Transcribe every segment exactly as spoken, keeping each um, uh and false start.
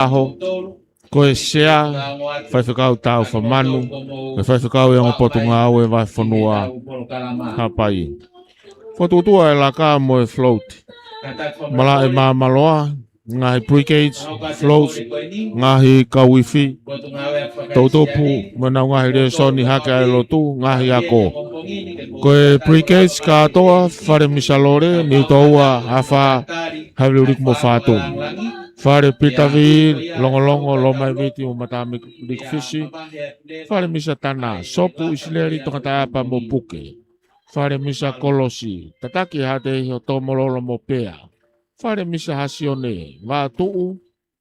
ʻaho, ko e Sea, Faifekau Taufa Manu, ko e Faifekau ʻi he ongo potungāue Vahefonua Haʻapai. Fokotuʻutuʻu ʻa e laka mo e float. Malaʻe Māmāloa, ngaahi brigades, floats, ngaahi kauifi, toʻutupu, mo ʻenau ngaahi lēsoni hake ʻa e lotu, ngaahi ako. Ko e brigades kātoa, Fale Misa Lole, Niutōua, Afā, Havili Uliku mo Fātumi. Fale Pita Vī, Longolongo, Lomaiviti mo Matamiliku Fisi. Fale Misa Tana, Sopu, ʻIsileli, Tongataʻeapa mo Puke. Fale Misa Kolosi, tataki Haʻateiho, Tomololo mo Pea. Fale Misa Hasione, Vaotuʻu,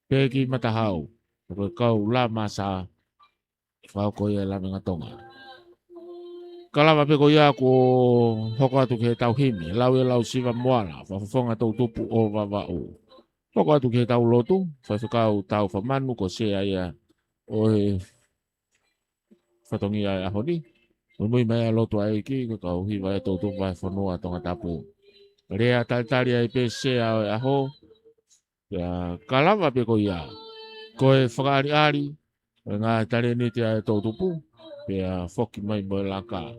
pea ki Matahau. Ko e kau Lamasa, fakahoko ia e lavenga Tonga. Ka lava pē ko ia kuo hoko atu ki heʻetau himi, lau ʻe Lausiva Moala, fakafofonga toʻutupu ʻo Vavaʻu. Hoko atu ki heʻetau lotu, Faifekau Taufa Manu ko e Sea ia ʻo e fatongia ʻo e ʻaho ni. Muimui mai ʻa e lotu ʻa e ʻEiki, ko e kau hiva ʻa e toʻutupu Vahefonua Tongatapu. Lea talitali ai pē Sea ʻo e ʻaho, pea ka lava pē ko ia, ko e fakaʻaliʻali ʻo e ngaahi talēniti ʻa e toʻutupu, pea foki mai mo e laka.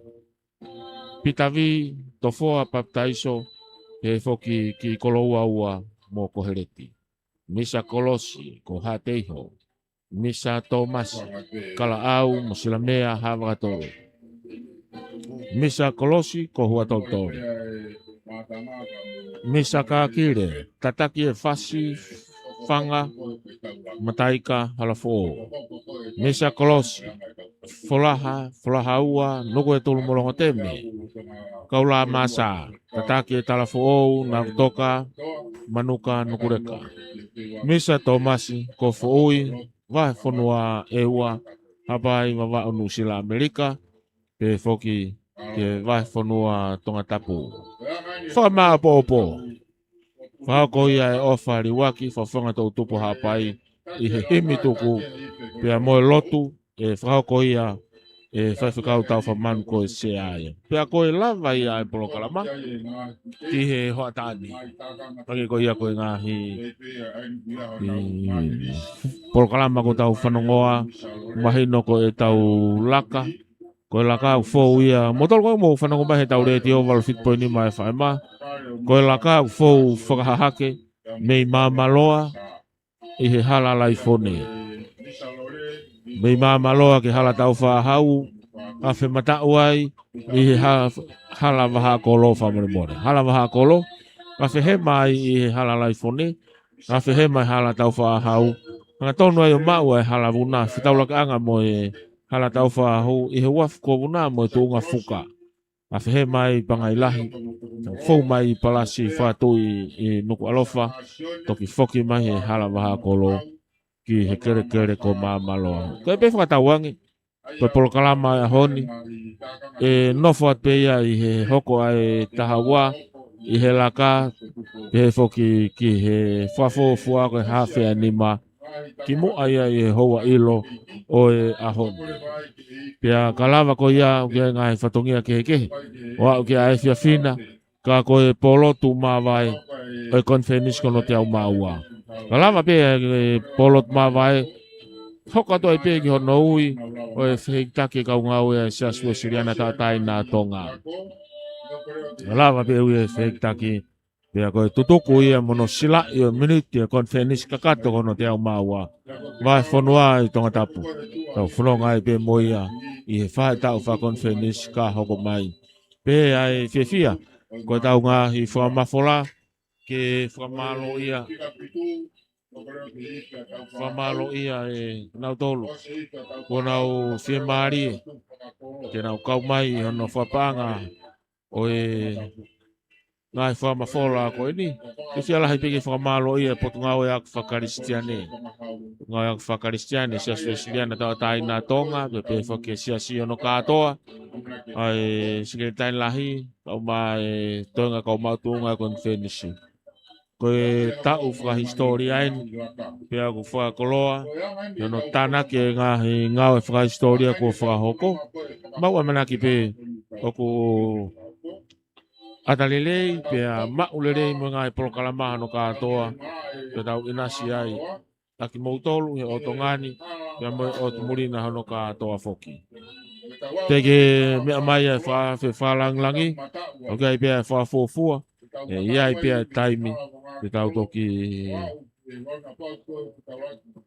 Pita Vī, Tofoa, Papitaiso, pea foki ki Kolouaua mo Koheleti. Misa Kolosi, ko Haʻateiho. Misa Tōmasi, Kalaʻau mo Silamea, Haʻavakatolo. Misa Kolosi, ko Huatolotolo. Misa Kakile, Tataki e Fasi, Fanga, Mataika, Halafoʻou. Misa Kolosi, Folaha, Folaha Ua, Nukuʻetulu mo Longoteme. Kau Lamasa, Tataki e Talafoʻou, Navutoka, Manuka, Nukuleka. Misa Tōmasi, ko Foʻui, Vahefonua ʻEua, Haʻapai, Vavaʻu, Nuʻusila, ʻAmelika, pea foki ki he Vahefonua Tongatapu. Fakamāʻopoʻopo. Fakahoko ia ʻe ʻOfa Liuaki, fakafofonga toʻutupu Haʻapai, ʻi he himi tuku, pea mo e lotu, ʻe fakahoko ia ʻe Faifekau Taufa Manu ko e Sea ia. Pea ko e lava ia ʻa e polokalama ki he hoʻatā ni. Hangē ko ia ko e ngaahi, ʻi, polokalama kuo tau fanongoa, mahino ko ʻetau laka, ko e laka ʻoku fou ia. Mo tolu ko e mou fanongo mai heʻetau letiō valu fitu poini nima F M. Ko e laka ʻoku fou fakahahake mei Māmāloa, ʻi he Hala Laifone. Mei Māmāloa ki he Hala Taufaʻāhau, ʻa e femataʻu ai ʻi he ha-, Hala Vahaʻakolo, fakamolemole. Hala Vahaʻakolo, ʻa e fehema ai ʻi he Hala Laifone, ʻa e fehema ʻi he Hala Taufaʻāhau. Hangatonu ai ʻo maʻu ʻa e Hala Vuna, fetaulakiʻanga mo e Hala Taufaʻāhau, ʻi he uafu ko Vuna mo e Tuʻunga Fuka. ʻA e fehema ai Pangai Lahi, fou mai ʻi Palasi Fakatuʻi ʻi Nukuʻalofa, toki foki mai he Hala Vahaʻakolo ki he kelekele ko Māmāloa. Ko e pē fakatauange, ko e polokalama ʻo e ʻaho ni, ʻe nofo atu pē ia ʻi he hoko ʻa e taha ua, ʻi he laka, pea foki ki he fakafuofua ko e haafe ʻa e nima, kimuʻa ia ʻi he houa ʻilo ʻo e ʻaho ni. Pea ka lava ko ia ʻoku ʻi ai e ngaahi fatongia kehekehe ʻo aʻu ki he efiafi ni, ka ko e polotu māvae ʻo e konifelenisi ko hono teau mā ua. Ka lava pē e polotu māvae, hoko atu ai pē ki hono ui ʻo e fehikitaki kau ngāue ʻa e Siasi Uēsiliana Tauʻatāina ʻa Tonga. Ka lava pē ui e fehikitaki, pea ko e tutuku ia mo hono silaʻi ʻo e miniti ʻo e konifelenisi kakato ko hono teau mā ua, Vahefonua ʻi Tongatapu. Tau fononga ai pē mo ia ʻi he faʻahitaʻu fakakonifelenisi ka hoko mai. Pea ʻe fiefia, ko ʻetau ngaahi fakamafola, ke fakamālōʻia, fakamālōʻia ʻe nautolu kuo nau fiemālie ke nau kau mai ʻi hono fakapaʻanga ʻo e ngaahi fakamafola ko eni. Ke fiefia lahi pē ke fakamālōʻia e Potungāue Ako Fakakalisitiane, Potungāue Ako Fakakalisitiane, Siasi Uēsiliana Tauʻatāina ʻa Tonga, pea pehē foki ki he siasi hono kātoa, ʻa e Sekelitali Lahi, kae ʻumaʻā e toenga kau maʻu tuʻunga ʻo e konifelenisi. Ko e taʻu fakahisitōlia eni, pea ʻoku fakakoloa ʻi hono tānaki e ngaahi ngāue fakahisitōlia kuo fakahoko. Mau ʻamanaki pē ʻoku ʻata lelei, pea maʻu lelei mo e ngaahi polokalama hono kātoa, pea tau ʻinasi ai ʻa kimoutolu he ʻotu ngaahi, pea mo e ʻotu muli na hono kātoa foki. Te ke meʻa mai ʻa e fa-, fe-, fakalāngilangi, ʻoku ʻi ai pē ʻa e fakafuofua, ʻe ʻi ai pē ʻa e taimi, te tau toki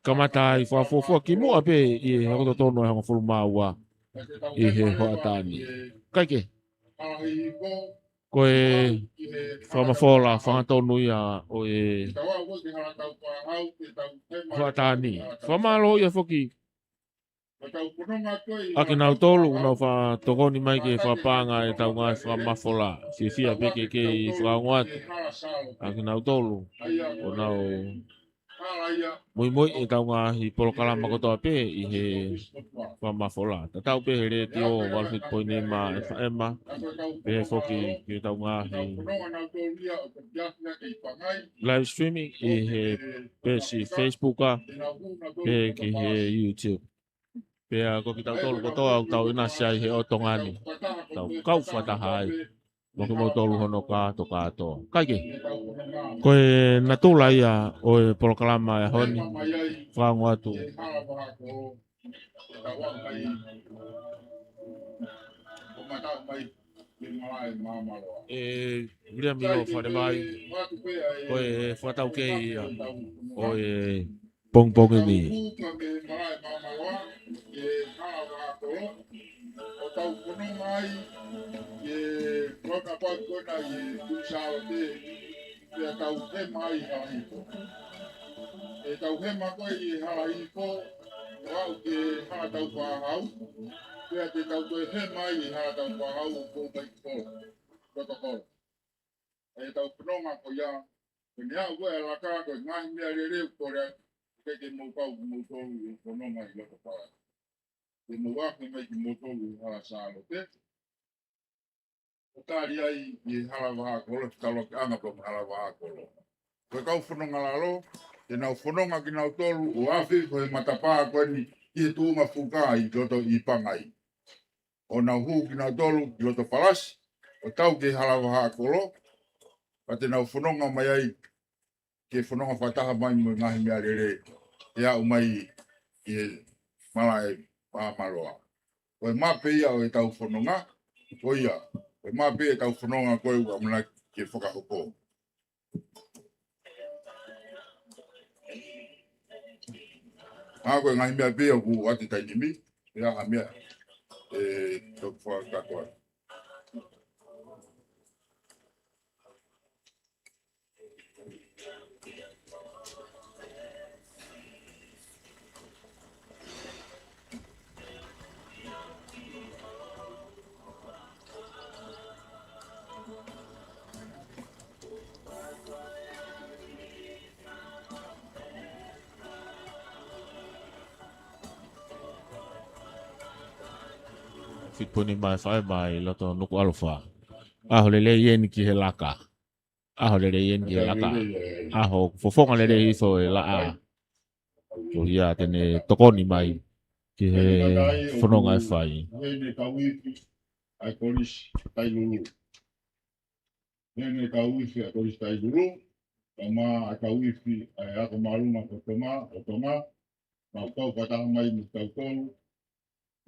kamata ʻa e fakafuofua kimuʻa pē ʻi he hoko totonu ʻa e hongofulu mā ua ʻi he hoʻatā ni. Kae kehe, ko e fakamafola, fakatonu ia ʻo e hoʻatā ni. Fakamālō ia foki ʻa kinautolu ʻoku nau fakatokoni mai ke fakapaʻanga ʻetau ngaahi fakamafola. Fiefia pē ke kei fakaongo atu ʻa kinautolu ʻoku nau muimui ʻetau ngaahi polokalama kotoa pē ʻi he fakamafola. Tatau pē he letiō valu fitu poini nima F M, pehē foki ki heʻetau ngaahi live streaming ʻi he peesi Facebook, pehē ki he YouTube. Pea ko kitautolu kotoa ʻoku tau ʻinasi ai he ʻotu ngaahi, tau kau fakataha ai mo kimoutolu hono kātokātoa. Kae kehe, ko e natula ia ʻo e polokalama ʻo e ʻaho ni, fakaongo atu ʻe Viliami Lofalevai, ko e fakataukei ia ʻo e pongipongi ni. ʻO tau fononga ai, ʻi he roundabout ko ena ʻi Kuini Sālote, pea tau hema ai hala hifo. ʻE tau hema ko ē ʻi hala hifo, ʻo aʻu ki he hala tau fakahau, pea te tau toe hema ai ʻi hala tau fakahau ʻo kou mai ki kolo, loto kolo. ʻE tau fononga ko ia, ko eni aʻu ko ē ʻa e laka ko e ngaahi meʻalele ʻoku kole ai, ke ke mou kau kimoutolu ʻi he fononga ʻi loto kolo. Ke mou afe mai kimoutolu ʻi hala Sālote. ʻO tali ai ʻi he hala Vahakolo, taulokiʻanga pea mo e hala Vahakolo. Ko e kau fononga lalo, te nau fononga kinautolu, ʻo afe ko e matapā ko eni ʻi he tuʻunga fuka ʻi loto ʻi Pangai. ʻO nau hū kinautolu ki loto palasi, ʻo tau ki he hala Vahakolo, pea te nau fononga mai ai, ke fononga fakataha mai mo e ngaahi meʻalele, ʻe aʻu mai ʻi he malaʻe Maamaloa. Ko e mape ia ʻo ʻetau fononga, ko ia, ko e mape ʻetau fononga ko ē ʻoku ʻamanaki ke fakahoko. ʻA ko e ngaahi meʻa pē ʻoku ʻoatu taimi ni, ʻe ʻi ai ha meʻa ʻe toki fakakakato atu. Fitu poini nima F M ʻi loto Nukuʻalofa. ʻAho lelei eni ki he laka. ʻAho lelei eni ki he laka. ʻAho fofonga lelei hifo e laʻā. Ko ia te ne tokoni mai ki he fononga ʻe fai. Hene kau ifi ʻa e Kolisi Tailulu. Hene kau ifi ʻa e Kolisi Tailulu. Kae ʻumaʻā ʻa e kau ifi ʻa e Ako Māʻolunga ko Tonga, ʻo Tonga. Mau kau fakataha mai mo kitautolu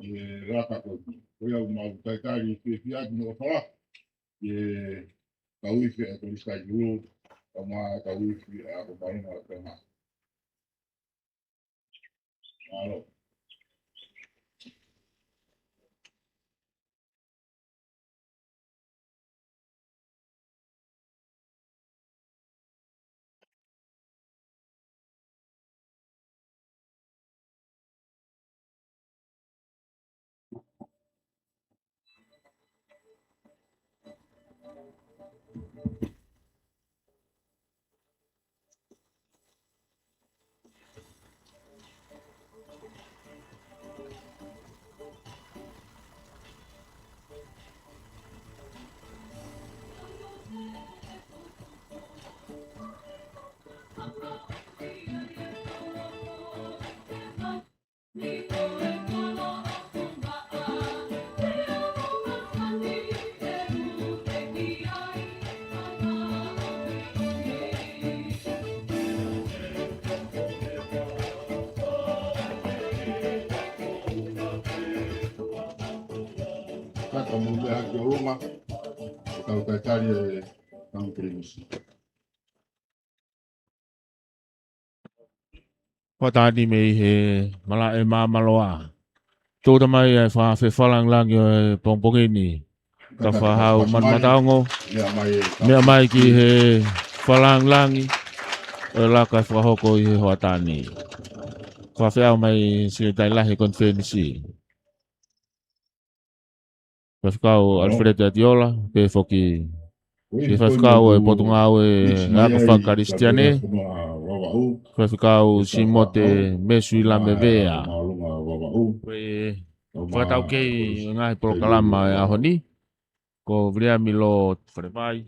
ʻi he laka ko eni. Ko ia ʻoku mau talitali fiefia atu mo ʻofa lahi ki he kau ifi ʻa e Kolisi Tailulu, kae ʻumaʻā ʻa e kau ifi ʻa e Ako Māʻolunga ʻo Tonga. Mālō. Ka mou meʻa hake ʻo luma, ʻo tau talitali e kau pilinisi. Hoʻatā ni mei he malaʻe Māmaloa. Tō tamai e fefalanglangi ʻo e pongipongi ni. Ka fakahau Manu Mataongo. Meʻa mai ki he falanglangi ʻo e laka fakahoko ʻi he hoʻatā ni. Fakafeʻao mai Sekelitali Lahi Konifelenisi. Faifekau Alfred Atiola, pehē foki ki he faifekau ʻo e Potungāue Ako Fakakalisitiane, Faifekau Simote Mesuilamevea. Ko e fakataukei ʻo e ngaahi polokalama ʻo e ʻaho ni, ko Viliami Lord Falevai.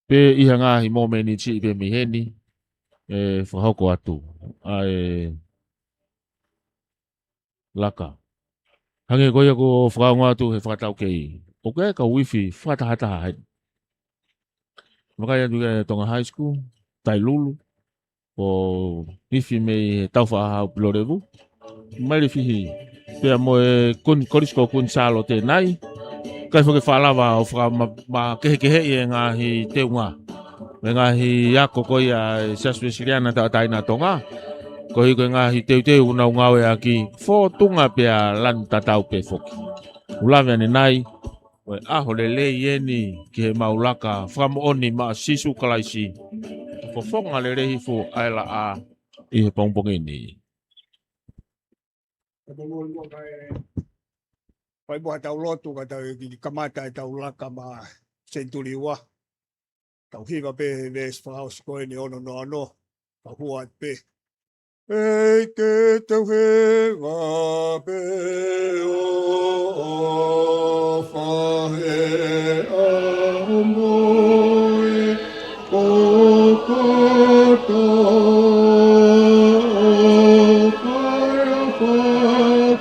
Pea ʻi he ngaahi mōmeniti pē mei heni, ʻe fakahoko atu ʻa e laka. Hangē ko ia kuo fakaongo atu he fakataukei, ʻoku ʻi ai e kau ifi fakatahataha heni. Vakai atu ki he Tonga High School, Tailulu, ʻo ifi mei he Taufaʻāhau Pilolevu, Maile Fihi, pea mo e Kun-, Kolisi ko Kuini Sālote Nai. ʻIkai foki ke faʻa lava ʻo fakama-, ma-, kehekeheʻi e ngaahi teunga, mo e ngaahi ako ko ia ʻa e Siasi Uēsiliana Tauʻatāina ʻo Tonga, koeʻuhi ko e ngaahi teuteu ʻoku nau ngāueʻaki, fōtunga pea lanu tatau pē foki. ʻOku lave ʻanenai, ko e ʻaho lelei eni ki heʻemau laka fakamoʻoni maʻa Sīsū Kalaisi, fofonga lelei hifo ʻa e laʻā ʻi he pongipongi ni. Fai muʻa ʻetau lotu ka tau kiʻi kamata ʻetau laka maʻa Senituli Ua. Tau hiva pē he veesi fakaʻosi ko eni, ono noa ono. Tau hua atu pē. ʻEiki, te u hiva pē ʻo fahe ʻa homou ʻofa kotoa, ʻo fai ʻa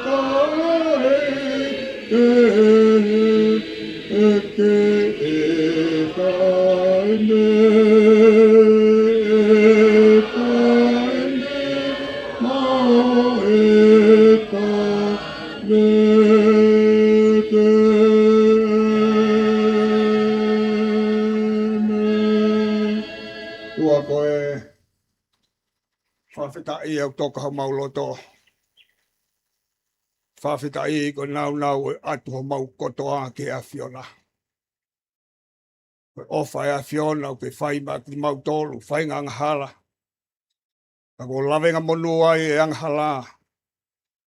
fakaʻeiki ʻEiki, ʻe taʻe ne, ʻe taʻe ne, mo e taʻe ne te ne. ʻOtua ko e, fakafetaʻi ʻoku toka homau loto. Fakafetaʻi ko e nāunau ʻo e ʻatu homau kotoa ki he ʻAfiona. Ko e ʻofa ʻa e ʻAfiona ʻoku ke fai maʻa kimautolu, faʻahinga angahala. Ka kuo lavengamonū ai e angahala,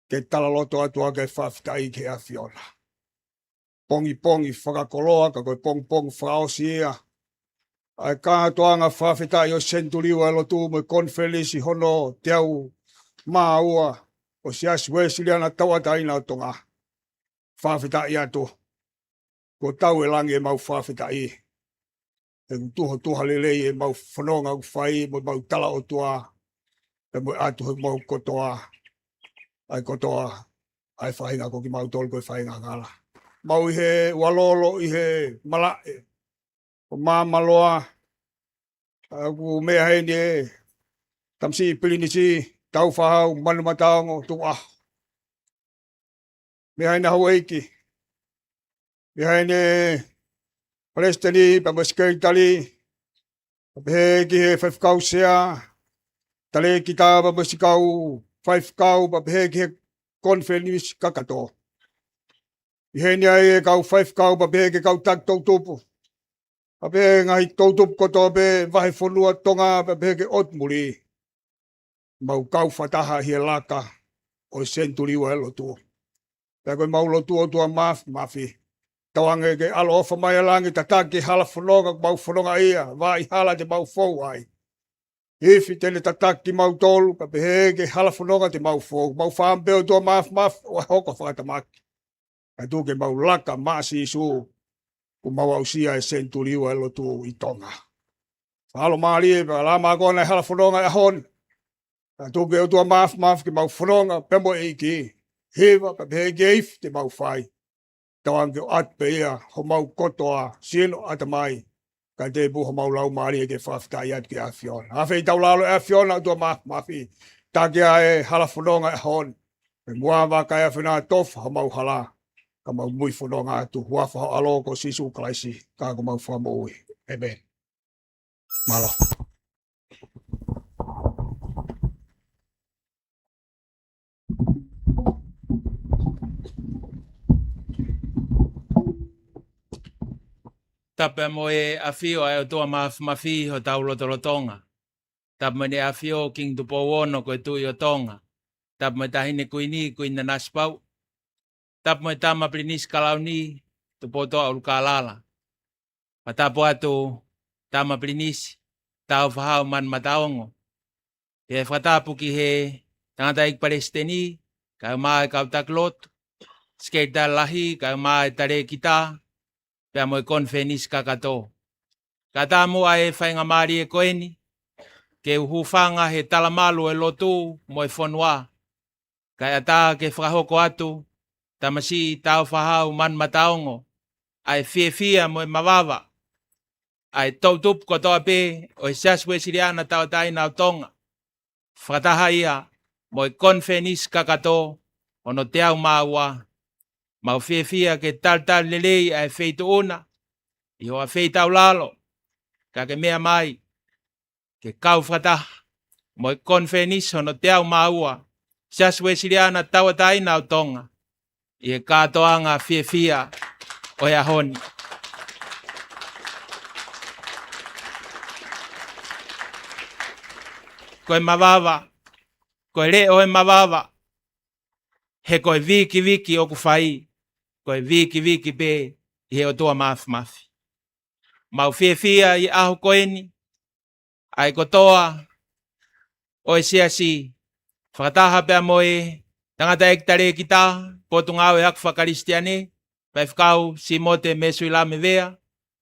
ke tala loto atu ʻa e fakafetaʻi ki he ʻAfiona. Pongipongi fakakoloa, ka ko e pongipongi fakaʻosi ia ʻa e kātoanga fakafetaʻi ʻo e Senituli Ua ʻo e Lotu mo e Konifelenisi hono teau mā ua ʻo e Siasi Uēsiliana Tauʻatāina ʻo Tonga. Fakafetaʻi atu. Kuo tau ʻi langi ʻemau fakafetaʻi. He ʻoku tuhotuha lelei ʻemau fononga ʻoku fai mo ʻemau tala ʻOtua, pea mo e ʻatu homau kotoa, ʻa e kotoa ʻa e faʻahinga ko kimautolu ko e faʻahinga angahala. Mau ʻi he ualolo ʻi he malaʻe ʻo Māmaloa, ʻa ʻoku meʻa heni e tamasiʻi pilinisi, Taufaʻāhau Manu Mataongo, tuʻa. Meʻa heni houʻeiki. Meʻa heni palesiteni, pea mo e sekelitali, pea pehē ki he faifekau sea, talēkita, pea mo e siʻi kau faifekau, pea pehē ki he konifelenisi kakato. ʻI heni ai e kau faifekau, pea pehē ki he kau taki toʻutupu. Pea pehē ngaahi toʻutupu kotoa pē vahefonua Tonga, pea pehē ki he ʻotu muli. Mau kau fakataha ʻi he laka ʻo e Senituli Ua ʻo e Lotu. Pea ko ʻemau lotu ʻOtua Māfimafi, tauange ke ʻaloʻofa mai ʻa langi, tataki hala fononga ʻoku mau fononga ia, vaʻa hala te mau fou ai. Ifi te ne tataki kimautolu, pea pehē ki he hala fononga te mau fou. Mau fāmili pē ʻOtua Māfimafi, ʻo hoko fakatamaki. Kae tuku ke mau laka maʻa Sīsū, kuo mau aʻusia e Senituli Ua ʻo e Lotu ʻi Tonga. Fakamālō mālie, pea lama ko ena e hala fononga ʻi he ʻaho ni. Kae tuku ke ʻOtua Māfimafi ke mau fononga pē mo e ʻEiki. Hiva, pea pehē ki he ifi te mau fai. Tauange ke ʻoatu pē ia homau kotoa, sino, ʻatamai, kae tuku pē homau laumālie ke fakafetaʻi atu ki he ʻAfiona. Afe ʻi taulalo ʻe ʻAfiona ʻOtua Māfimafi. Taki ʻa e hala fononga ʻi he ʻaho ni. Pea mo e vakai ʻa e fina tofa homau hala, ka mau muifononga atu, huafa ho ʻAlo ko Sīsū Kalaisi, ka ko homau Fakamoʻui. ʻĒmeni. Mālō. Tapu mo e ʻafio ʻa e ʻOtua Māfimafi ʻi hotau lotolotonga. Tapu mo ʻEne ʻAfio Kingi Tupou Ono ko e Tuʻi ʻo Tonga. Tapu mo e Taʻahine Kuini, Kuini Nanasipauʻu. Tapu mo e Tama Pilinisi Kalauni, Tupoutoʻa ʻUlukalala. Fakatapu atu Tama Pilinisi, Tāufaʻāhau Manumataongo. Pea fakatapu ki he Tangataʻeiki Palesiteni, kaeʻumaʻā e kau taki lotu, Sekelitali Lahi, kaeʻumaʻā e Talēkita, pea mo e konifelenisi kakato. Kae ʻatā muʻa e faingamālie ko eni, ke u hūfanga he talamalu ʻo e lotu mo e fonua. Kae ʻatā ke fakahoko atu, Tamasiʻi Tāufaʻāhau Manumataongo, ʻa e fiefia mo e mavava ʻa e toʻutupu kotoa pē ʻo e Siasi Uēsiliana Tauʻatāina ʻo Tonga, fakataha ia mo e konifelenisi kakato hono teau mā ua. Mau fiefia ke talitali lelei ʻa e feituʻu na ʻi hoʻo feitaulalo, ka ke meʻa mai ke kau fakataha mo e konifelenisi hono teau mā ua Siasi Uēsiliana Tauʻatāina ʻo Tonga ʻi he kātoanga fiefia ʻo e ʻaho ni. Ko e mavava, ko e leʻo ʻo e mavava, he ko e vikiviki ʻoku fai, ko e vikiviki pē ʻi he ʻOtua Māfimafi. Mau fiefia ʻi he ʻaho ko eni, ʻa e kotoa ʻo e Siasi, fakataha pea mo e Tangataʻeiki Talēkita, Potungāue Ako Fakakalisitiane, Faifekau Simote Mēsuilame Vea,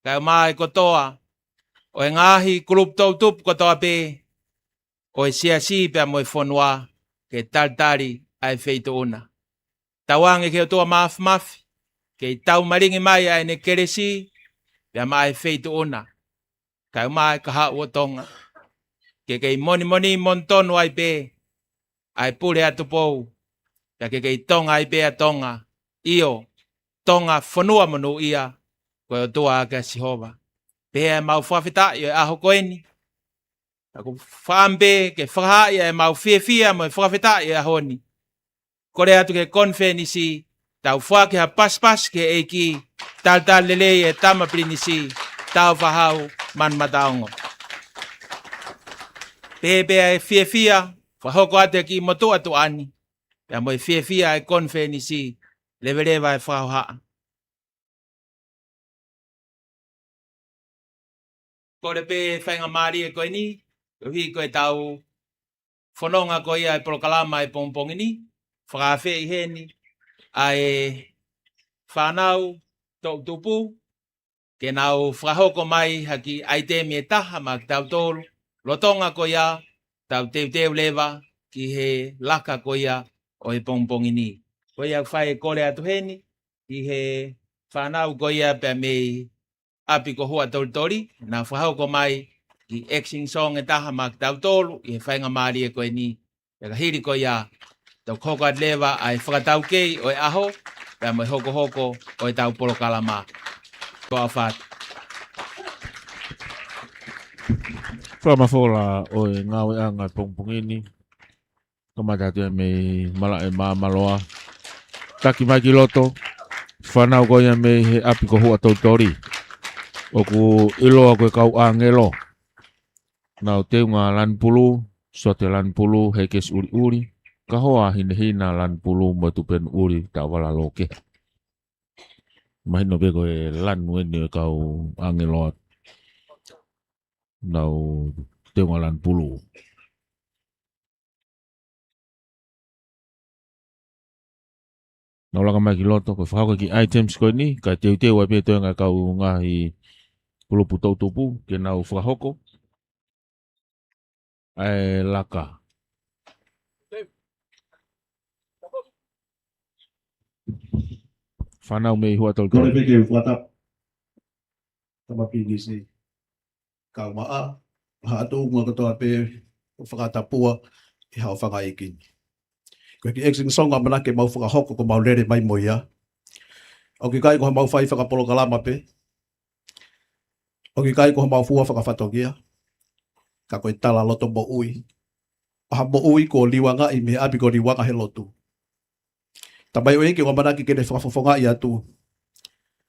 kaeʻumaʻā e kotoa ʻo e ngaahi kulupu toʻutupu kotoa pē ʻo e Siasi pea mo e fonua, ke talitali ʻa e feituʻu na. Tauange ki he ʻOtua Māfimafi, ke taumalingi mai ʻa ʻene kelesi pea maʻa e feituʻu na, kaeʻumaʻā e kahaʻu ʻo Tonga, ke kei monimoni monū tonu ai pē ʻa e Pule ʻa Tupou, pea ke kei Tonga ai pē ʻa Tonga, ʻio, Tonga fonua monūʻia, ko e ʻOtua ʻa Sihova. Pea mau fakafetaʻi ʻi he ʻaho ko eni, ʻoku ou fakaʻamu pē ke fakahā ʻa ʻemau fiefia mo e fakafetaʻi ʻi he ʻaho ni. Kole atu ki he konifelenisi, tau foaki ha pasipasi ki he ʻEiki, talitali lelei e Tama Pilinisi, Tāufaʻāhau Manumataongo. Pea pea e fiefia, fakahoko atu e kiʻi motuʻa tuʻa ni, pea mo e fiefia e konifelenisi, leveleva e fakahohaʻa. Kole pē faingamālie ko eni, koeʻuhi ko ʻetau fononga ko ia e polokalama e pongipongi ni, fakaafeʻi heni ʻa e fānau toʻutupu, ke nau fakahoko mai ha kiʻi ʻaitemi ʻe taha maʻa kitautolu, lolotonga ko ia, tau teuteu leva ki he laka ko ia ʻo e pongipongi ni. Ko ia ʻoku fai e kole atu heni, ʻi he fānau ko ia pea mei ʻapi ko Huʻatolitoli, nau fakahoko mai e kiʻi action song ʻe taha maʻa kitautolu, ʻi he faingamālie ko eni, pea ka hili ko ia, tau hoko atu leva ʻa e fakataukei ʻo e ʻaho, pea mo e hokohoko ʻo ʻetau polokalama. Ko e ʻofa atu. Fakamafola ʻo e ngāueʻanga pongipongi ni, kamata atu ia mei Malaʻe Māmāloa. Taki mai ki loto, fānau ko ia mei he ʻapi ko Huʻatolitoli. ʻOku ʻiloa ko e kau ʻāngelo. Nau teunga lanu pulū, sote lanu pulū, hekesi ʻuliʻuli, kahoa hinehina lanu pulū mo e tupenu ʻuli, taʻovala lōkehe. Mahino pē ko e lanu eni ʻo e kau ʻāngelo atu. Nau teunga lanu pulū. Nau laka mai ki loto, ko e fakahoko e kiʻi items ko eni, kae teuteu ai pē toenga e kau ngaahi kulupu toʻutupu, ke nau fakahoko ʻa e laka. Fānau mei Huʻatolitoli. Kole pē ke u fakatapu. Tama Pilinisi, kau maʻa, haʻa tuʻunga kotoa pē ʻoku fakatapua ʻi haʻo fanga iiki ni. Ko e kiʻi action song ʻamanaki ke mau fakahoko ko mau lele mai mo ia. ʻOku ʻikai ko ha mau fai fakapolokalama pē. ʻOku ʻikai ko ha mau fua fakafatongia. Ka ko e talaloto moʻui. ʻA ha moʻui kuo liuangaʻi mei he ʻapi ko Liuanga he lotu. Tamai ʻEiki, ʻoku ʻamanaki ke ne fakafofongaʻi atu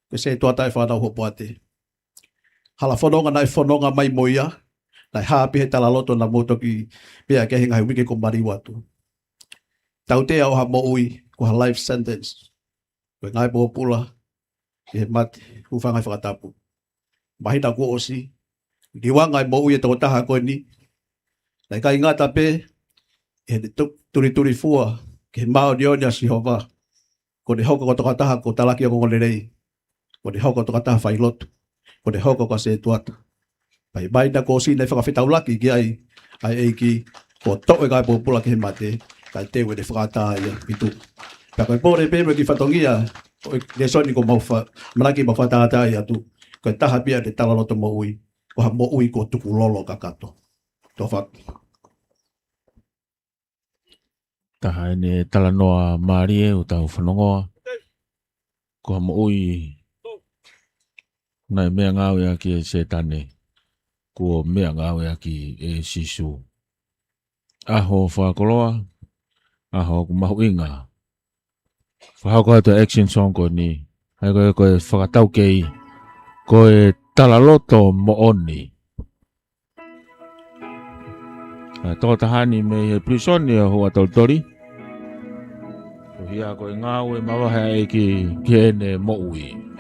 ko e setuata ʻa e fānau Hopoate. Hala fononga naʻe fononga mai mo ia, naʻe hā pē he talaloto naʻa mou toki meʻa ki ai he ngaahi uike kuo maliu atu. Tautea ʻo ha moʻui, ko ha life sentence. Ko e ngāue pōpula, ki he mate, hūfanga he fakatapu. Māhina kuo ʻosi, liuanga e moʻui e tokotaha ko eni. Naʻe ʻikai ngata pē, ʻi heʻene tu-, tulituli fua, ki he māʻoniʻoni ʻa Sihova. Kuo ne hoko ko e tokotaha kuo talaki ʻa e ongoongolelei. Kuo ne hoko ko e tokotaha failotu. Kuo ne hoko ko e setuata. Pea ʻi he māhina kuo ʻosi naʻe fakafetaulaki ki ai ʻa e ʻEiki, kuo toʻo e ngāue pōpula ki he mate, kae teu ʻene fakaʻatā ia ʻi tuʻa. Pea ko e pole pē mo e kiʻi fatongia ʻo e lēsoni kuo mau fa-, ʻamanaki mau fakatātaaʻi atu. Ko e taha pē ia ʻene talaloto moʻui, ko ha moʻui kuo tukulolo kakato. Tofa. Taha ʻene talanoa mālie ʻoku tau fanongoa. Ko ha moʻui naʻe meʻangāueʻaki ʻe Sētane, kuo meʻangāueʻaki ʻe Sīsū. ʻAho fakakoloa, ʻaho ʻoku mahuʻinga. Fakahoko atu e action song ko eni, ʻa ia ko e, ko e fakataukei, ko e talaloto moʻoni. ʻA e tokotaha ni mei he pilīsone ʻo Huʻatolitoli. Ko ia ko e ngāue mavahe ʻa e ʻEiki ki heʻene moʻui.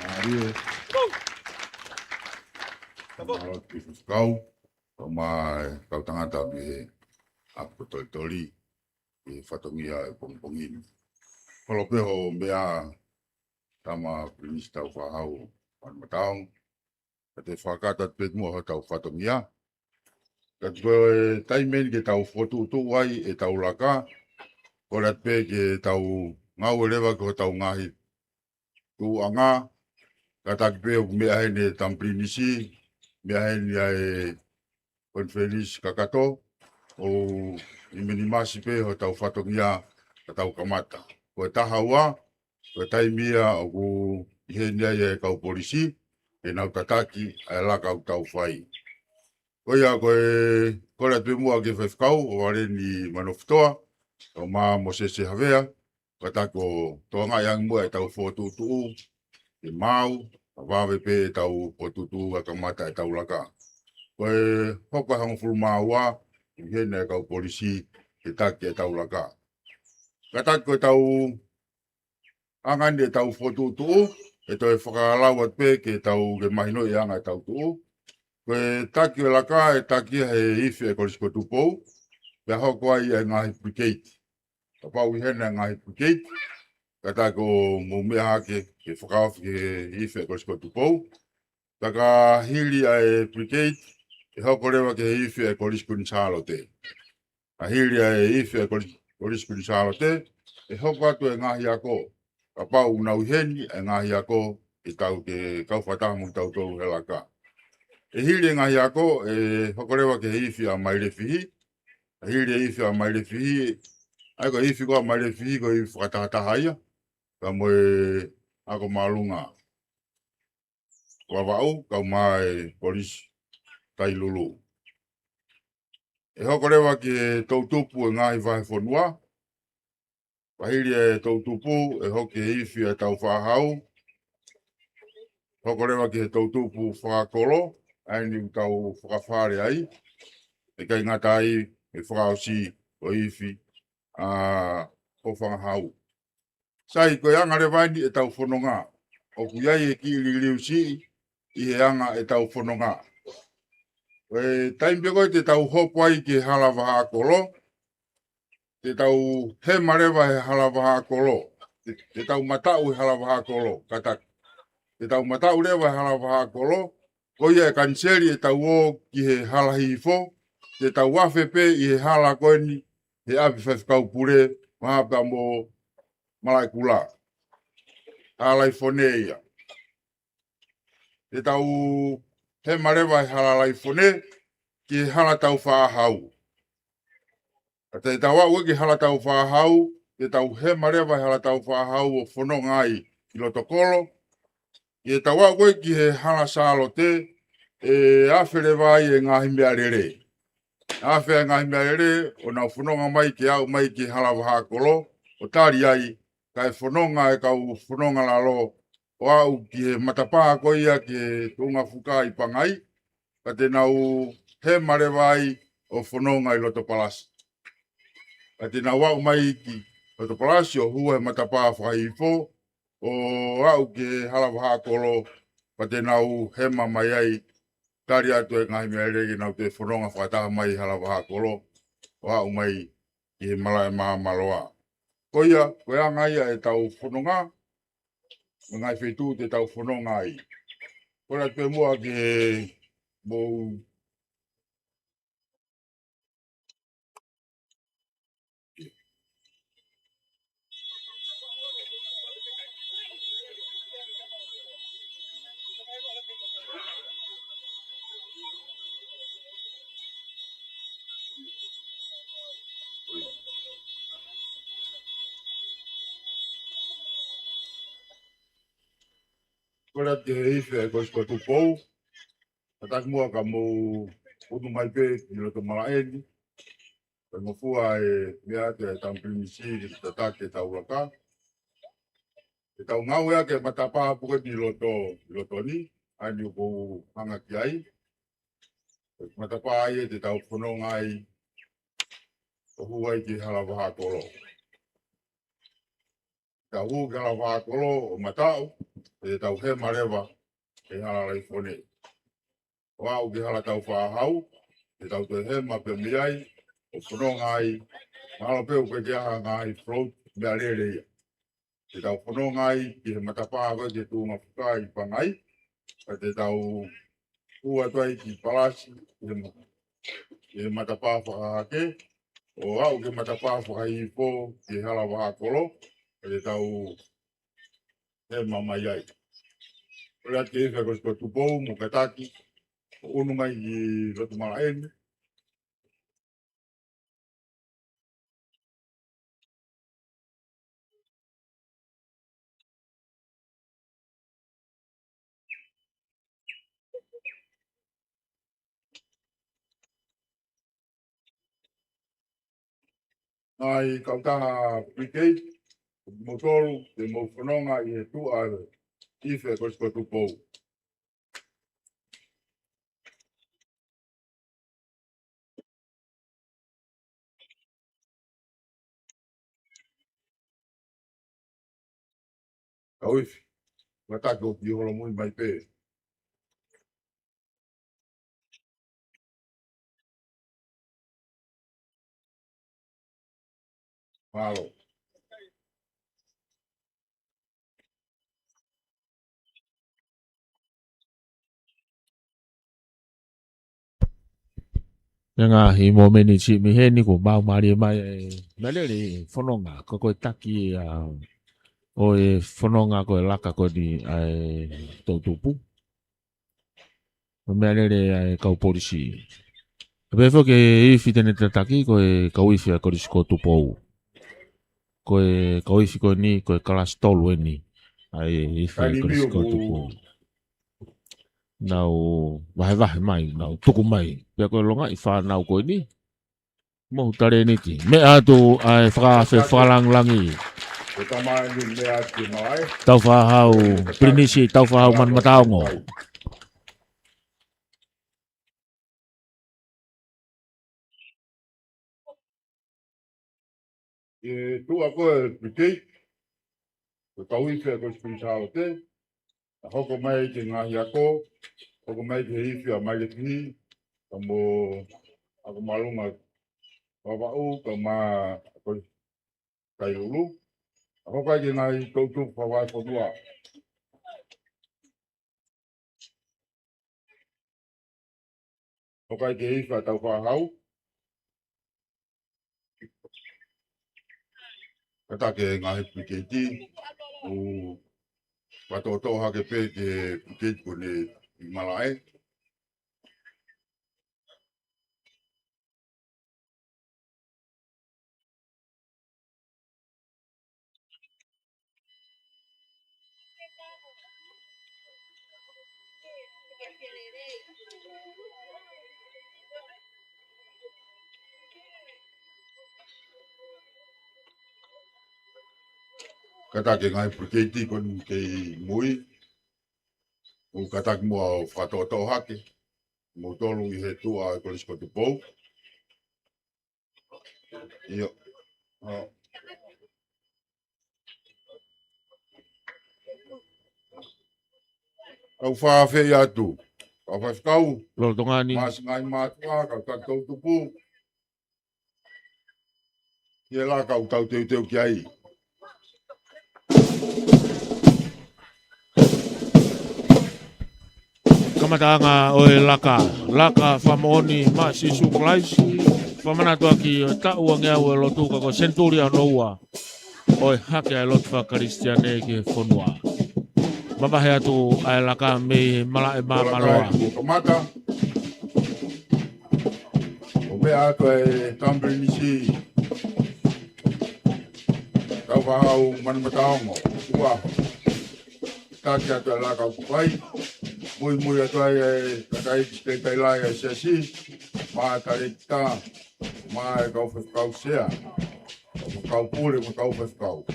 Mālie. Mālō ki he faifekau, kae ʻumaʻā e kau tangata mei he ʻapi ko Tolitoli, ʻi he fatongia ʻo e pongipongi ni. Holo pē hoʻo meʻa, Tama Pilinisi Taufaʻāhau Manumataongo, ka te fakakakato atu pē muʻa hotau fatongia. Ka ko e taimi eni ke tau fokotuʻutuʻu ai ʻetau laka, kole atu pē ke tau ngāue leva ki hotau ngaahi tuʻuʻanga, kātaki pē ʻoku meʻa heni e Tama Pilinisi, meʻa heni ʻa e konifelenisi kakato, ʻo minimize pē hotau fatongia ka tau kamata. Ko e taha ua, ko e taimi ia ʻoku ʻi heni ai e kau polisi, ke nau tataki ʻa e laka ʻoku tau fai. Ko ia ko e kole atu pē muʻa ki he faifekau, ʻo Valeni Manofotoa, ʻo Ma Mosese Havea, kātaki ʻo tokangaʻi ange muʻa ʻetau fokotuʻutuʻu, ke maau, kae vave pē ʻetau fokotuʻutuʻu kae kamata ʻetau laka. Ko e hoko ʻa e hongofulu mā ua, ʻi heni e kau polisi, ke taki ʻetau laka. Kātaki ko ʻetau anga ni ʻetau fokotuʻutuʻu, ʻe toe fakalau atu pē ke tau ke mahinoʻi e anga ʻetau tuʻu. Ko e taki ʻo e laka, ʻe taki ia he ifi ʻa e Kolisi ko Tupou, pea hoko ai e ngaahi brigade. Kapau ʻi heni e ngaahi brigade, kātaki ʻo mou meʻa hake, ke fakaofi ki he ifi ʻa e Kolisi ko Tupou. Pea ka hili ʻa e brigade, ʻe hoko leva ki he ifi ʻa e Kolisi Kuini Sālote. Ka hili ʻa e ifi ʻa e Kolisi, Kolisi Kuini Sālote, ʻe hoko atu e ngaahi ako. Kapau ʻoku nau ʻi heni e ngaahi ako, ʻe tau ke kau fakataha mo kitautolu he laka. ʻE hili e ngaahi ako, ʻe hoko leva ki he ifi ʻa Mailefihi. Ka hili e ifi ʻa Mailefihi, ʻa ia ko e ifi ko ia ʻa Mailefihi, ko e ifi fakatahataha ia. Ka mo e ako māʻolunga Vavaʻu, kae ʻumaʻā e Kolisi Tailulu. ʻE hoko leva ki he toʻutupu e ngaahi vahefonua. Ka hili e toʻutupu, ʻe hoko ki he ifi ʻa Taufaʻāhau. Hoko leva ki he toʻutupu fakakolo, ʻa eni ʻoku tau fakafale ai. ʻIkai ngata ai, ʻe fakaʻosi ʻo e ifi ʻa Hofangahau. Sai, ko e anga leva eni ʻetau fononga. ʻOku ʻi ai e kiʻi liliu siʻi ʻi he anga ʻetau fononga. Ko e taimi pē ko ē te tau hopo ai ki he hala vahaʻakolo, te tau hema leva he hala vahaʻakolo. Te, te tau mataʻu he hala vahaʻakolo, kātaki. Te tau mataʻu leva he hala vahaʻakolo, ko ia ʻe kaniseli ʻetau ō ki he hala hihifo, te tau afe pē ʻi he hala ko eni, he ʻapi faifekau pule, mahalo pē mo Malaʻekula. Hala Laifone ia. Te tau hema leva he hala Laifone, ki he hala Taufaʻāhau. Ka te tau aʻu ki he hala Taufaʻāhau, te tau hema leva he hala Taufaʻāhau ʻo fononga ai ki loto kolo. Ke tau aʻu ko ē ki he hala Sālote, ʻe afe leva ai e ngaahi meʻalele. Afe e ngaahi meʻalele, ʻo nau fononga mai ke aʻu mai ki he hala vahaʻakolo, ʻo tali ai, kae fononga e kau fononga lalo, ʻo aʻu ki he matapā ko ia ki he tuʻunga fuka ʻi Pangai, ka te nau hema leva ai ʻo fononga ʻi loto palasi. Ka te nau aʻu mai ki loto palasi ʻo hū he matapā fakahihifo, ʻo aʻu ki he hala vahaʻakolo, ka te nau hema mai ai, tali atu e ngaahi meʻalele ke nau toe fononga fakataha mai hala vahaʻakolo, ʻo aʻu mai ki he malaʻe māmāloa. Ko ia, ko e anga ia ʻetau fononga, mo e ngaahi feituʻu te tau fononga ai. Kole atu pē muʻa ke mou Kole atu ki he ifi ʻa e Kolisi ko Tupou. Kātaki muʻa ka mou unu mai pē ʻi loto malaʻe ni. Kae ngofua e meʻa atu e Tama Pilinisi ke tataki ʻetau laka. Ke tau ngāueʻaki e matapā puke ʻi loto, ʻi loto ni, ʻa eni ʻoku ou hanga ki ai. Matapā ia te tau fononga ai, ʻo hū ai ki hala vahaʻakolo. tau hū ki Hala Vahakolo ʻo mataʻu, ʻe tau hema leva ʻi Hala Laifone. ʻO aʻu ki Hala Taufaʻāhau, ʻe tau toe hema pē mei ai, ʻo fononga ai, mahalo pē ʻoku ʻikai ke ʻi ai ha ngaahi float, meʻalele ia. ʻE tau fononga ai ki he matapā ko ē ki he tuʻunga fuka ʻi Pangai, pea te tau hū atu ai ki Palasi, ki he ma-, ki he matapā fakahahake, ʻo aʻu ki he matapā fakahihifo, ki Hala Vahakolo, pea te tau hema mai ai. Kole atu ki he ifi ʻa e Kolisi ko Tupou, mo kātaki, ʻo ʻunu mai ki loto malaʻe ni. ʻA e kautaha Brigade, mou tolu, te mou fononga ʻi he tuʻa ʻo e ifi ʻa e Kolisi ko Tupou. Kau ifi, kātaki ʻo pīholo mui mai pē. Mālō. Meʻa ngaahi momeniti mei heni kuo mau mālie mai e meʻalele fononga, ko e taki ʻa, ʻo e fononga ko e laka ko eni ʻa e toʻutupu. Ko e meʻalele ʻa e kau polisi. ʻE pehē foki e ifi te ne tataki ko e kau ifi ʻa e Kolisi ko Tupou. Ko e kau ifi ko eni, ko e kalasi tolu eni. ʻA e ifi ʻa e Kolisi ko Tupou. Nau vahevahe mai, nau tuku mai. Pea ko e longaʻi fānau ko eni. Mohu talēniti. Meʻa atu ʻa e fakaafe fakalāngilangi. Taufaʻāhau Pilinisi, Taufaʻāhau Manumataongo. ʻI he tuʻa ko ē Brigade, ko e kau ifi ʻa e Kolisi Kuini Sālote, ʻa hoko mai ki he ngaahi ako, hoko mai ki he ifi ʻa Mailekihi, ka mo ʻAkomalunga Vavaʻu, ka mo Kolisi Kailulu, ʻa hoko ai ki he ngaahi toʻutupu fakavahefonua. Hoko ai ki he ifi ʻa Taufaʻāhau. Kātaki e ngaahi Brigade, ʻo fakatoʻotoʻo hake pē ki he Brigade ko eni ʻi malaʻe. Kātaki e ngaahi Brigade ko eni kei mui. ʻO kātaki muʻa ʻo fakatoʻotoʻo hake. Moutolu ʻi he tuʻa ʻo e Kolisi ko Tupou. ʻIo. ʻA. Kau fakaafeʻi atu. Kau faifekau. Lolotonga ni. Masiʻi ngaahi mātuʻa, kau taki toʻutupu. ʻI he laka ʻoku tau teuteu ki ai. Kamataʻanga ʻo e laka, laka fakamoʻoni maʻa Sīsū Kalaisi, fakamanatu ʻaki ʻo e taʻu ange ua ʻo e lotu ka ko e senituli hono ua ʻo e hake ʻa e lotu fakakalisitiane ki he fonua. Mavahe atu ʻa e laka mei he malaʻe Māmaloa. Kamata. ʻO meʻa atu e Tama Pilinisi, Taufaʻāhau Manumataongo, ua. Taki atu e laka ʻoku fai. Muimui atu ai e kakai Sekelitali Lahi ʻa e Siasi, mo e talēkita, mo e kau faifekau sea, kau pule, mo e kau faifekau.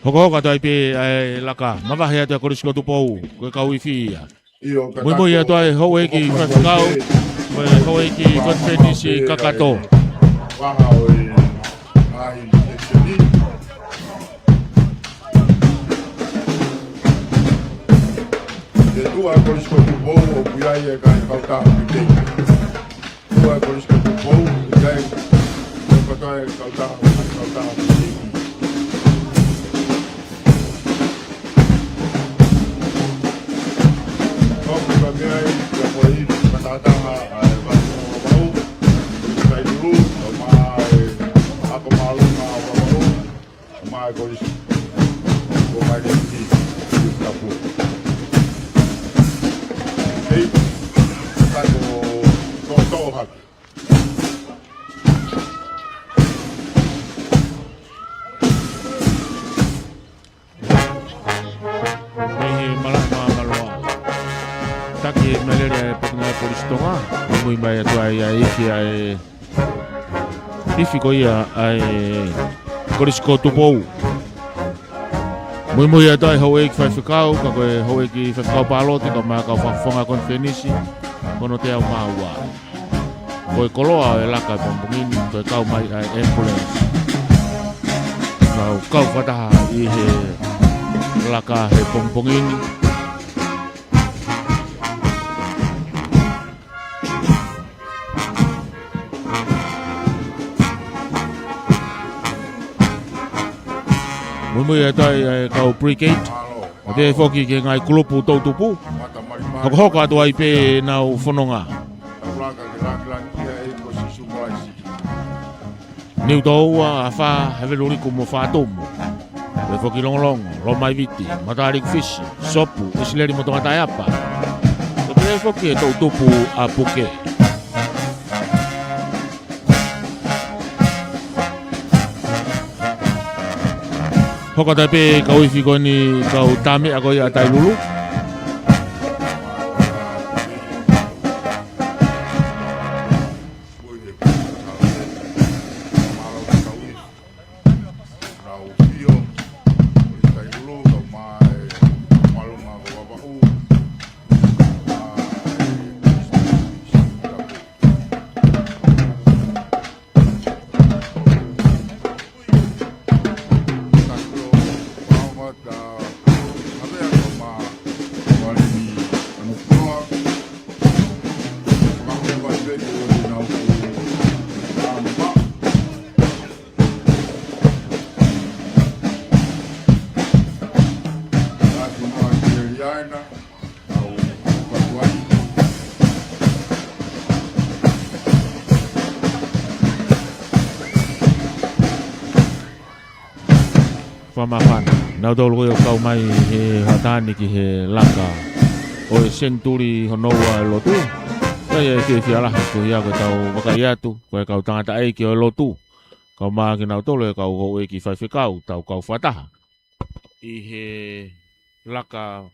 Hokohoko atu ai pē ʻa e laka, mavahe atu ʻa e Kolisi ko Tupou, ko e kau ifi ia. Muimui atu ai houʻeiki faifekau, mo e houʻeiki konifelenisi kakato. Aha ʻo e ngaahi sekisoni. Ke tuʻu ʻa e Kolisi ko Tupou ʻoku ʻi ai e ngaahi kautaha pipei. Tuʻu ʻa e Kolisi ko Tupou, ʻi ai e kautaha, kautaha pipei. Ko e meʻa ia, ko e fakatātā ʻa e Vavau, Tailulu, ʻo mai ʻa e ako māʻolunga ʻo Vavau, ʻo mai ko isi, ʻo mai le ki, ki tapu. Hei, ka ko, ko, ko hake. Mei he malaʻe māmāloa. Taki e mālele ʻa e Potungāue Kolisi Tonga. Muimui mai atu ai ʻa e ifi ʻa e ifi ko ia ʻa e Kolisi ko Tupou. Muimui atu ai houʻeiki faifekau, ka ko e houʻeiki faifekau pāloti, ka mo e kau fakafofonga konifelenisi, ko hono teau mā ua. Ko e koloa ʻo e laka he pongipongi ni, ko e kau mai ʻa e ambulance. Kau, kau fakataha ʻi he laka he pongipongi ni. Muimui atu ai ʻa e kau brigade. ʻO pehē foki ki he ngaahi kulupu toʻutupu. Hokohoko atu ai pē ʻenau fononga. Niutōua, Afā, Haveluliku mo Fatumu. Pehē foki Longolongo, Lomaiviti, Mataliku Fisi, Sopu, ʻIsileli mo Tongataʻeapa. Pehē foki e toʻutupu ʻa Puke. Hoko atu pē kau ifi ko eni kau tāmeʻa ko ia ʻa Tailulu. Fakamāfana. Nautolu ko ia ʻoku kau mai he hoʻatā ni ki he laka ʻo e senituli hono ua ʻo e lotu. Ka ʻi ai e fiefia lahi ko ia ko ʻetau vakai atu, ko e kau tangataʻeiki ʻo e lotu. Kau mai kinautolu e kau houʻeiki faifekau, tau kau fakataha ʻi he laka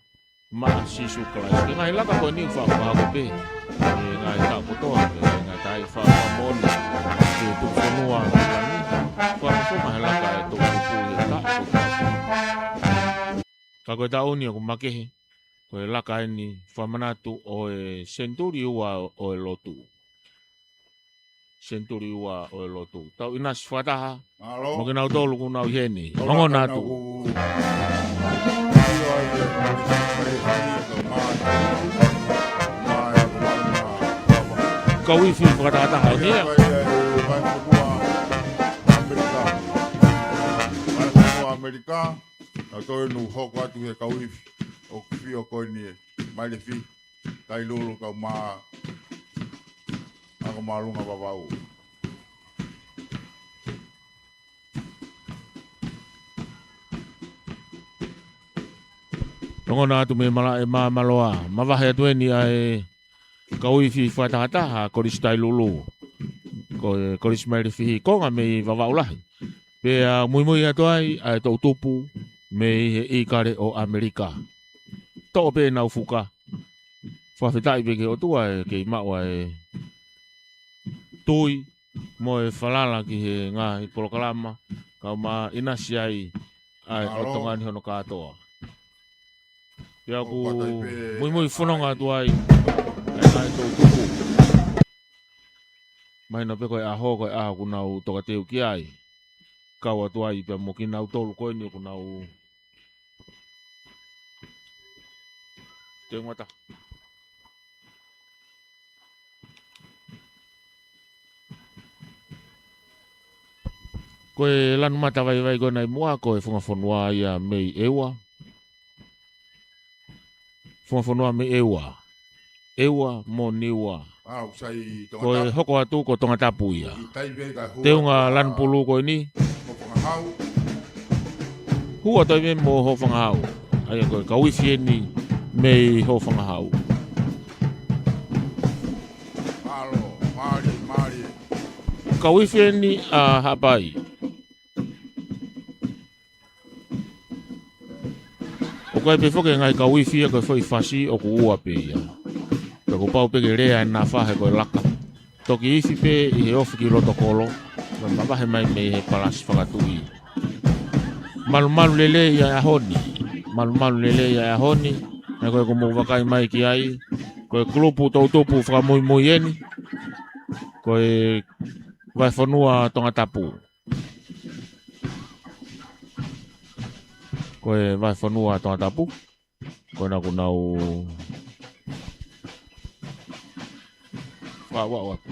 maʻa Sīsū Kalaisi. Ko e ngaahi laka ko eni ʻoku fakahoko pē ʻi he ngaahi taʻu kotoa, ʻi he ngaahi taʻu fakahoko moʻoni, ʻi he tuʻufonua ʻo Tonga ni, fakahoko mai he laka ʻe toʻutupu ʻi he taʻu kotoa. Ka ko e taʻu ni ʻoku makehe, ko e laka eni fakamanatu ʻo e senituli ua ʻo e lotu. Senituli ua ʻo e lotu. Tau ʻinasi fakataha. Mālō. Mo kinautolu ʻoku nau ʻi heni. Ongona atu. Kau ifi fakatahataha ʻo hea. ʻAmelika. Kau toe nu hoko atu he kau ifi ʻoku fio ko eni ʻe Mailefi, Tailulu kau mai ako māʻolunga Vavau. Ongona atu mei malaʻe māmāloa, mavahe atu eni ʻa e kau ifi fakatahataha Kolisi Tailulu, ko e Kolisi Mailefi, konga mei Vavaʻu Lahi. Pea muimui atu ai ʻa e toʻutupu mei he ʻIkale ʻo ʻAmelika. Toʻo pē ʻenau fuka. Fakafetaʻi pē ki he ʻOtua ʻe kei maʻu ʻa e tui mo e falala ki he ngaahi polokalama, kau mai ʻinasi ai ʻa e ʻOtua ni hono kātoa. Pea ʻoku muimui fononga atu ai ʻa e toʻutupu. Mahino pē ko e ʻaho, ko e ʻaho ʻoku nau tokateu ki ai. Kau atu ai pea mo kinautolu ko eni ʻoku nau teu ngata. Ko e lanu mata vaivai ko ena ʻi muʻa, ko e funga fonua ia mei ʻEua. Funga fonua mei ʻEua. ʻEua mo Niua. Au, sai Ko e Tongatapu. Hoko atu ko Tongatapu ia. ʻI tai pē ka hua Teunga ko lanu pulu ko eni. Hofangahau. Hua toe pē mo Hofangahau. ʻA ia ko e kau ifi eni mei Hofangahau. Mālō, mālie, mālie. Kau ifi eni ʻa Haʻapai. ʻOku ʻi ai pē foki e ngaahi kau ifi ia ko e foʻi fasi ʻoku ua pē ia. Pea kuo pau pē ke lea e nafa he ko e laka. Toki ifi pē ʻi he ofi ki loto kolo, mo mavahe mai mei he palasi fakatuʻi. Malumalu lelei ʻa e ʻaho ni. Malumalu lelei ʻa e ʻaho ni. Naʻe ko e ʻoku mou vakai mai ki ai. Ko e kulupu toutupu fakamuimui eni. Ko e Vahefonua Tongatapu. Ko e Vahefonua Tongatapu. Ko ena ʻoku nau fakauaʻu atu.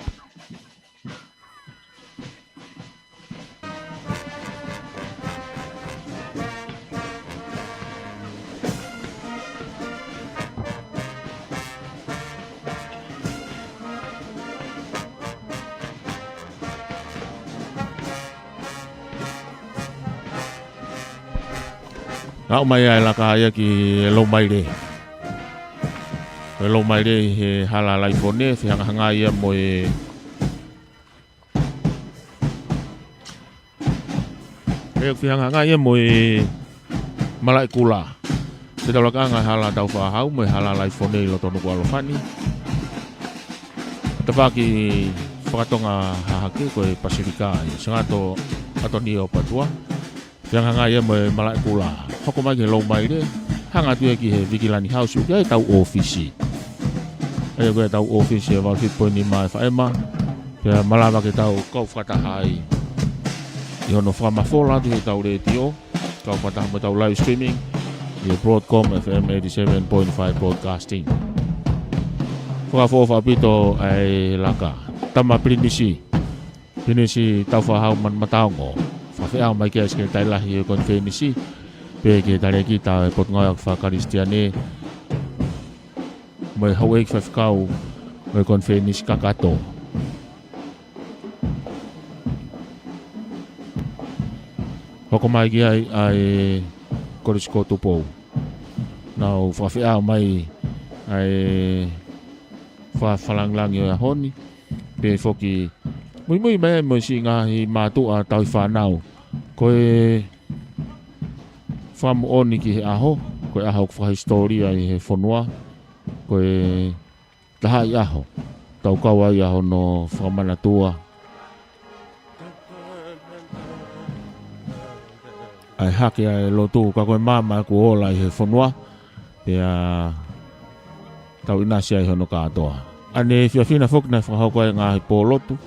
Aʻu mai ʻa e laka ia ki he Loumaile. Ko e Loumaile ʻi he Hala Laifone, fehangahangai ia mo e, ʻe fehangahangai ia mo e Malaʻekula. Ko e taulakaʻanga ʻa e Hala Taufaʻāhau mo e Hala Laifone ʻi loto Nukuʻalofa ni. Tafaʻaki fakatonga hahake ko e Pasilika ʻi Sangato ʻAtonio Patua. Fehangahangai ia mo e Malaʻekula. Hoko mai ki he Loumaile, hanga atu ia ki he Vikilani House ʻoku ʻi ai ʻetau ʻōfisi. ʻA ia ko ʻetau ʻōfisi ʻe valu fitu poini nima ʻa e faʻema. Pea malava ke tau kau fakataha ai ʻi hono fakamafola atu ʻi heʻetau letiō, kau fakataha mo ʻetau live streaming ʻi he Broadcom F M eighty-seven point five Broadcasting. Fakaʻofoʻofa ʻaupito ʻa e laka. Tama Pilinisi, Pilinisi Taufaʻāhau Manumataongo. Fakafeʻao mai ki he Sekelitali Lahi ʻo e Konifelenisi, pea ki he Talēkita ʻo e Potungāue Faka-Kalisitiane, mo e Houʻeiki Faifekau ʻo e Konifelenisi Kakato. Hoko mai ki ai ʻa e Kolisi ko Tupou. Nau fakafeʻao mai ʻa e fakafakalāngilangi ʻo e ʻaho ni. Pea foki muimui mai mo e siʻi ngaahi mātuʻa tauhi fānau. Ko e fakamoʻoni ki he ʻaho, ko e ʻaho ʻoku fakahisitōlia ʻi he fonua, ko e taha ʻi ʻaho, tau kau ai ʻa hono fakamanatua ʻa e hake ʻa e lotu, ka ko e maama kuo ola ʻi he fonua, pea tau ʻinasi ai hono kātoa. ʻAneefiafi na foki naʻe fakahoko ai e ngaahi pōlotu,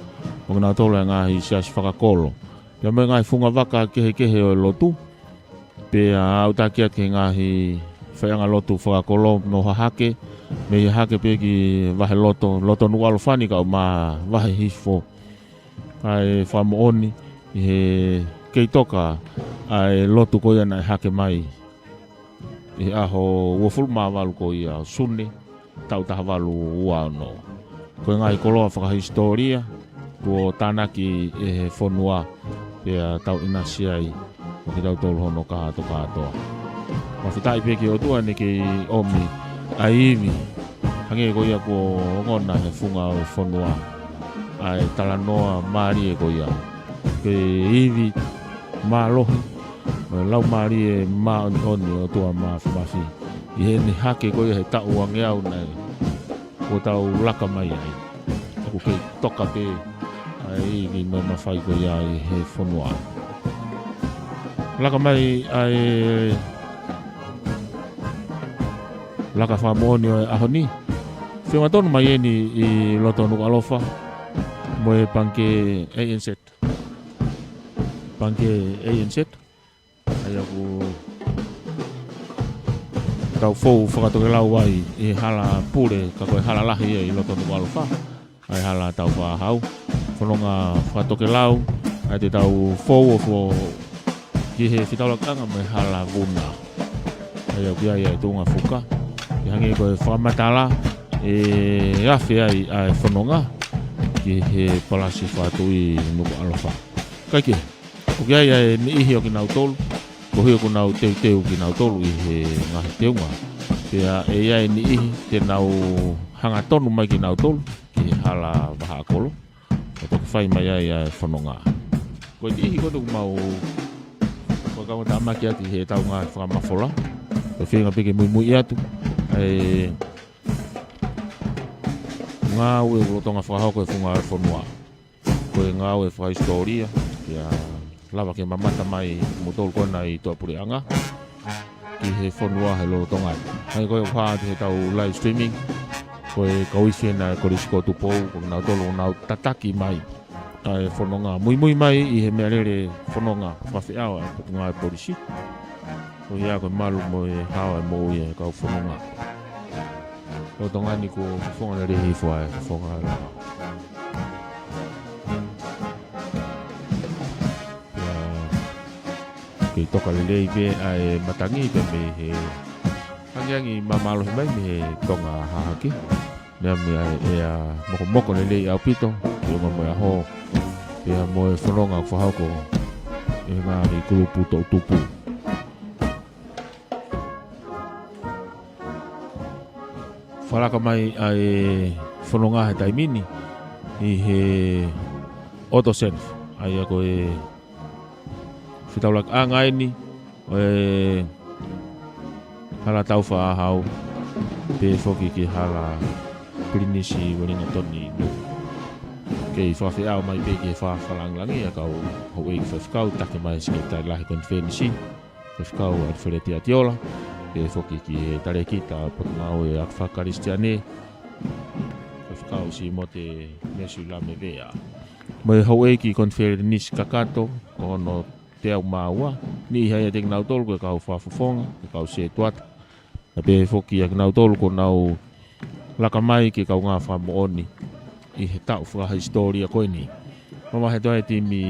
mo kinautolu e ngaahi siasi fakakolo. Pea mo e ngaahi funga vaka kehekehe ʻo e lotu, pea aʻutaki atu ki he ngaahi faiʻanga lotu fakakolo mo hahake, mei hahake pē ki Vaheloto, loto Nukuʻalofa ni kae ʻumaʻā Vahehifo. ʻA e fakamoʻoni ʻi he kei toka ʻa e lotu ko ia naʻe hake mai ʻi he ʻaho uofulu mā valu ko ia ʻo Sune, taʻu taha valu ua ono. Ko e ngaahi koloa fakahisitōlia kuo tānaki ʻe he fonua, pea tau ʻinasi ai mo kitautolu hono kātokātoa. Fakafetaʻi pē ki he ʻOtua naʻe kei ʻomi ʻa e ivi, hangē ko ia kuo ongona he funga ʻo e fonua, ʻa e talanoa mālie ko ia. Ko e ivi mālohi, mo e Laumālie Māʻoniʻoni ʻo e ʻOtua Māfimafi, ʻi heʻene hake ko ia he taʻu uangeau naʻe, kuo tau laka mai ai. ʻOku kei toka pē ʻa e ivi mo e mafai ko ia ʻi he fonua. Laka mai ʻa e laka fakamoʻoni ʻo e ʻaho ni. Feʻunga tonu mai eni ʻi loto Nukuʻalofa. mo e Pangikē A N Z. Pangikē A N Z. ʻA ia ʻoku tau fou fakatokelau ai ʻi he hala pule, ka ko e hala lahi ia ʻi loto Nukuʻalofa. ʻA e hala Taufaʻāhau. Fononga fakatokelau, ʻa ia te tau fou ʻo fou ki he fetaulakiʻanga mo e hala Vuna. ʻA ia ʻoku ʻi ai ʻa e tuʻunga fuka. ʻI he hangē ko e fakamatala, ʻe afe ai ʻa e fononga ki he Palasi Fakatuʻi Nukuʻalofa. Kae kehe, ʻoku ʻi ai ʻa e niʻihi ʻo kinautolu, koeʻuhi ʻoku nau teuteu kinautolu ʻi he ngaahi teunga. Pea ʻe ʻi ai e niʻihi te nau hangatonu mai kinautolu ki he hala Vahaʻakolo, ʻo toki fai mai ai ʻa e fononga. Ko e niʻihi ko eni ʻoku mau fakakaungātāmaki atu ʻi heʻetau ngaahi fakamafola. Ko e feinga pē ke muimui atu ʻa e ngāue ʻoku lolotonga fakahoko ʻe he funga fonua. Ko e ngāue fakahisitōlia, ʻe lava ke mamata mai kimoutolu ko ena ʻi tuʻapuleʻanga ki he fonua he lolotonga ni. Hangē ko ia ʻoku hā atu heʻetau live streaming, ko e kau ifi ena ʻa e Kolisi ko Tupou, ko kinautolu ʻoku nau tataki mai ʻa e fononga. Muimui mai ʻi he meʻalele fononga fakafeʻao ʻa e Potungāue Polisi. Ko ia ko e malu mo e hao ʻa e moʻui ʻa e kau fononga. Lolotonga ni kuo fofonga lelei hifo ʻa e fofonga laka. Pea kei toka lelei pē ʻa e matangi pē mei he angiangi māmālohi mai mei he tonga hahake. Meʻa mei ai ʻa e ʻea mokomoko lelei ʻaupito, ʻi he ʻuhinga mo e ʻaho, pea mo e fononga ʻoku fakahoko ʻe he ngaahi kulupu toʻutupu. Fakalaka mai ʻa e fononga he taimi ni ʻi he ʻOto Senfa, ʻa ia ko e fetaulakiʻanga eni ʻo e hala Taufaʻāhau, pehē foki ki he hala Pilinisi Uelingatoni. Kei fakafeʻao mai pē ki he fakalangilangi ʻa e kau houʻeiki faifekau, taki mai ʻe he Sekelitali Lahi Konifelenisi, Faifekau ʻAlifeleti ʻAtiola, pehē foki ki he talēkita Potungāue ʻa e Ako Fakakalisitiane, Faifekau Simote Mesu Lamevea. Mo e houʻeiki konifelenisi kakato, ko hono teau mā ua, niʻihi ia ʻiate kinautolu ko e kau fakafofonga, ko e kau sētuata. Pea pehē foki ʻa kinautolu kuo nau laka mai ke kaungā fakamoʻoni ʻi he taʻu fakahisitōlia ko eni. Mavahe atu ʻa e timi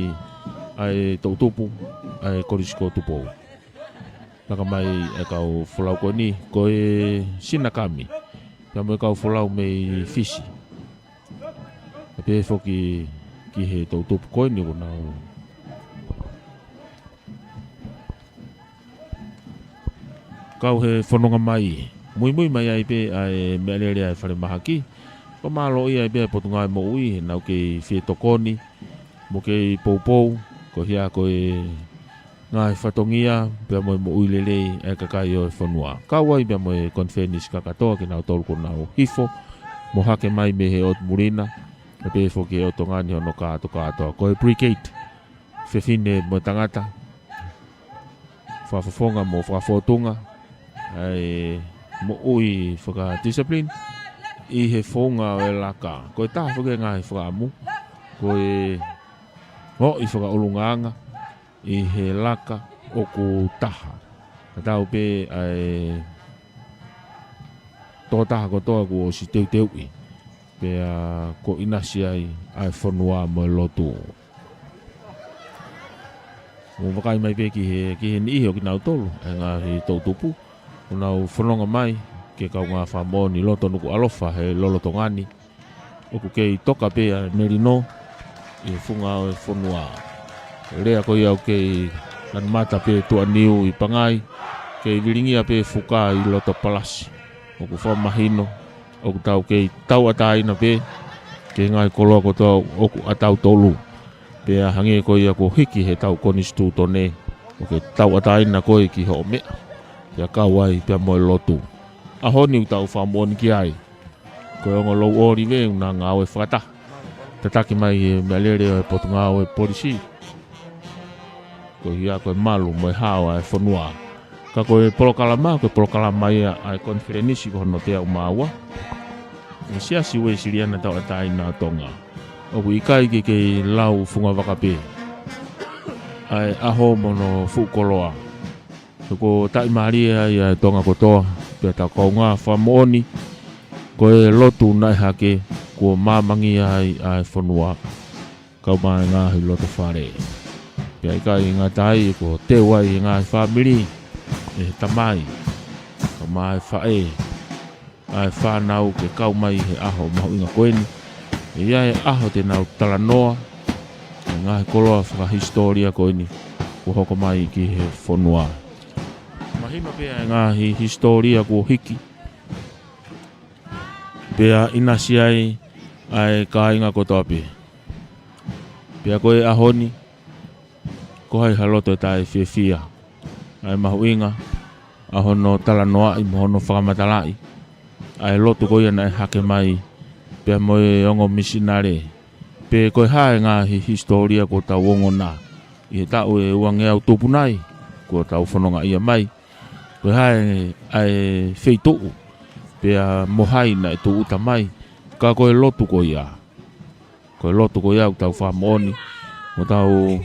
ʻa e toʻutupu ʻa e Kolisi ko Tupou. Laka mai ʻa e kau folau ko eni, ko e Sinakami, pea mo e kau folau mei Fisi. Pea pehē foki ki he toʻutupu ko eni kuo nau kau he fononga mai. Muimui mai ai pē ʻa e meʻalele ʻa e falemahaki. Fakamālōʻia ai pē ʻa e Potungāue Moʻui heʻenau kei fie tokoni mo kei poupou, koeʻuhi ko e ngaahi fatongia pea mo e moʻui lelei ʻa e kakai ʻo e fonua. Kau ai pea mo e konifelenisi kakato ʻa kinautolu kuo nau hifo mo hake mai mei he ʻotu muli na, pea pehē foki ʻe he ʻOtu Ngāue ni hono kātokātoa. Ko e brigade, fefine mo e tangata, fakafofonga mo fakafōtunga ʻa e moʻui fakadiscipline ʻi he founga ʻo e laka. Ko e taha foki e ngaahi fakaʻamu, ko e ʻoʻi fakaʻulungaanga ʻi he laka ʻoku taha. Ka tau pē ʻa e tokotaha kotoa kuo ʻosi teuteuʻi, pea kuo ʻinasi ai ʻa e fonua mo e lotu. Mou vakai mai pē ki he, ki he niʻihi ʻo kinautolu, ʻa e ngaahi toʻutupu, kuo nau fononga mai ke kaungā fakamoʻoni ʻi loto Nukuʻalofa he lolotonga ni. ʻOku kei toka pē ʻa e melino ʻi he funga ʻo e fonua. Lea ko ia ʻoku kei lanumata pē tuʻaniu ʻi Pangai, kei vilingia pē fuka ʻi loto palasi. ʻOku fakamahino ʻoku tau kei tauʻatāina pē ki he ngaahi koloa kotoa ʻoku ʻatautolu. Pea hangē ko ia kuo hiki heʻetau konisitūtone, ʻoku ke tauʻatāina koe ki hoʻo meʻa, pea kau ai pea mo e lotu. ʻAho ni ʻoku tau fakamoʻoni ki ai, ko e ongo Louʻolive ʻoku na ngāue fakataha, tataki mai ʻe he meʻalele ʻo e Potungāue Polisi, koeʻuhi ko e malu mo e hao ʻa e fonua. Ka ko e polokalama, ko e polokalama ia ʻa e konifelenisi ko hono teau mā ua ʻa e Siasi Uēsiliana Tauʻatāina ʻo Tonga. ʻoku ʻikai ke kei lau fungavaka pē ʻa e ʻaho mo hono fuʻu koloa. He kuo taʻimālie ai ʻa e Tonga kotoa, pea ʻetau kaungā fakamoʻoni, ko e lotu naʻe hake, kuo māmangia ai ʻa e fonua, kau mai ngaahi loto fale. Pea ʻikai ngata ai, kuo teu ai e ngaahi fāmili, e tamai, kau mai faʻē, ʻa e fānau ke kau mai he ʻaho mahuʻinga ko eni. ʻE ʻi ai e ʻaho te nau talanoa e ngaahi koloa fakahisitōlia ko eni kuo hoko mai ki he fonua. Mahino pē ʻa e ngaahi hisitōlia kuo hiki, pea ʻinasi ai ʻa e kāinga kotoa pē. Pea ko e ʻaho ni, ko hai ha loto ʻe taʻefiefia ʻa e mahuʻinga ʻa hono talanoaʻi mo hono fakamatalaʻi ʻa e lotu ko ia naʻe hake mai pea mo e ongo misinale, pe ko e hā e ngaahi hisitōlia kuo tau ongona ʻi he taʻu ʻe uangeau tupu nai kuo tau fonongaʻia mai, ko e hā e, ʻa e feituʻu, pea mo hai naʻe tūʻuta mai, ka ko e lotu ko ia. Ko e lotu ko ia ʻoku tau fakamoʻoni, mo tau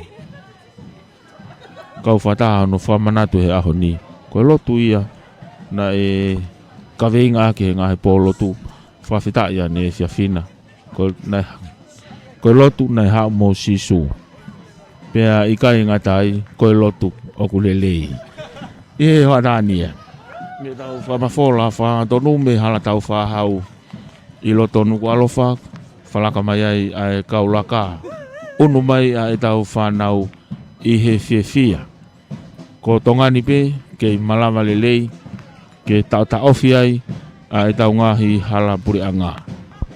kau fakataha hono fakamanatu he ʻaho ni. Ko e lotu ia naʻe kaveinga ʻaki he ngaahi pō lotu, fakafetaʻi ʻaneefiafi na. Ko e, naʻe, ko e lotu naʻe haʻu mo Sīsū. Pea ʻikai ngata ai, ko e lotu ʻoku lelei. ʻI he hoʻatā ni ē, mei heʻetau fakamafola fakahangatonu mei Hala Taufaʻāhau ʻi loto Nukuʻalofa, fakalaka mai ai ʻa e kau laka. ʻUnu mai ʻa ʻetau fānau ʻi he fiefia. Ko Tonga ni pē, kei malava lelei ke taʻotaʻofi ai ʻa ʻetau ngaahi hala puleʻanga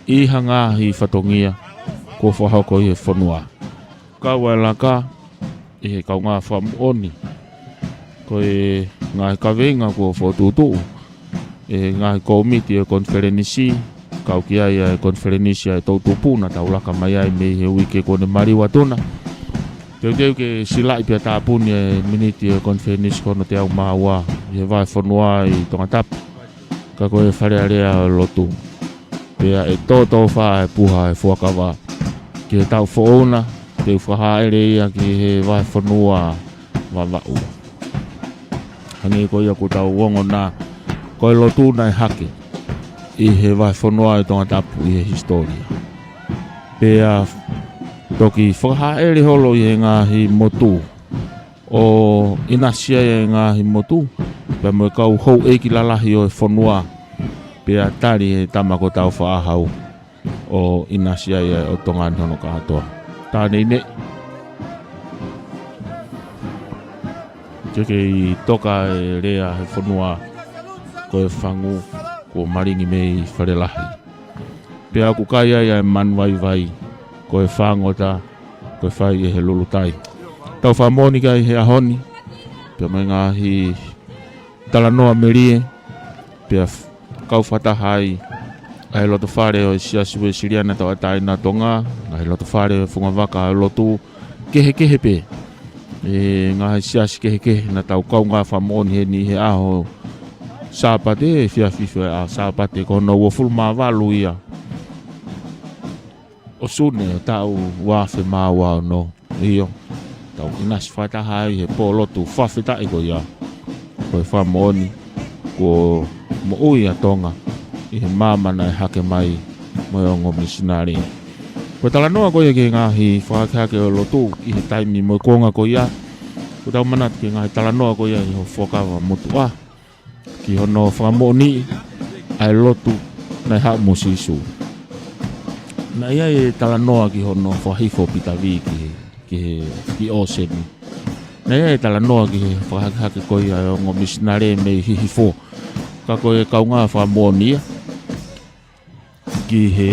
ʻi ha ngaahi fatongia kuo fakahoko ʻi he fonua. Kau ʻa e laka ʻi he kaungā fakamoʻoni, ko e ngaahi kaveinga kuo fokotuʻutuʻu ʻe he ngaahi kōmiti ʻo e konifelenisi, kau ki ai ʻa e konifelenisi ʻa e toʻutupu naʻa tau laka mai ai mei he uike kuo ne maliu atu na. Teuteu ke silaʻi pea tāpuni e miniti ʻo e konifelenisi ko hono teau mā ua ʻi he vahefonua ʻi Tongatapu, ka ko e Fale Alea ʻo e Lotu. Pea ʻe tōtōfā e puha e fuakava ki he taʻu foʻou na, te u fakahāʻele ia ki he vahefonua Vavaʻu. Hangē ko ia kuo tau ongona, ko e lotu naʻe hake ʻi he vahefonua ʻi Tongatapu ʻi he hisitōlia. Pea toki fakahāʻele holo ʻi he ngaahi motu ʻo ʻinasi ai e ngaahi motu, pea mo e kau houʻeiki lalahi ʻo e fonua, pea tali ʻe he tama ko Taufaʻāhau ʻo ʻinasi ai ʻa e ʻOtu Tonga ni hono kātoa. Tā nei nei. Ke kei toka e lea he fonua, ko e fangu kuo malingi mei Falelahi. Pea ʻoku kai ai ʻa e manu vaivai, ko e fāngota, ko e fai ʻe he lulutai. Tau fakamoʻoni ki ai he ʻaho ni, pea mo e ngaahi talanoa melie, pea f-, kau fakataha ai ʻa e loto fale ʻo e Siasi Uēsiliana Tauʻatāina ʻo Tonga, ngaahi loto fale ʻo e fungavaka ʻo e lotu kehekehe pē. ʻE ngaahi siasi kehekehe naʻa tau kaungā fakamoʻoni heni he ʻaho Sāpate, efiafi ʻo e ʻaho Sāpate, ko hono uofulu mā valu ia ʻo Sune ʻo e taʻu ua afe mā ua ono. ʻIo, tau ʻinasi fakataha ai he pō lotu fakafetaʻi ko ia. Ko e fakamoʻoni, kuo moʻui ʻa Tonga ʻi he maama naʻe hake mai mo e ongo misinale. Ko e talanoa ko ia ki he ngaahi fakahakehake ʻo e lotu ʻi he taimi mo e kuonga ko ia. Ko ʻetau manatu ki he ngaahi talanoa ko ia ʻi he fuakava motuʻa, ki hono fakamoʻoniʻi ʻa e lotu naʻe haʻu mo Sīsū. Naʻe ʻi ai e talanoa ki hono fakahifo ʻo Pita Vī ki he, ki he, ki ʻōseni. Naʻe ʻi ai e talanoa ki he fakahakehake ko ia ʻa e ongo misinale mei Hihifo. Ka ko e kaungā fakamoʻoni ia ki he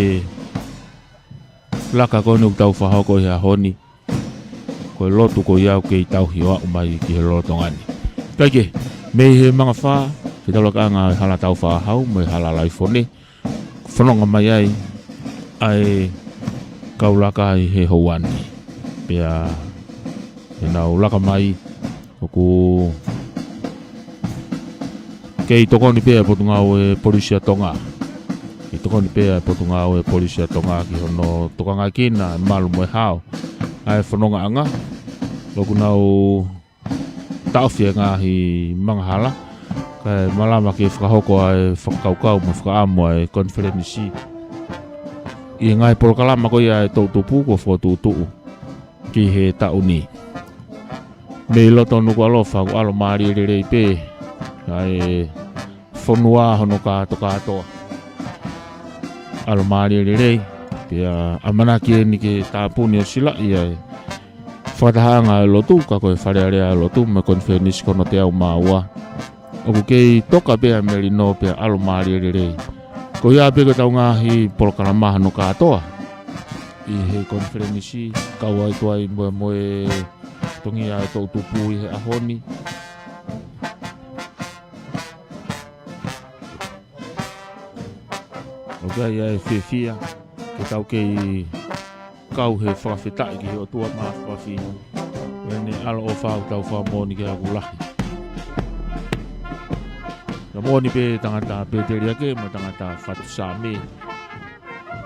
laka ko eni ʻoku tau fakahoko he ʻaho ni. Ko e lotu ko ia ʻoku kei tauhi ʻo aʻu mai ki he lolotonga ni. Kae kehe, mei he Mangafā, fetaulakaʻanga ʻo e Hala Taufaʻāhau mo e Hala Laifone, fononga mai ai ʻa e kau laka ʻi he houa ni. Pea ʻenau laka mai, ʻoku kei tokoni pē ʻa e Potungāue Polisi ʻa Tonga ʻI he tokoni pē ʻa e Potungāue Polisi ʻa Tonga ki hono tokangaʻi ʻa e malu mo e hao ʻa e fonongaʻanga. ʻOku nau taʻofi e ngaahi angahala, kae malava ke fakahoko ʻa e fakakaukau mo e fakaʻamu ʻa e konifelenisi ʻi he ngaahi polokalama ko ia ʻa e toʻutupu kuo fokotuʻutuʻu ki he taʻu ni. Mei loto Nukuʻalofa, ʻoku ʻalomālie lelei pē ʻa e fonua hono kātokātoa. ʻAlomālie lelei, pea ʻamanaki eni ke tāpuni ʻo silaʻi ʻa e fakatahaʻanga ʻa e lotu, ka ko e Fale Alea ʻa e Lotu mo e konifelenisi ko hono teau mā ua. ʻOku kei toka pē ʻa e melino pea ʻalomālie lelei. Ko ia pē ko ʻetau ngaahi polokalama hono kātoa ʻi he konifelenisi, kau ai tuai mo e, mo e fatongia ʻa e toʻutupu ʻi he ʻaho ni. ʻOku ʻi ai ʻa e fiefia ke tau kei kau he fakafetaʻi ki he ʻOtua Māfimafi, ʻene ʻaloʻofa ʻoku tau fakamoʻoni ki ai ʻoku lahi. Ka moʻoni pē tangata Pēteliake mo e tangata Fatu Saame.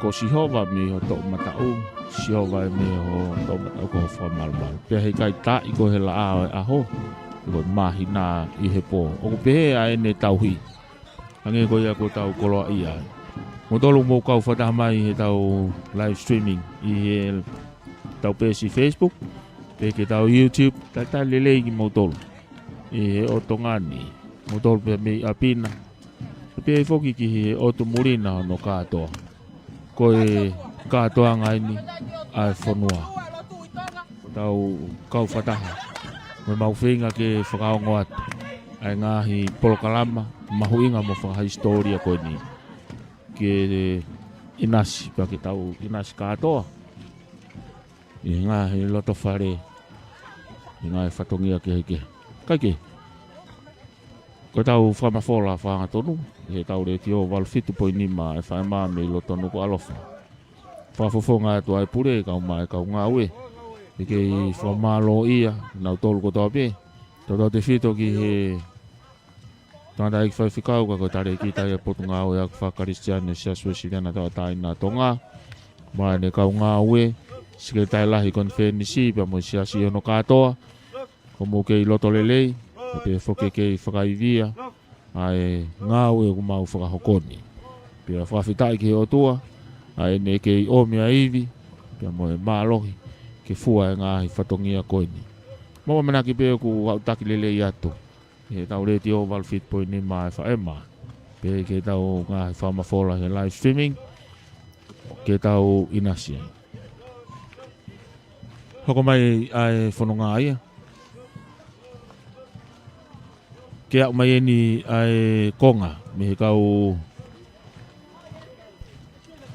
Ko Sihova mei ho toʻomataʻu, Sihova ē mei ho toʻomataʻu ko ho fakamalumalu. Pea heʻikai taaʻi koe he laʻā ʻo e ʻaho, pe ko e māhina ʻi he pō. ʻOku pehē ʻa ʻene tauhi. Hangē ko ia ko ʻetau koloaʻia ai. Moutolu mou kau fakataha mai heʻetau live streaming ʻi heʻetau peesi Facebook, pe ki heʻetau YouTube, talitali lelei kimoutolu ʻi he ʻotu ngaahi, moutolu pē mei ʻapi na, pea pehē foki ki he ʻotu muli na hono kātoa. Ko e kātoanga eni ʻa e fonua. Tau kau fakataha mo ʻemau feinga ke fakaongo atu ʻa e ngaahi polokalama mahuʻinga mo fakahisitōlia ko eni ke ʻinasi, pea ke tau ʻinasi kātoa ʻi he ngaahi loto fale, ʻi he ngaahi fatongia kehekehe. Kae kehe, ko ʻetau fakamafola fakahangatonu ʻi heʻetau Letiō valu fitu poini nima FM mei loto Nukuʻalofa. Fakafofonga atu ʻa e pule, kau mai kau ngāue. ʻEkei fakamālōʻia nautolu kotoa pē. Tautautefito ki he tangataʻeiki faifekau, ka ko e talēkita ia ʻo e Potungāue Ako Fakakalisitiane ʻo e Siasi Uēsiliana Tauʻatāina ʻa Tonga, mo ʻene kau ngāue, Sekelitali Lahi Konifelenisi, pea mo e Siasi ʻi hono kātoa, ʻoku mou kei loto lelei, pea pehē foki ke kei fakaivia ʻa e ngāue ʻoku mau fakahoko ni. Pea fakafetaʻi ki he ʻOtua, ʻa ʻene kei ʻomi ʻa e ivi, pea mo e mālohi, ke fua e ngaahi fatongia ko eni. Mau ʻamanaki pē ʻoku aʻutaki lelei atu ʻi heʻetau Letiō valu fitu poini nima FM, pea ki heʻetau ngaahi fakamafola he live streaming, ke tau ʻinasi ai. Hoko mai ʻa e fononga ia ke aʻu mai eni ʻa e konga mei he kau,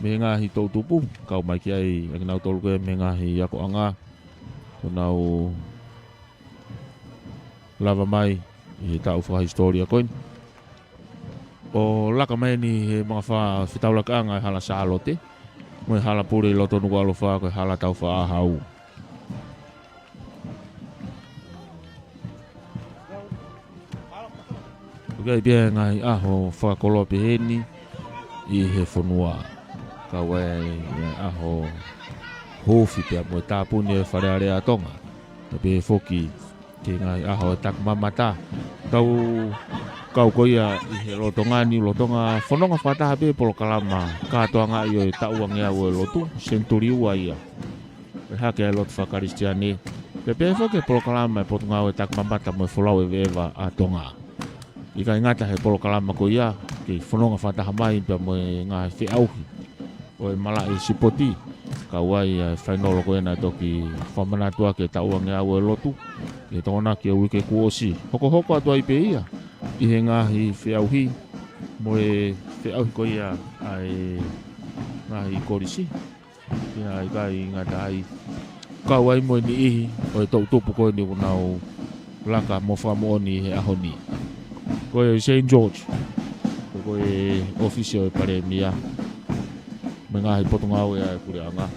mei he ngaahi toʻutupu, kau mai ki ai ʻa kinautolu ko ē mei he ngaahi akoʻanga, ʻoku nau lava mai ʻi he taʻu fakahisitōlia ko eni. ʻO laka mai eni he magafaʻa fetaulakaʻanga ʻa e Hala Sālote mo e hala pule ʻi loto Nukuʻalofa, ko e Hala Taufaʻāhau. ʻOku ʻi ai pē ʻa e ngaahi ʻaho fakakoloa peheni ʻi he fonua. Kau ai ʻa e ʻaho huufi pea mo e tāpuni ʻo e Fale Alea ʻa Tonga. Pea pehē foki ki he ngaahi ʻaho ʻo e takimamata. Tau kau ko ia ʻi he lolotonga ni, lolotonga fononga fakataha pē polokalama kātoangaʻi ʻo e taʻu uangeau ʻo e lotu, senituli ua ia ʻo e hake ʻa e lotu fakakalisitiane. Pea pehē foki ki he polokalama ʻa e Potungāue Takimamata mo e Folau ʻEveʻeva ʻa Tonga. ʻIkai ngata he polokalama ko ia, kei fononga fakataha mai pea mo e ngaahi feʻauhi ʻo e malaʻe sipoti. Kau ai ʻa e fainolo ko ē naʻe toki fakamanatu ʻaki e taʻu uangeau ʻo e lotu ʻi he Tokonaki ʻo e uike kuo ʻosi. Hokohoko atu ai pē ia ʻi he ngaahi feʻauhi mo e feʻauhi ko ia ʻa e ngaahi kolisi. Pea ʻikai ngata ai, kau ai mo e niʻihi ʻo e toʻutupu ko eni ʻoku nau laka mo fakamoʻoni he ʻaho ni. Ko e Saint George, ko e ʻōfisi ʻo e Palēmia mo e ngaahi potungāue ʻa e puleʻanga,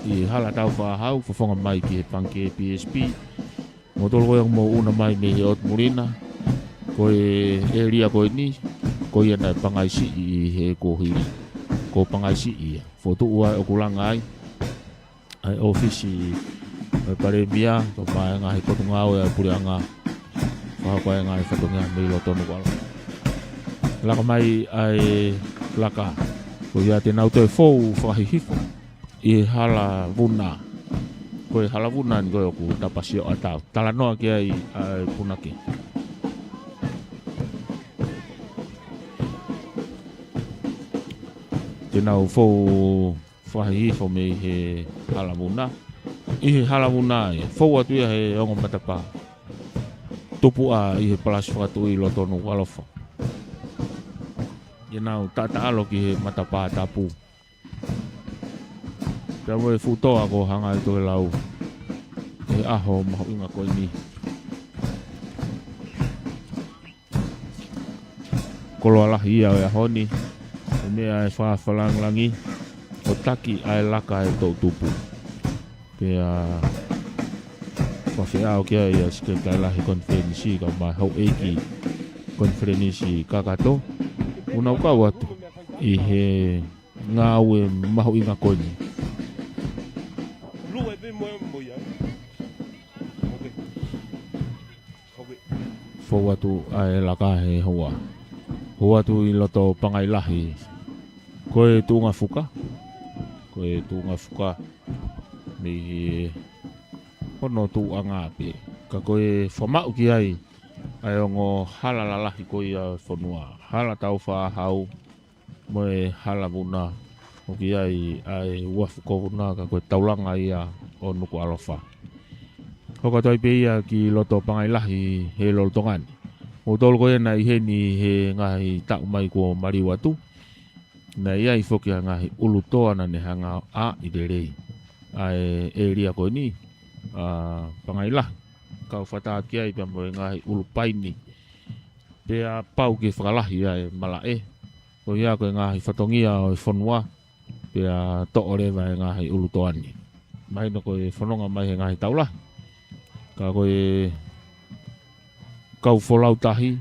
ʻi Hala Taufaʻāhau, fofonga mai ki he Pangikē BSP. Moutolu ko ē ʻoku mou ʻuna mai mei he ʻotu muli na, ko e ʻēlia ko eni, Ko ia naʻe pangaisiʻi ʻi he kuohili. Ko pangaisiʻi ia. Fokotuʻu ai ʻoku langa ai ʻa e ʻōfisi ʻo e Palēmia, kae ʻumaʻā e ngaahi potungāue ʻa e puleʻanga. Fakahoko ai e ngaahi fatongia mei loto Nukuʻalofa. Laka mai ʻa e laka. Ko ia te nau toe fou fakahihifo ʻi he hala vuna. Ko e hala vuna ni ko ē ʻoku tapasio ʻatā. Talanoa ki ai ʻa e punake. Te nau fou fakahihifo mei he hala vuna. ʻI he hala vuna ē, fou atu ia he ongo matapā. Tupuʻa ʻi he Palasi Fakatuʻi loto Nukuʻalofa. Te nau taʻataʻalo ki he matapā tapu. Pea mo e fuʻu toa kuo hanga ʻe he tokelau ʻi he ʻaho mahuʻinga ko eni. Koloa lahi ia ʻo e ʻaho ni, ʻa e meʻa ʻa e fakafalangilangi ʻo taki ʻa e laka ʻa e toʻutupu. Pea fakafeʻao ki ai ʻa e Sekelitali Lahi Konifelenisi kae ʻumaʻā e houʻeiki konifelenisi kakato. ʻOku nau kau atu ʻi he ngāue mahuʻinga ko eni. Fou atu ʻa e laka he houa. Fou atu ʻi loto Pangai Lahi. Ko e tuʻunga fuka. Ko e tuʻunga fuka mei he hono tuʻuʻanga pē. Ka ko e fakamaʻu ki ai ʻa e ongo hala lalahi ko ia ʻo e fonua. Hala Taufaʻāhau mo e hala vuna ʻoku ʻi ai ʻa e uafu ko Vuna ka ko e taulanga ia ʻo Nukuʻalofa. Hoko atu ai pē ia ki loto Pangai Lahi he lolotonga ni. Moutolu ko ē naʻe ʻi heni he ngaahi taʻu mai kuo maliu atu. Naʻe ʻi ai foki ʻa e ngaahi ʻulutoa naʻa ne hanga ʻo ʻāʻi lelei ʻa e ʻēlia ko eni, ʻa Pangai Lahi. Kau fakataha ki ai pea mo e ngaahi ʻulu paini. Pea pau ke fakalahi ʻa e malaʻe. Ko ia ko e ngaahi fatongia ʻo e fonua. Pea toʻo leva e ngaahi ʻulutoa ni. Mahino ko e fononga mai he ngaahi taulahi. Ka ko e kau folau tahi.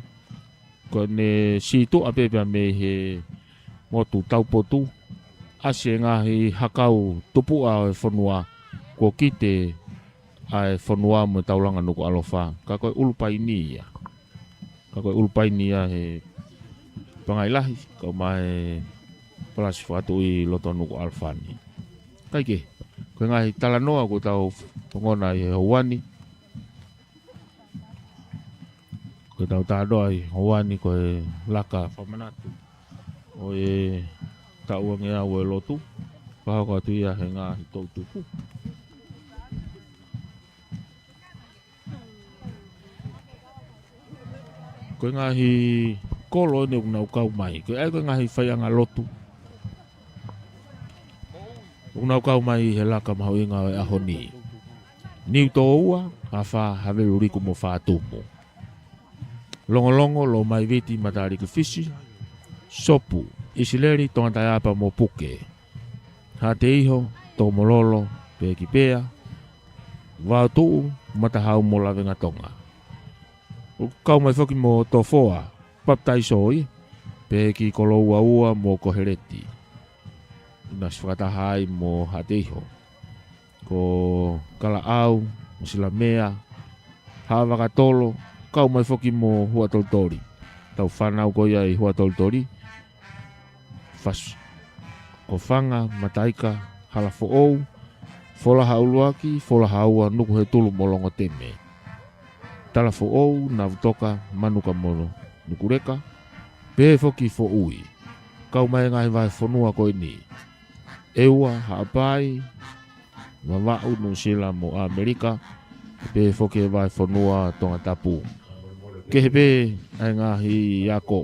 Ko ʻene sītuʻa pē pea mei he motu taupotu. ʻAsi e ngaahi hakau tupuʻa ʻo e fonua. Kuo kite ʻa e fonua mo e taulanga Nukuʻalofa. Ka ko e ʻulu paini ia. Ka ko e ʻulu paini ia he Pangai Lahi, kae ʻumaʻā e Palasi Fakatuʻi loto Nukuʻalofa ni. Kae kehe, ko e ngaahi talanoa kuo tau ongona ʻi he houa ni. Ko e tau talanoa ʻi he houa ni ko e laka fakamanatu ʻo e taʻu ange ʻa e lotu. Fakahoko atu ia he ngaahi toʻutupu. Ko e ngaahi kolo eni ʻoku nau kau mai. Ko e ʻai ko e ngaahi faiʻanga lotu ʻoku nau kau mai he laka mahuʻinga ʻo e ʻaho ni. Niutōua, Haʻafā, Haveluliku mo Fātumu. Longolongo, Lomaiviti, Matāliki, Fisi. Sopu, ʻIsileli, Tongataeapa mo Puke. Haʻateiho, Tokomololo, Pēkipea, Vaotuʻu, Matahau mo Lavengatonga. ʻOku kau mai foki mo Tofoa, Papitaiso ʻi, pehē ki Kolouaua mo Koheleti. ʻOku nau ʻosi fakataha ai mo Haʻateiho. Ko Kalaʻau, Silamea, Haʻavakatolo, kau mai foki mo Huʻatolitoli. Tau fānau ko ia ʻi Huʻatolitoli. Fasu. Ko Fanga, Mataika, Halafoʻou, Folaha ʻUluaki, Folaha Ua, Nukuhetulu mo Longoteme. Talafoʻou, Navutoka, Manuka mo Nukuleka. Pehē foki Foʻui. Kau mai ngaahi vahefonua ko eni. ʻEua, Haʻapai, Vavaʻu, Nuʻusila mo ʻAmelika, pehē foki e vahefonua Tongatapu. Kehe pē ʻa e ngaahi ako.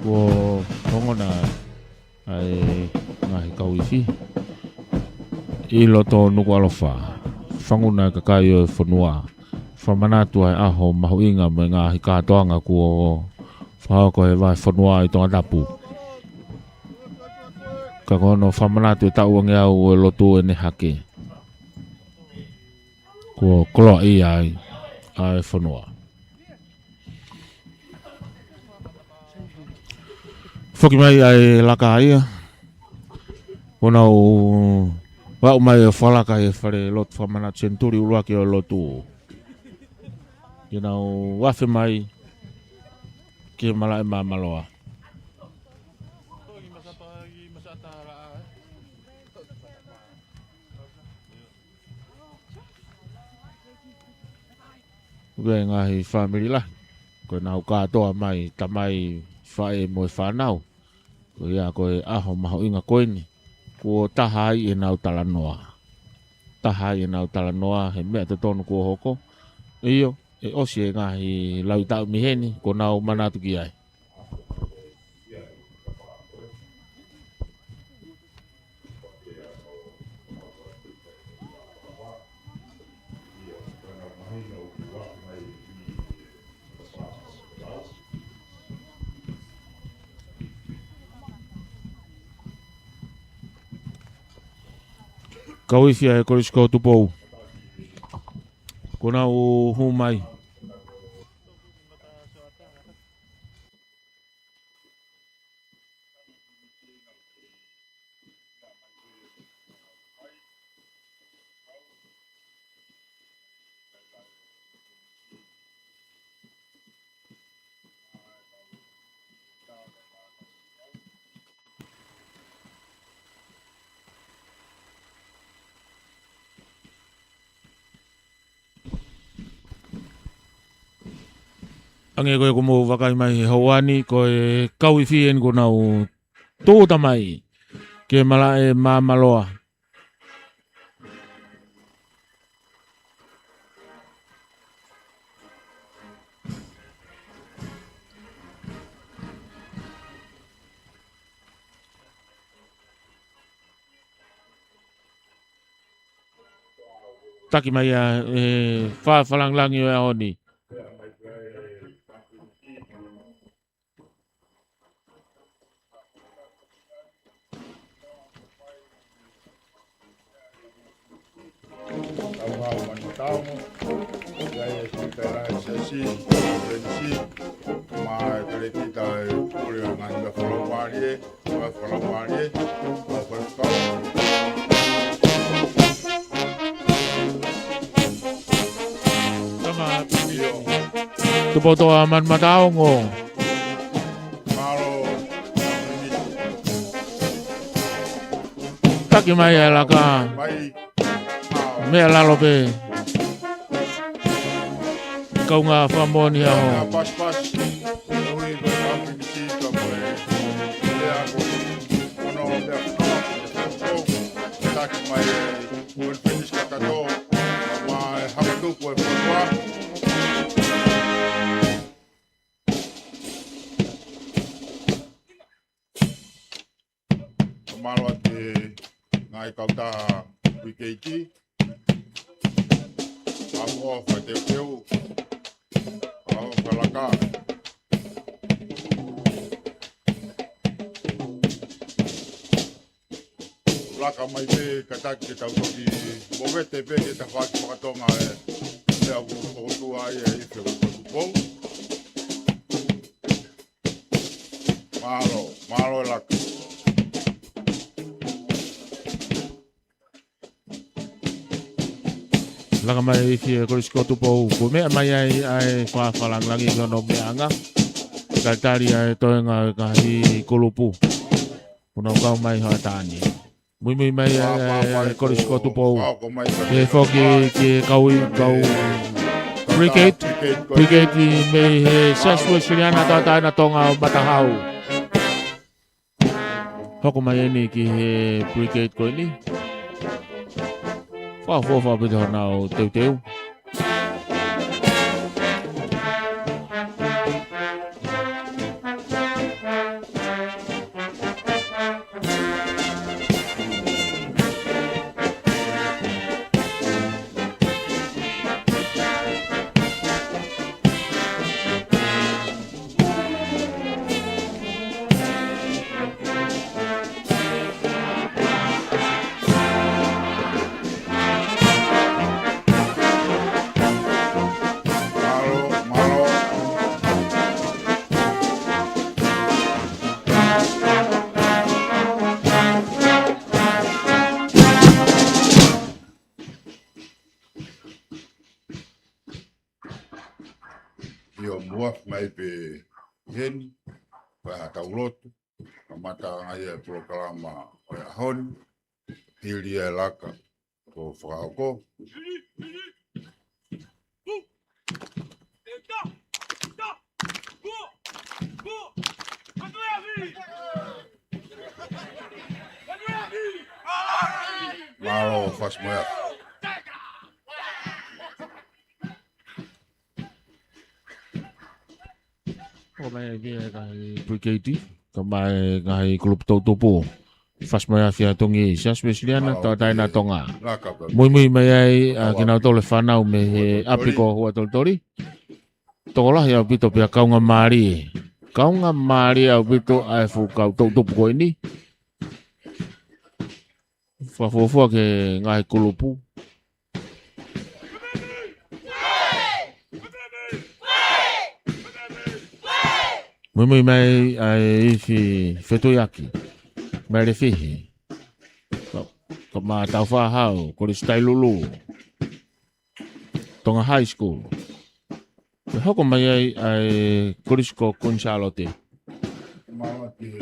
Kuo ongona ʻa e ngaahi kau ifi ʻi loto Nukuʻalofa. Fanguna e kakai ʻo e fonua. Fakamanatu ʻa e ʻaho mahuʻinga mo e ngaahi kātoanga kuo fakahoko he vahefonua ʻi Tongatapu. Ka ko hono fakamanatu e taʻu ange ʻa e lotu ʻe ne hake. Kuo koloaʻia ai ʻa e fonua. Foki mai ʻa e laka ia. Kuo nau aʻu mai ʻo fakalaka he fale lotu fakamanatu Senituli ʻUluaki ʻo e lotu. Ke nau afe mai ki he malaʻe Māmaloa. Ko e ngaahi fāmili lahi. Ko ʻenau kātoa mai, tamai, faʻē mo e fānau. Ko ia ko e ʻaho mahuʻinga ko eni. Kuo taha ai ʻenau talanoa. Taha ai ʻenau talanoa, he meʻa totonu kuo hoko. ʻIo, ʻe ʻosi e ngaahi lauʻi taʻu mei heni, kuo nau manatu ki ai. Kau ifi ʻa e Kolisi ko Tupou. Kuo nau hū mai. Hangē ko ia kuo mou vakai mai he houa ni, ko e kau ifi eni kuo nau tūʻuta mai ki he malaʻe Māmaloa. Taki mai ʻa e, ē, fakafakalāngilangi ʻo e ʻaho ni. Tau hau manu tau mo. Ia e sui kai la e sesi, e sesi. Ma e kare kita e pule ngani ka folo mari e. Tama Pipio. Tupotoa Manumataongo. Taki mai ʻa e laka. Meʻa lalo pē. Kaungā fakamoʻoni ʻaho. Taki mai e Konifesi Kakato, ma e Hakutuku e Fonua. Mālō atu e ngaahi kautaha Brigade. ʻAho fateuteu. ʻAho fakalaka. Laka mai pē kātaki ke tau toki movete pē ke tafaʻaki fakatonga e meʻa kuo fokotuʻu ai e ifi ko Tupou. Mālō, mālō e laka. Laka mai e ifi e Kolisi ko Tupou, kuo meʻa mai ai ʻa e fakafakalāngilangi ki hono meʻaʻanga. Kae tali ʻa e toenga ʻo e ngaahi kulupu. Kuo nau kau mai Hoʻatā ni. Muimui mai ʻa e Kolisi ko Tupou. Ke foki ki he kau i, kau Brigade, Brigade mei he Siasi Uēsiliana Tauʻatāina Tonga ʻo Matahau. Hoko mai eni ki he Brigade ko eni. Fakaʻofoʻofa pē te honau teuteu. pē heni, fai haʻatau lotu, kamata ai e polokalama ʻo e ʻaho ni, hili e laka kuo fakahoko. Mālō, Fasi Moeafi. ʻOmai e ngaahi pulikeiti, kae ʻumaʻā e ngaahi kulupu toʻutupu. Fasi Moeafi ʻa Tongi, Siasi Uēsiliana Tauʻatāina ʻo Tonga. Muimui mai ai ʻa kinautolu e fānau mei he ʻapi ko Huʻatolitoli. Tokolahi ʻaupito pea kaungāmālie. Kaungāmālie ʻaupito ʻa e fuʻu kau toʻutupu ko eni. Fakafuofua ki he ngaahi kulupu. Muimui mai ʻa e ifi fetuiaki. Mailefihi. Ka, kae ʻumaʻā Tāufaʻāhau, Kolisi Tailulu. Tonga High School. Pea hoko mai ai ʻa e Kolisi ko Kuini Sālote. Mālō ki he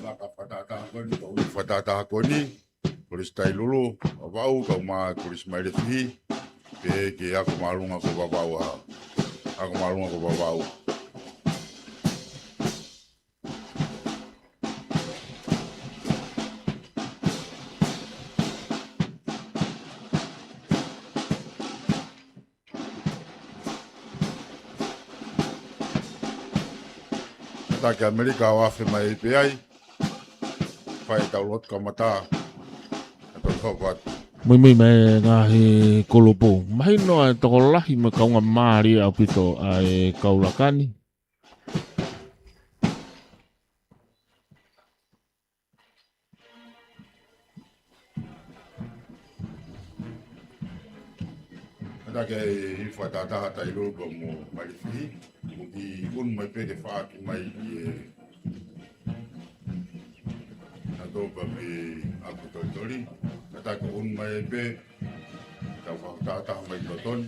laka fakatātā ko eni, ko e fakatātā ko eni, Kolisi Tailulu, Vavaʻu, kae ʻumaʻā Kolisi Mailefihi, pea ki he ako māʻolunga ko Vavaʻu ā. Ako māʻolunga ko Vavaʻu. Kātaki ʻAmelika ʻo afe mai pē ai. Fai ʻetau lotu kamata. Ka tau tau atu. Muimui mai e ngaahi kulupu. Mahino ʻa e tokolahi mo e kaungāmālie ʻaupito ʻa e kau laka ni. Kātaki e ifi fakatātā Tailulu pea mo Mailefihi. ʻOku ʻunu mai pē ke faaki mai ki he nato pea mei Huʻatolitoli. Kātaki ʻunu mai pē. Tau fakatātā mai ki loto ni.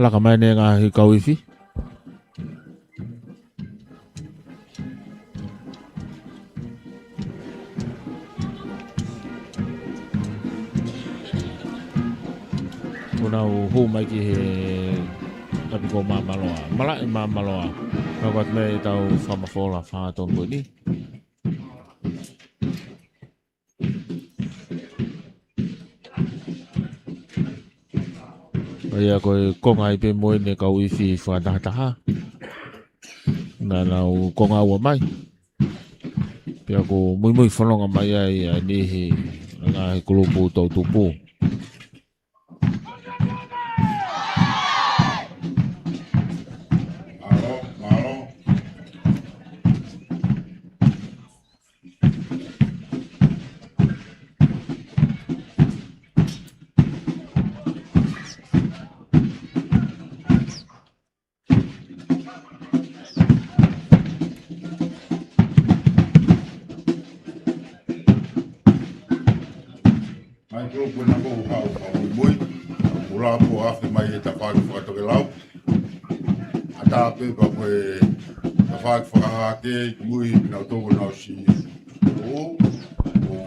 Laka mai ʻeni e ngaahi kau ifi. Kuo nau hū mai ki he ʻapi ko Māmaloa. Malaʻe Māmaloa. Ka ko e meʻa ʻetau fakamafola fakatonutonu ko eni. ʻA ia ko e konga ai pē mo ʻene kau ifi fakatahataha. Naʻa nau konga ua mai. Pea ʻoku muimui fononga mai ai ʻa e niʻihi ngaahi kulupu toʻutupu. Mālō, mālō. Mai kulupu ʻena ko e haʻu fakamuimui. Mula po afe mai e tafaʻaki fakatokelau. ʻAtā pē pea ko e tafaʻaki fakahake, mui nau toko nau si. ʻO, ʻo.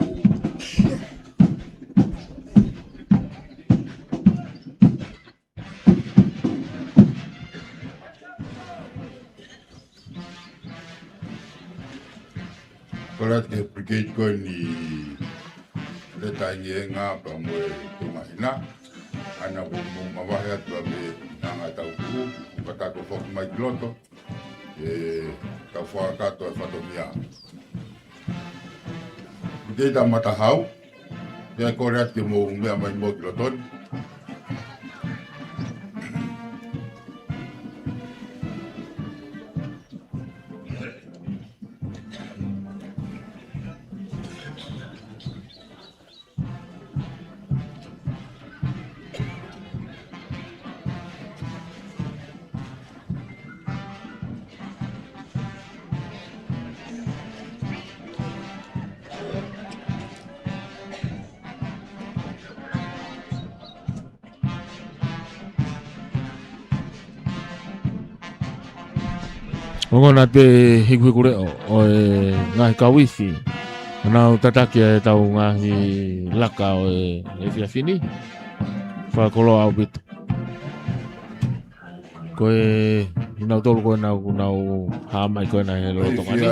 Kole atu ki he brigade ko eni Letainenga pea mo e Tuʻi Māhina. ʻAna ko e mou mavahe atu pea mei he anga ʻetau tuʻu, ka tau foki mai ki loto, ʻetau fakakakato e fatongia. Brigade Matahau, pea kole atu ke mou meʻa mai muʻa ki loto ni. Ongona pē hikuhiku leʻo ʻo e ngaahi kauifi. Nau tataki ʻetau ngaahi laka ʻo e efiafi ni. Fakakoloa ʻaupito. Ko e, nautolu ko ē naʻa nau hā mai ko ē ʻi he lolotonga ni.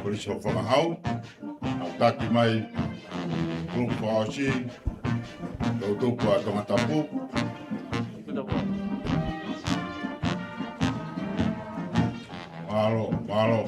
Kolisi ʻo Fakahau, ʻa e taki mai, kulupu fakaʻosi, tau tupu ʻa Tongatapu. Mālō, mālō.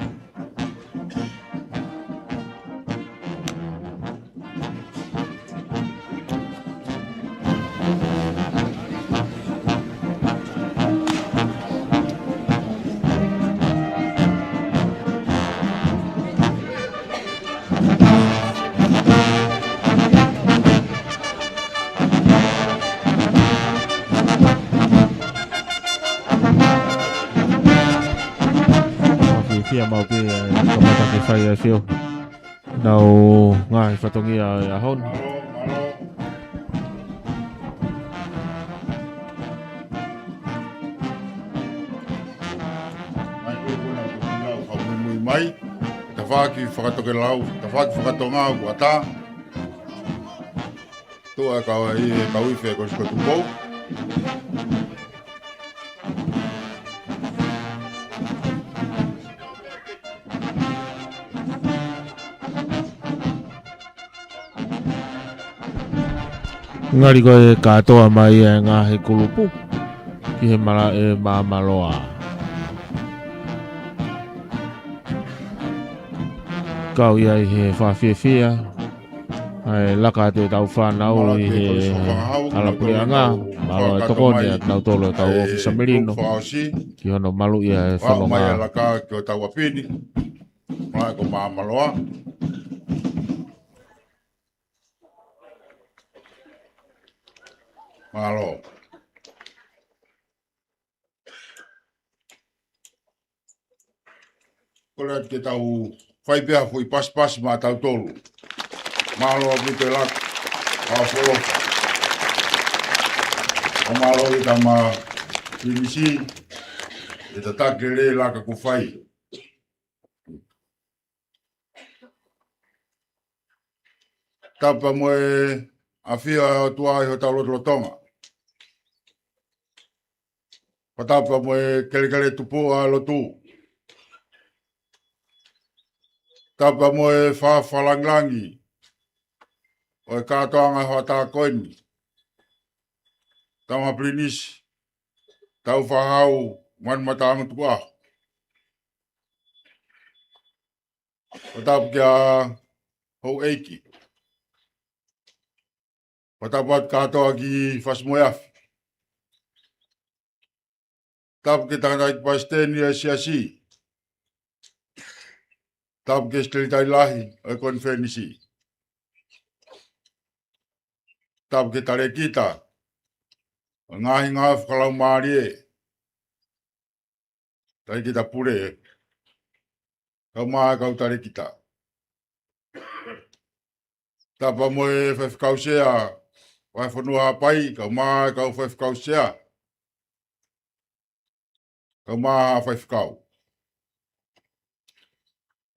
Fiefia maʻu pē, ē, kamata ke fai ʻa e feohi. Nau ngaahi fatongia ʻo e ʻaho ni. Mai, ko e kona ko e kona ʻo e muimui mai. Tafaʻaki fakatokelau, tafaʻaki fakatonga ʻoku ʻatā. Tuʻa kau ai e kauifi ʻa e Kolisi ko Tupou. Ngali ko e kātoa mai ʻa e ngaahi kulupu ki he malaʻe Māmaloa. Kau ia ʻi he fakafiefia ʻa e laka atu ʻetau fānau ʻi he hala puleʻanga, mālō e tokoni ʻa nautolu ʻetau ʻōfisa melino ki hono maluʻi ʻa e fononga. Laka ki hotau ʻapi ni, malaʻe ko Māmaloa. Mālō. Kole atu ke tau fai pē ha foʻi pasipasi maʻa tautolu. Mālō ʻaupito e laka. Mālō. Mālō ʻi he tama Pilinisi, ʻi he tataki lelei e laka kuo fai. Tapu mo e ʻafio ʻa e ʻOtua ʻi hotau lotolotonga. Fakatapu mo e kelekele tupuʻa lotu. Tapu mo e fakafakalāngilangi ʻo e kātoanga hoʻatā ko eni. Tama Pilinisi, Tāufaʻāhau, Manumatāmatukuʻaho. Fakatapu kia Houʻeiki. Fakatapu atu kātoa ki Fasi mo e Afi. Tapu ki he tangataʻeiki palesiteni ʻo e siasi. Tapu ki he sekelitali lahi ʻo e konifelenisi. Tapu ki he talēkita ʻo e ngaahi ngāue fakalaumālie. Talēkita pule, kae ʻumaʻā e kau talēkita. Tapu mo e faifekau sea ʻo e fonua Haʻapai, kae ʻumaʻā e kau faifekau sea, kae ʻumaʻā e faifekau.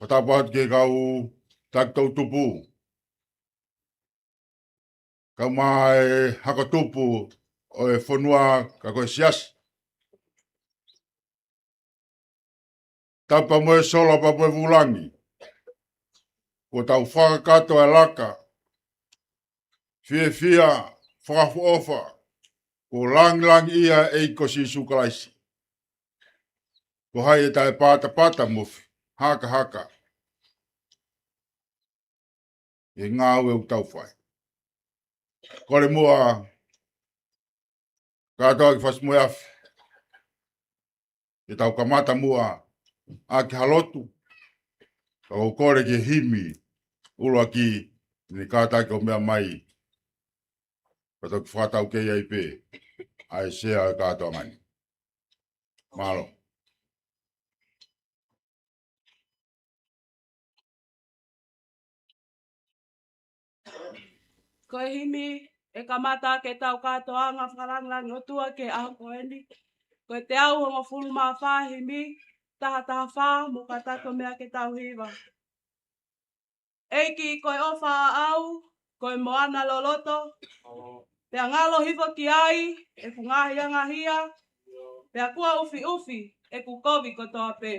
Fakatapu atu ki he kau taki toʻutupu, kae ʻumaʻā e hako tupu ʻo e fonua ka ko e siasi. Tapu mo e sola pea mo e vūlangi. Kuo tau fakakakato e laka. Fiefia, fakaʻofoʻofa, kuo lāngilangiʻia e ʻEiki ko Sīsū Kalaisi. Ko hai ʻe taʻepatapata mo fakahakahaka ʻi he ngāue ʻoku tau fai. Kole muʻa kātoa ki Fasi mo e Afi ke tau kamata muʻa ʻaki ha lotu, ka ʻoku ou kole ki he himi ʻuluaki, ʻe kātaki ʻo meʻa mai, ka toki fakataukei ai pē ʻa e sea ʻo e kātoanga ni. Mālō. Ko e himi ʻe kamata ʻaki ʻetau kātoanga fakalāngilangi ʻOtua ki he ʻaho ko eni, ko e teau hongofulu mā fā himi, taha taha fā, mo kata ko e meʻa ke tau hiva. ʻEiki, ko e ʻofa ʻaʻau, ko e moana loloto, pea ngalo hifo ki ai ʻeku ngaahi angahia, pea kuo ʻufiʻufi ʻeku kovi kotoa pē.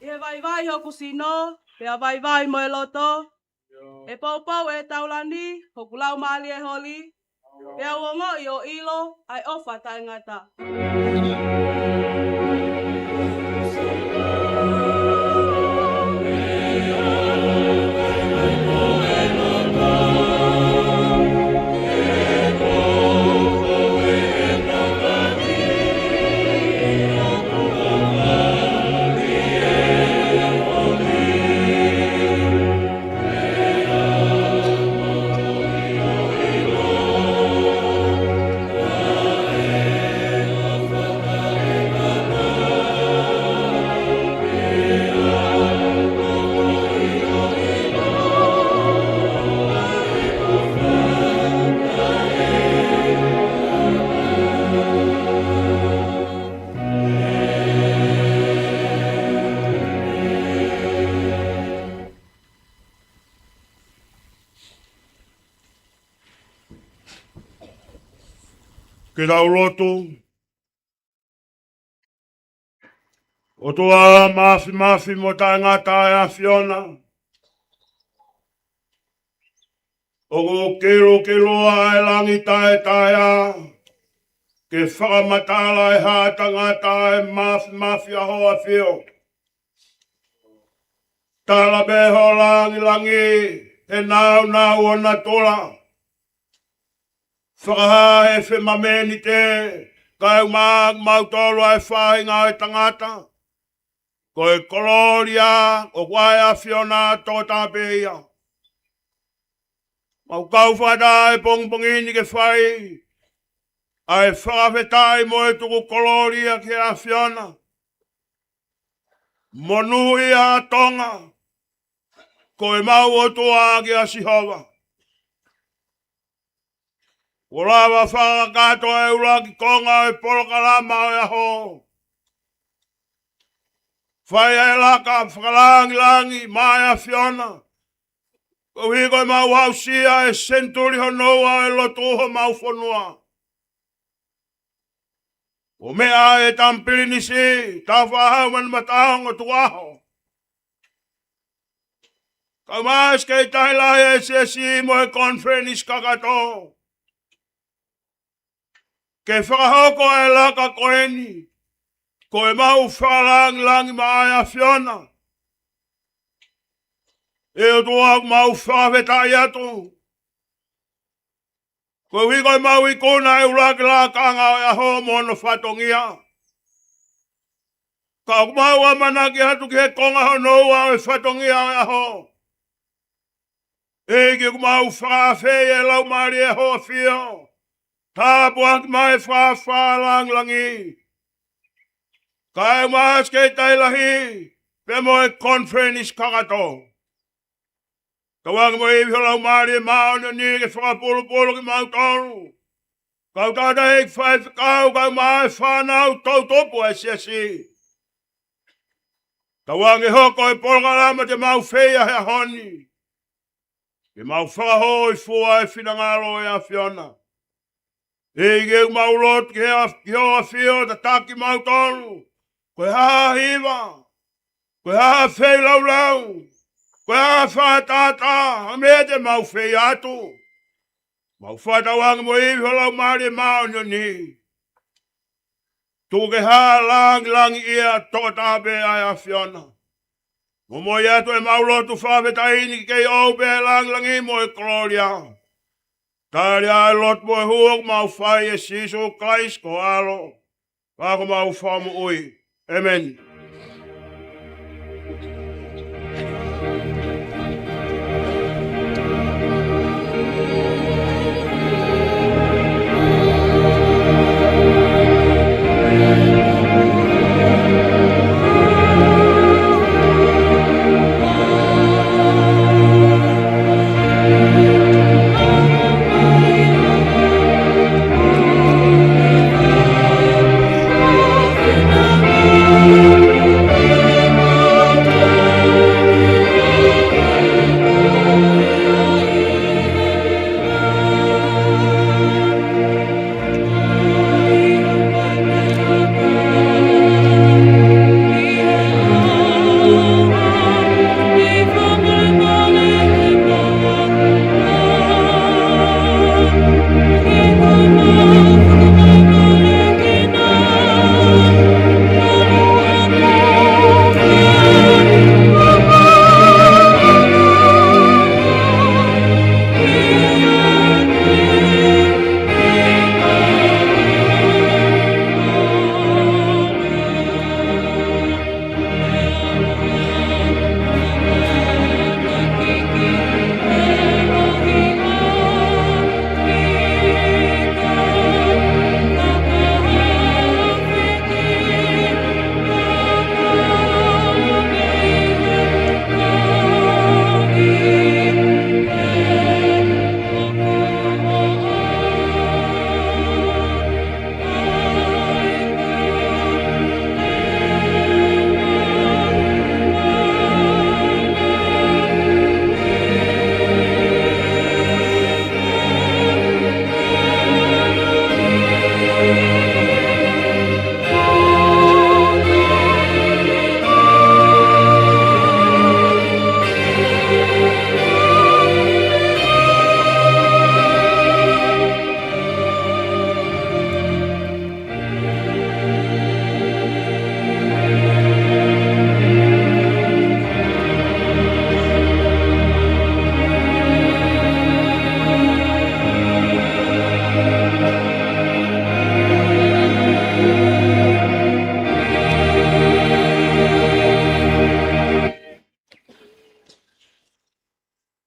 ʻI he vaivai hoku sino, pea vaivai mo e loto, ʻe poupou ʻe taulani hoku laumālie holi, pea u ongoʻi ʻo ʻilo ʻa e ʻofa taʻengata. Ke tau lotu. ʻOtua māfimafi mo taʻengata ʻa e ʻAfiona, ʻoku kilukilu ʻa e langi taʻetaʻeʻaho, ke fakamatala ʻe ha tangata ʻa e māfimafi ʻa ho ʻAfio. Tala pē ho langilangi he nāunau ʻo natula. Fakahā he femamenite, kae ʻumaʻā kimautolu ʻa e faʻahinga ʻo e tangata. Ko e kolōlia ʻoku ʻa e ʻAfiona toko taha pē ia. Mau kau fakataha he pongipongi ni ke fai ʻa e fakafetaʻi mo e tuku kolōlia ki he ʻAfiona. Monūʻia ʻa Tonga, ko ʻemau ʻOtua ʻa Sihova. Kuo lava fakakakato e ʻuluaki konga ʻo e polokalama ʻo e ʻaho. Fai ʻa e laka fakalangilangi maʻa e ʻAfiona, koeʻuhi ko ʻemau aʻusia e senituli hono ua ʻo e lotu homau fonua. Kuo meʻa e tama pilinisi, Tāufaʻāhau Manumataongo Tukuʻaho. Kau mai e Sekelitali Lahi ʻa e Siasi mo e konifelenisi kakato, ke fakahoko e laka ko eni, ko ʻemau fakalangilangi maʻa e ʻAfiona. ʻE ʻOtua, ʻoku mau fakafetaʻi atu, koeʻuhi ko ʻemau ikuna e ʻuluaki lakanga ʻo e ʻaho mo hono fatongia. Ka ʻoku mau ʻamanaki atu ki he konga hono ua ʻo e fatongia ʻo e ʻaho. ʻEiki, ʻoku mau fakaafeʻi e Laumālie ʻa ho ʻAfio, tāpuaki mai e fakafā langilangi, kae ʻumaʻā e Sekelitali Lahi, pea mo e konifelenisi kakato. Tauange mo e ivi ho Laumālie Māʻoniʻoni ke fakapulupulu kimautolu, kau tangataʻeiki, faifekau, kau mai fānau, toʻutupu ʻa e Siasi. Tauange hoko e polokalama te mau fai he ʻaho ni, ke mau fakahōifua e finangalo ʻo e ʻAfiona. ʻEiki, ʻoku mau lotu ki he ʻAf-, ki ho ʻAfio, tataki kimautolu. Ko e hā ha hiva, ko e hā ha feilaulau, ko e hā ha fakatātā, ha meʻa te mau fai atu, Mau fakatauange mo e ivi ho Laumālie Māʻoniʻoni. Tuku ke hā langilangiʻia tokotaha pē ʻa e ʻAfiona. Momoi atu ʻemau lotu fakafetaʻi ni ki he ʻoku pē ʻa e langilangi mo e kolōlia. Tali ʻa e lotu mo e hū ʻoku mau fai ʻia Sīsū Kalaisi ko ho ʻAlo. Pea ko homau Fakamoʻui. ʻĒmeni.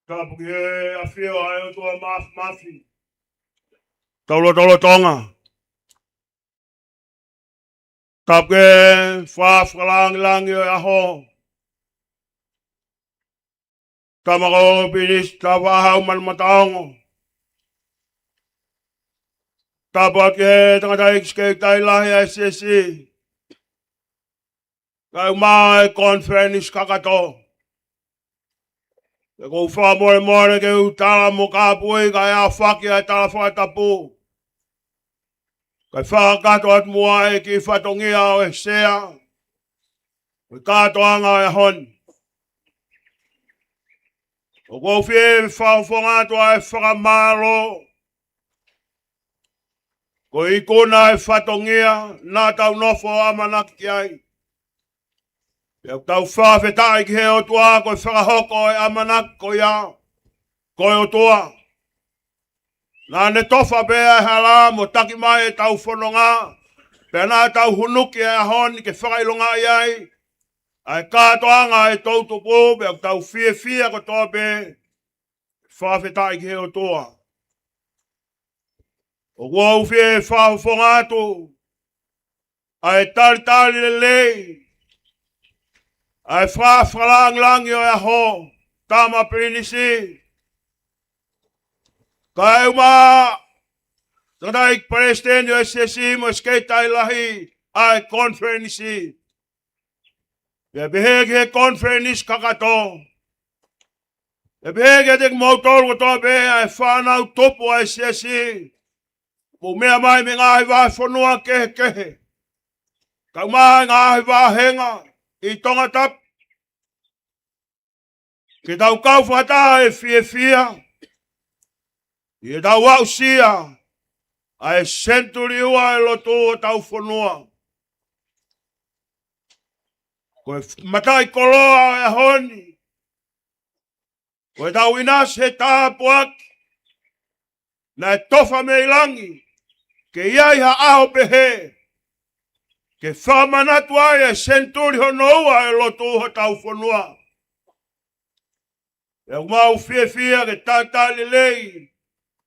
Tapu ki he ʻafio ʻa e ʻOtua Māfimafi. Tau lotolotonga. Tapu ki he fakalangilangi ʻo e ʻaho. Tama ko Pilinisi Tāufaʻāhau Manumataongo. Tapu atu ki he tangataʻeiki sekelitali lahi ʻa e Siasi. Kae ʻumaʻā e konifelenisi kakato. Pea ʻoku ou fakamolemole ke u tala mo kāpui kae ʻaofaki ʻa e tala fakatapu. Kae fakakakato atu muʻa e kiʻi fatongia ʻo e sea ʻo e kātoanga ʻo e ʻaho ni. ʻOku ou fie fakafofonga atu ʻa e fakamālō. Ko e ikuna e fatongia naʻa tau nofo ʻo ʻamanaki ki ai. Pea ʻoku tau fakafetaʻi ki he ʻOtua ko e fakahoko e ʻamanaki ko ia, ko e ʻOtua. Naʻa ne tofa pē ʻa e hala mo taki mai ʻetau fononga, pea naʻa tau hunuki e ʻaho ni ke fakaʻilongaʻi ai ʻa e kātoanga ʻa e toʻutupu, pea ʻoku tau fiefia kotoa pē, fakafetaʻi ki he ʻOtua. ʻOku ou fie fakafofonga atu ʻa e talitali lelei, ʻa e fakalangilangi ʻo e ʻaho, Tama Pilinisi. Kae ʻumaʻā, tangataʻeiki palesiteni ʻo e Siasi mo e sekelitali lahi ʻa e konifelenisi. Pea pehē ki he konifelenisi kakato. Pea pehē kiate kimoutolu kotoa pē ʻa e fānau tupu ʻa e Siasi. Mou meʻa mai mei he ngaahi vahefonua kehekehe. Kae ʻumaʻā e ngaahi vāhenga ʻi Tongatapu. Ke tau kau fakataha ʻi he fiefia. ʻI heʻetau aʻusia ʻa e senituli ua ʻo e lotu ʻo hotau fonua, ko e mataʻikoloa ʻo e ʻaho ni, ko ʻetau ʻinasi he tāpuaki naʻe tofa mei langi ke ʻi ai ha ʻaho pehē ke fakamanatu ai e senituli hono ua ʻo e lotu ʻo hotau fonua. ʻOku mau fiefia ke talitali lelei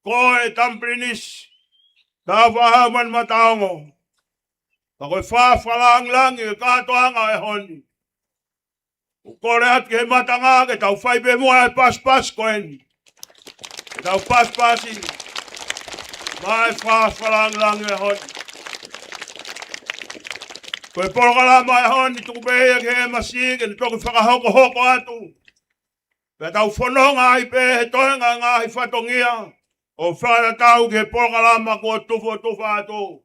koe Tama Pilinisi Taufaʻahau Manumataongo, ka ko e fakalangilangi ʻo e kātoanga ʻo e ʻaho ni. ʻOku kole atu ki he matanga ke tau fai pē muʻa e pasipasi ko eni. Ke tau pasipasi maʻa e fakalangilangi ʻo e ʻaho ni. Ko e polokalama ʻo e ʻaho ni tuku pē ia ki he M C ke ne toki fakahokohoko atu, pea tau fononga ai pē he toenga e ngaahi fatongia ʻo fakatatau ki he polokalama kuo tufotufa atu.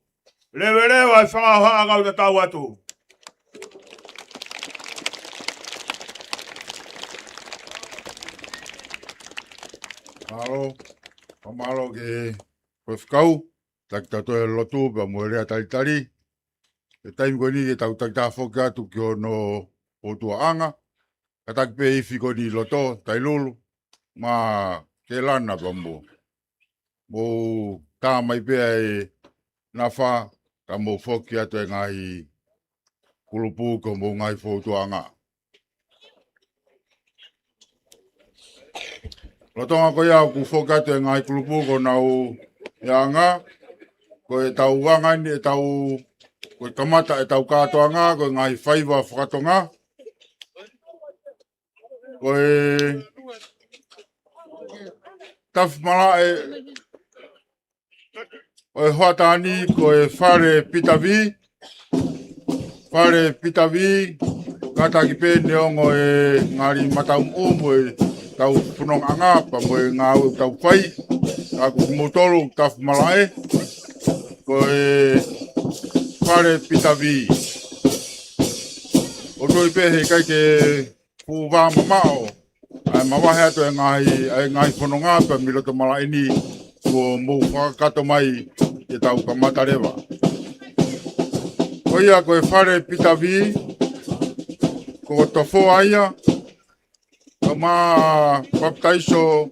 Leveleva e fakahohaʻa, kau tatau atu. Mālō, fakamālō ki he faifekau, taki tautolu e lotu pea mo e lea talitali. He taimi ko eni ke tau taki taha foki atu ki hono ʻotuaʻanga. Kātaki pē ifi ko eni ʻi loto, Tailulu, Makelana pea mo, mou tā mai pē ʻa e nafa, ka mou foki atu e ngaahi kulupu ki homou ngaahi foutuʻanga. Lolotonga ko ia ʻoku foki atu e ngaahi kulupu ko ʻenau anga, ko ʻetau anga ni ʻetau, ko e kamata ʻetau kātoanga, ko e ngaahi faiva fakatonga. Ko e tafi malaʻe ʻo e hoʻatā ni ko e Fale Pita Vī. Fale Pita Vī, kātaki pē neongo e ngali mataʻumu ʻo ʻetau fonongaʻanga pea mo e ngāue ʻoku tau fai, ka ko kimoutolu tafi malaʻe, ko e Fale Pita Vī. ʻOku tui pē heʻikai ke fuʻu vā mamaʻo ʻa e mavahe atu e ngaahi, ʻa e ngaahi fononga pea mei loto malaʻe ni kuo mou fakakakato mai ke tau kamata leva. Ko ia ko e Fale Pita Vī, ko Tofoa ia, kae ʻumaʻā Papitaiso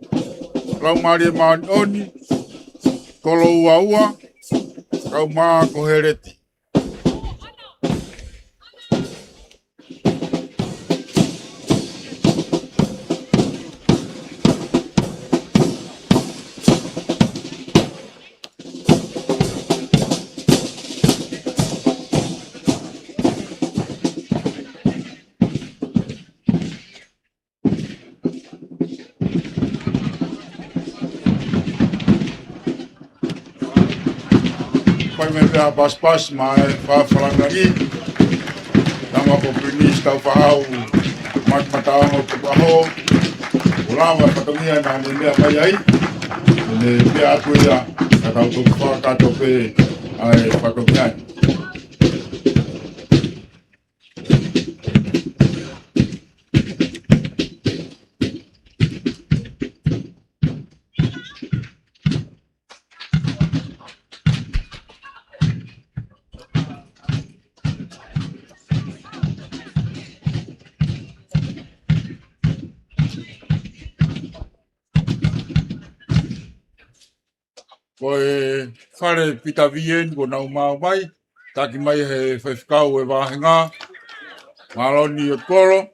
Laumālie Māʻoniʻoni, Kolo Uaua, kae ʻumaʻā Koheleti. Fai mai pē ʻa e pasipasi maʻa e fakalangilangi. Tama ko Pilinisi Taufaʻahau Manumataongo Tukuʻaho. ʻOku lava e fatongia naʻa ne meʻa mai ai. Ne meʻa atu ia, ka tau toki fakakakato pē ʻa e fatongia ni. Ko e Fale Pita Vī eni kuo nau maʻu mai, taki mai he faifekau e vāhenga, Maloni ʻOtukolo,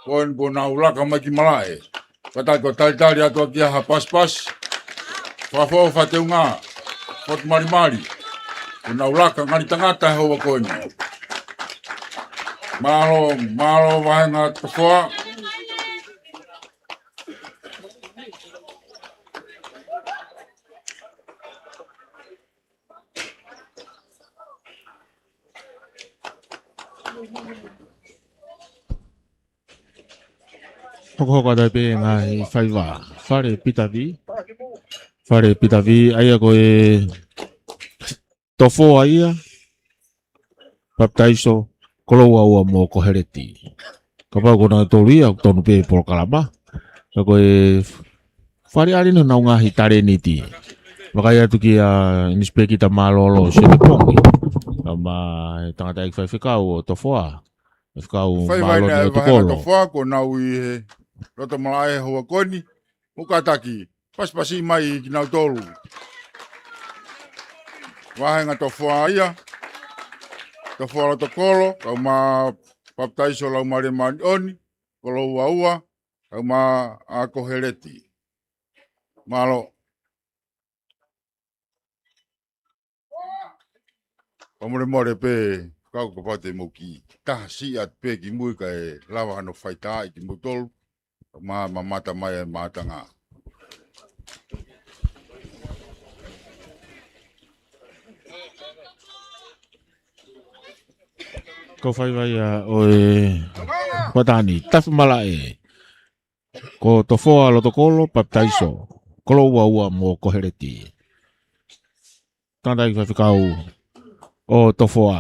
ko eni kuo nau laka mai ki malaʻe. Kātaki ʻo talitali atu ʻaki ha pasipasi, fakafou fakateunga, fakatuʻumalimali, kuo nau laka ngali tangata he houa ko eni. Mālō, mālō vāhenga Tofoa. Hokohoko atu pē ngaahi faiva. Fale Pita Vī. Fale Pita Vī, ʻa ia ko e Tofoa ia, Papitaiso, Kolo Uaua mo Koheleti. Kapau ko kinautolu ia, ʻoku tonu pē polokalama. Ka ko e Fakaʻaliʻali ʻenau ngaahi talēniti. Vakai atu kia Inisipekita Mālōlō Sione Pongi, kae ʻumaʻā e tangataʻeiki faifekau ʻo Tofoa, Faifekau Māloni ʻOtukolo. Tofoa, kuo nau ʻi he loto malaʻe he houa ko eni, mou kātaki pasipasi mai kinautolu. Vāhenga Tofoa ia, Tofoa ʻOtukolo, kae ʻumaʻā Papitaiso Laumālie Māʻoniʻoni, Kolo Uaua, kae ʻumaʻā Koheleti. Mālō. Fakamolemole pē, kau kapau te mou kiʻi taha siʻi atu pē ki mui kae lava hano faitaaʻi kimoutolu, mā mamata mai e mātanga. Ko e faifekau ia ʻo e Fatani, Tafi Malaʻe. Ko Tofoa ʻOtukolo, Papitaiso, Kolo Uaua mo Koheleti. Tangataʻeiki faifekau ʻo Tofoa,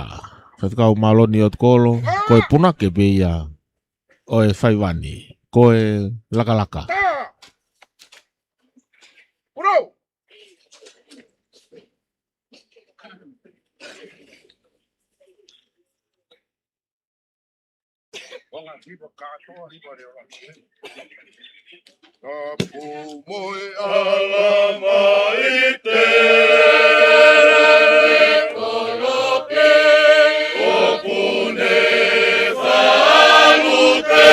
Faifekau Māloni ʻOtukolo, ko e punake pē ia ʻo e faivani, ko e lakalaka. Ka pu mo e ʻalama ʻi te kolope, ʻoku ne falu te.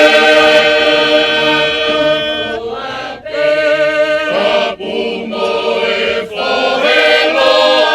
Ka pu mo e fohe loa,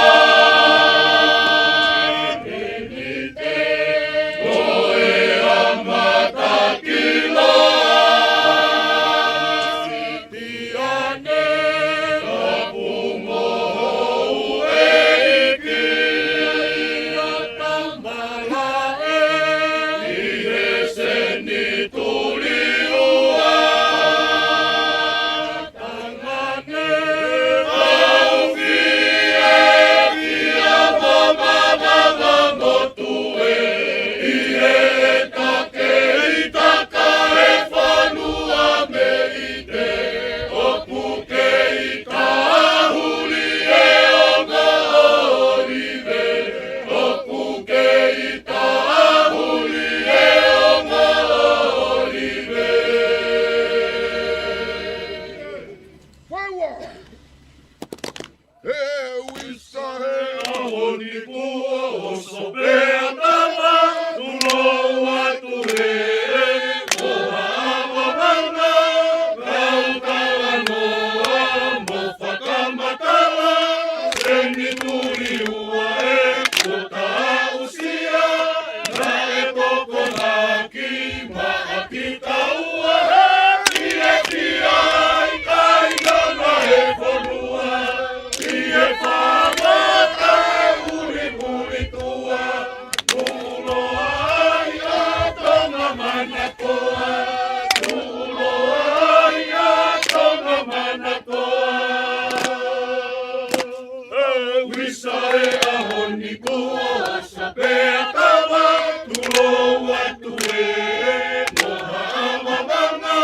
He uisa he ʻaho ni kuo oso pē ʻa tama, tulou atu he ʻoha ʻa vavanga, kau talanoa mo fakamatala, senituli ua ē kuo tā ʻusia, naʻe tokonaki maʻa kitaua he fiefia ʻi he kāinga ʻi he fonua, ʻi he fānau taʻemulimuli tua, tuʻuloa ai ʻa Tonga Manakoa, tuʻuloa ai ʻa Tonga Manakoa. He uisa he ʻaho ni kuo oso pē ʻa tama, tulou atu ē ʻoha ʻa vavanga,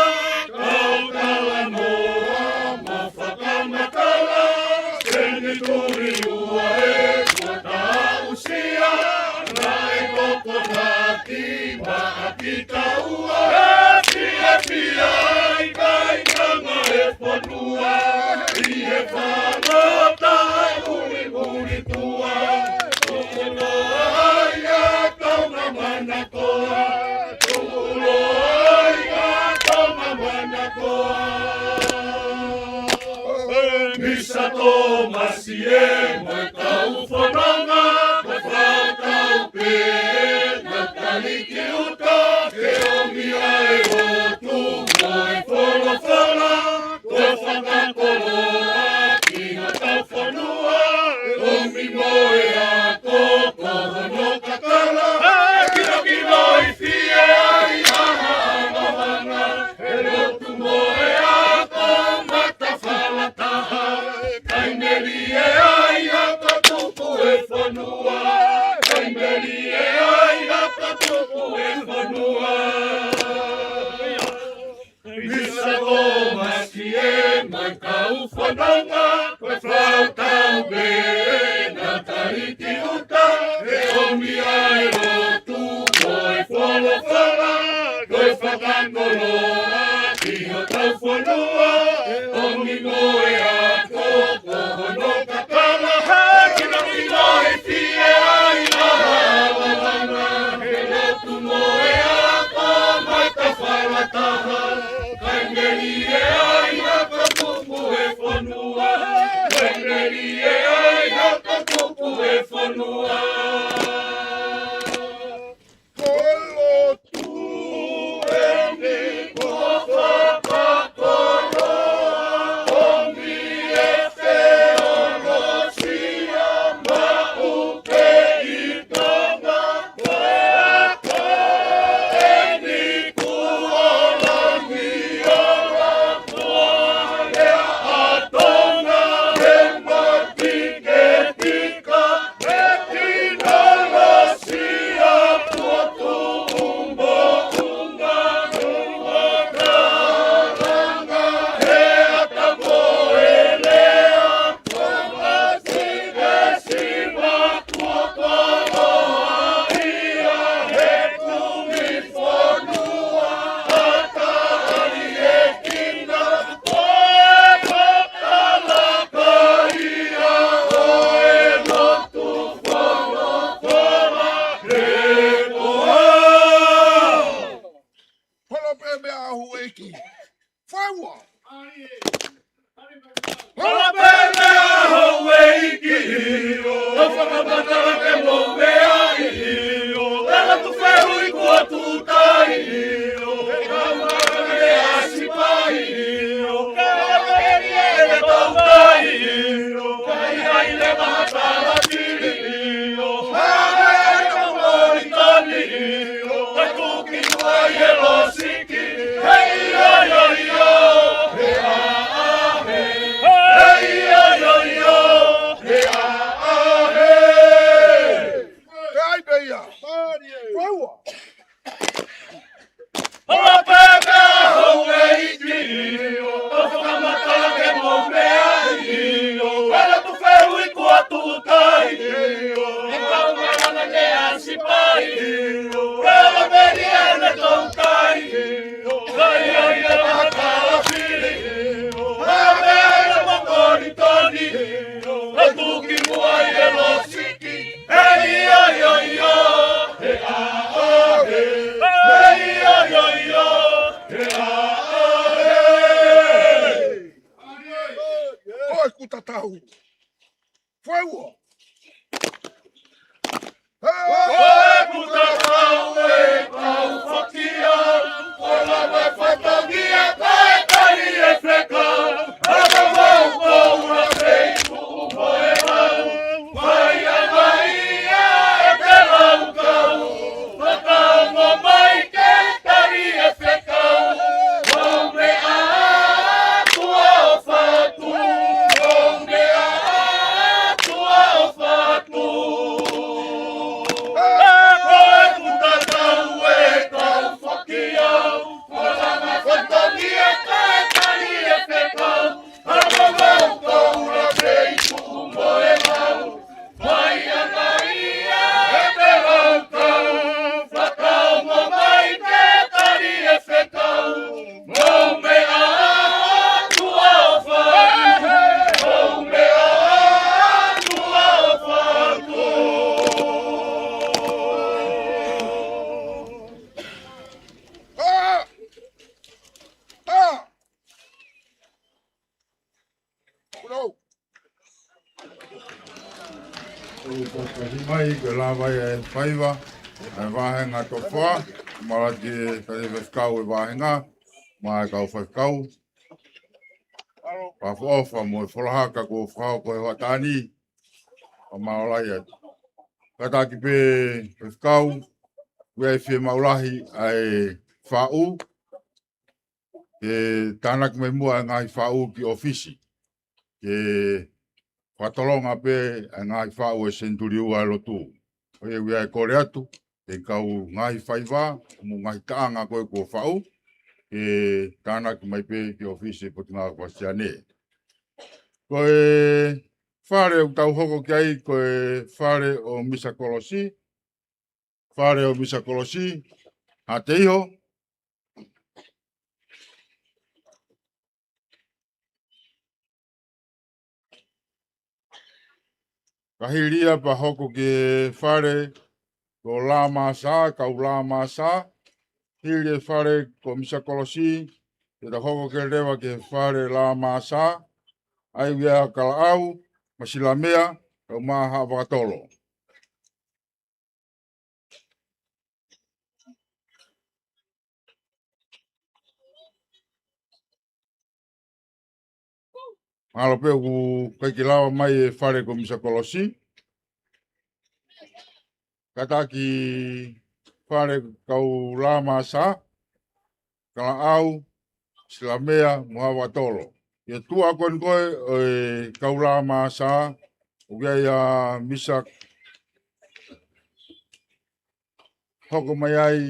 kau talanoa mo fakamatala, senituli ua ē kuo tā ʻusia, naʻe tokonaki maʻa kitaua he fiefia ʻi he kāinga ʻi he fonua, ʻi he fānau taʻemulimuli tua, tuʻuloa ai ʻa Tonga Manakoa, tuʻuloa ai ʻa Tonga Manakoa. Misa Tōmasi ē mo e kau fononga, ko e fakatau pē, naʻa tali ki ʻuta, ke ʻomi ʻa e lotu mo e folofola, ko e fakakoloa ki hotau fonua, ʻomi mo e ako ko hono kakala, ʻe kilokilo ʻi fē ai ʻa e ʻaho vavanga, he lotu mo e ako matafalataha, kae melie ai ʻa e tupu e fonua, kae melie ai ʻa e tupu e fonua. Misa Tōmasi ē mo e kau Fononga, ko e fakaʻuta mei he ngaahi taʻahine ʻuta, ʻe ʻomi ʻa e lotu mo e folofola, ko e fakakoloa ki hotau fonua, ʻe ʻomi mo e ako, ko hono kakala, ʻe kinoʻino ʻi fie ai ʻa e ʻavalanga, ʻe lotu mo e ako, mai tafala taha, kae melie ai ha kapupu ʻe fonua, kae melie ai ha kapupu ʻe fonua. Ko e lotu eni ko e fakakoloa, ʻomi e teolosia maʻu pē ʻi Tonga, ko e ako eni kuo langi ola, ko e ʻa Tonga he matiketika, he tekinolosia, tuʻutuʻu moʻunga, moʻunga, kalanga, he ʻata mo e lea, ko e masikesi makuakoloa ia he kumi fonua, ʻa e taʻahine ʻuta, ko e makalaka ia ʻo e lotu folofola, he ko e Holo pē meʻa houʻeiki. Fai ua. Holo pē meʻa houʻeiki ʻio. ʻO fakamatala ke mou meaʻi ʻio. ʻE lotu fehuʻi kuo tuʻutai ʻio. ʻE kau mara ke ʻasi pai ʻio. Ka ʻe ʻi ai e toutai ʻio. Ka ʻi ai e maha tala fili ʻio. Ka ʻe ʻi ai e maha moʻoni toni ʻio. Ka tuki ai e losi. Hei, io, io, io, he, a, a, he. Hei, io, io, io, he, a, a, he. Hei, pē ia. Fai ua. Holo pē meʻa houʻeiki ʻio. ʻO fakamatala ke mou meaʻi ʻio. ʻE lotu fehuʻi kuo tuʻutai ʻio. ʻE kau mara ke ʻasi pai ʻio. ʻE lava melie ʻene toutai ʻio. Ka ʻi ai e maha tala fili ʻio. Ka ʻi ai e maha moʻoni toni ʻio. Ka tuki muʻa ʻi he losiki. Hei, io, io, io. He, a, a, he. Hei, io, io, io. He, a, a, he. Ko e kuta tau. Fai ua. Ko e kuta tau ʻe kau fakia, ko lava e fatongia kae tali e fekau, ʻa e vau koula pei tuʻu mo e vau, fai ʻa e maia ʻe te laukau, fakaongo mai ke tali e fekau, mou meʻa atu ʻo fatu, mou meʻa atu ʻo fatu. Ko e kuta tau ʻe kau fakia, ko lava e fatongia kae tali e fekau, ʻa e vau koula pei tuʻu mo e vau, fai ʻa e maia ʻe te laukau, fakaongo mai ke tali e fekau, mou meʻa atu ʻo fatu, mou meʻa atu ʻo fatu. ʻA! ʻA! Kulo. ʻOku fakahi mai ke lava e faiva, ʻa e vāhenga tofa, malaki e kau faifekau e vāhenga, mo e kau faifekau. Fakaʻofoʻofa mo e folahaka kuo fakahoko he hoʻatā ni, ʻo maʻu ai atu. Kātaki pē faifekau, ʻoku ʻi ai e fiemaʻu lahi ʻa e faʻu, ke tānaki mai muʻa e ngaahi faʻu ki ʻōfisi, ke fakatolonga pē e ngaahi faʻu e senituli ua e lotu. ʻOku ʻi ai e kole atu, ʻe kau ngaahi faiva, mo e ngaahi taʻanga ko ē kuo faʻu, ke tānaki mai pē ki ʻōfisi e Potungāue Kalisitiane. Ko e fale ʻoku tau hoko ki ai ko e fale ʻo Misa Kolosi. Fale ʻo Misa Kolosi, Haʻateiho. Ka hili ia pea hoko ki he fale ko Lamasa, kau Lamasa. Hili e fale ko Misa Kolosi, ke ta hoko ke leva ki he fale Lamasa. ʻA ia ʻa Kalaʻau, Masilamea, kae ʻumaʻā Haʻavakatolo. Mahalo pē ʻoku ʻikai ke lava mai e fale ko Misa Kolosi. Kātaki fale kau Lamasa, Kalaʻau, Masilamea, mo Haʻavakatolo. ʻI he tuʻa ko eni ko ē ʻo e kau Lamasa, ʻoku ʻi ai ʻa Misa hoko mai ai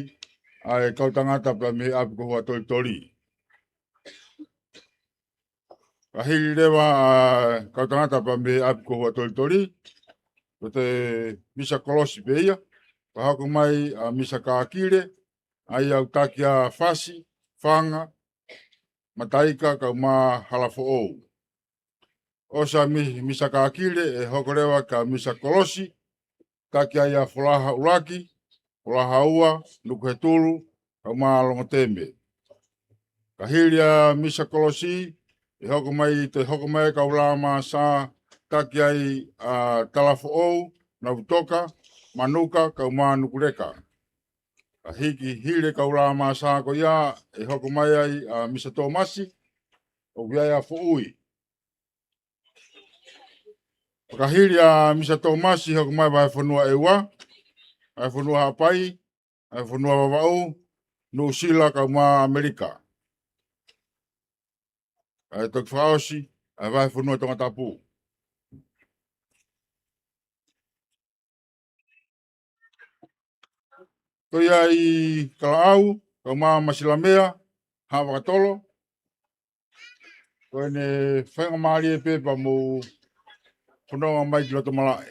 ʻa e kau tangata pea mei he ʻapi ko Huʻatolitoli. Ka hili leva ʻa e kau tangata pea mei he ʻapi ko Huʻatolitoli, ko e Misa Kolosi pē ia, pea hoko mai ʻa Misa Kakile, ʻa ia ʻoku taki ʻa Fasi, Fanga, Mataika, kae ʻumaʻā Halafoʻou. ʻOsi ʻa Mi-, Misa Kakile ʻe hoko leva kia Misa Kolosi, taki ai ʻa Folaha ʻUluaki, Folaha Ua, Nukuhetulu, kae ʻumaʻā Longoteme. Ka hili ʻa Misa Kolosi, ʻe hoko mai, toe hoko mai kau Lamasa, taki ai ʻa Talafoʻou, Navutoka, Manuka, kae ʻumaʻā Nukuleka. Ka hiki hili kau Lamasa ko ia, ʻe hoko mai ai ʻa Misa Tomasi, ʻoku ʻi ai ʻa Foʻui. Ka hili ʻa Misa Tomasi, hoko mai Vahefonua ʻEua, Vahefonua Haʻapai, Vahefonua Vavaʻu, Nuʻusila kae ʻumaʻā ʻAmelika. ʻA e toki fakaʻosi ʻa e Vahefonua Tongatapu. Ko ia ʻi Kalaʻau, kae ʻumaʻā Masilamea, Haʻavakatolo. Ko ʻene faingamālie pē pea mou fononga mai ki loto malaʻe.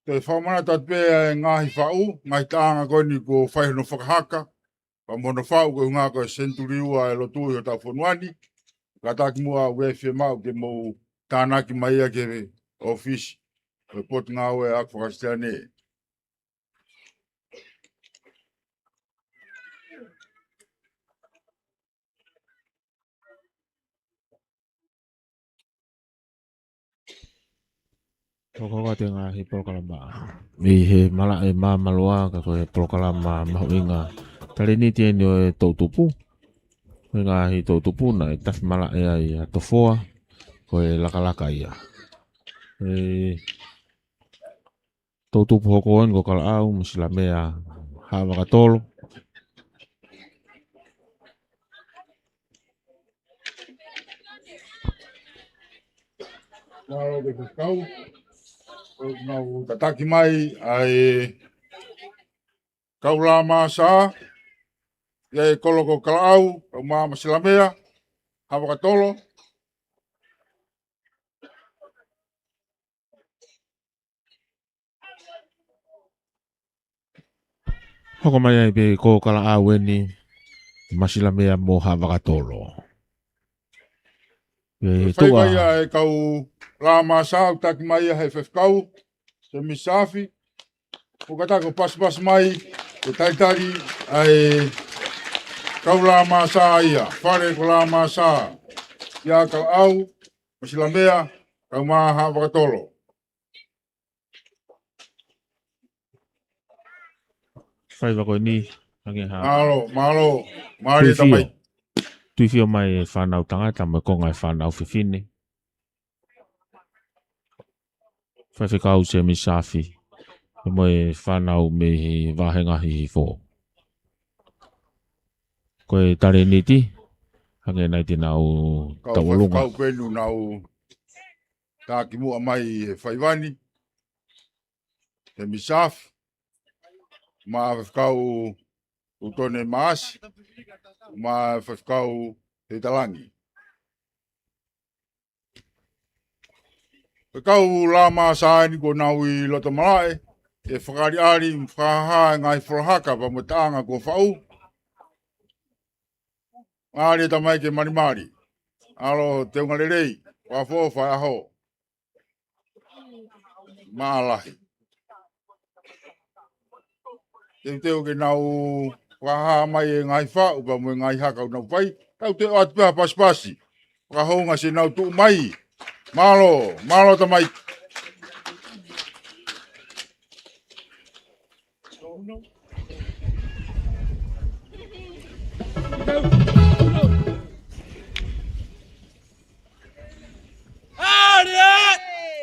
Toe fakamanatu atu pē ʻa e ngaahi faʻu, ngaahi taʻanga ko eni kuo fai hono fakahaka, pea mo hono faʻu ko e ʻuhinga ko e senituli ua e lotu ʻi hotau fonua ni. Kātaki muʻa ʻoku fiemaʻu ke mou tānaki mai ia ki he ʻōfisi ʻo e Potungāue ʻo e Ako Faka-Kalisitiane. Hoko atu e ngaahi polokalama ʻi he malaʻe Māmaluā, ka ko e polokalama mahuʻinga, talēniti eni ʻo e toʻutupu. Ko e ngaahi toʻutupu naʻe tafi malaʻe ai ʻa Tofoa, ko e lakalaka ia. ʻE, toʻutupu hoko eni ko Kalaʻau, Masilamea, Haʻavakatolo. Mālō e faifekau. ʻOku nau tataki mai ʻa e kau Lamasa, ʻi he kolo ko Kalaʻau, kae ʻumaʻā Masilamea, Haʻavakatolo. Hoko mai ai pē ko Kalaʻau eni, Masilamea mo Haʻavakatolo. ʻE, fai tuʻa mai ʻa e kau Lamasa, ʻoku taki mai ʻe he faifekau, Semisi Saafi. ʻOku kātaki ʻo pasipasi mai, ʻo talitali ʻa e kau Lamasa ia, fale ko Lamasa, ʻia Kalaʻau, Masilamea, kae ʻumaʻā Haʻavakatolo. Faiva ko eni, hangē ha. Mālō, mālō, mālō Tuifio. Tamai. Tuifio mai e fānau tangata mo e konga e fānau fefine. Faifekau Semisi Saafi, mo e fānau mei he vāhenga Hihifo. Ko e talēniti, hangē nai te nau tauʻolunga. Kau faifekau pē ʻoku nau taki muʻa mai he faiva ni. Semisi Saafi, mo e faifekau Utone Maasi, mo e faifekau Feitalangi. Ko e kau Lāmā Sā eni kuo nau ʻi loto malaʻe, ke fakaʻaliʻali, fakahā e ngaahi fola haka pea mo e taʻanga kuo faʻu. Mālie tamaiki, malimali. ʻAlo teunga lelei, fakaʻofoʻofa e ʻaho. Mālie. Teuteu ke nau fakahā mai e ngaahi faʻu pea mo e ngaahi haka ʻoku nau fai. Tau toe ʻoatu pē ha pasipasi fakahounga siʻi nau tuʻu mai. Mālō, mālō tamaiki.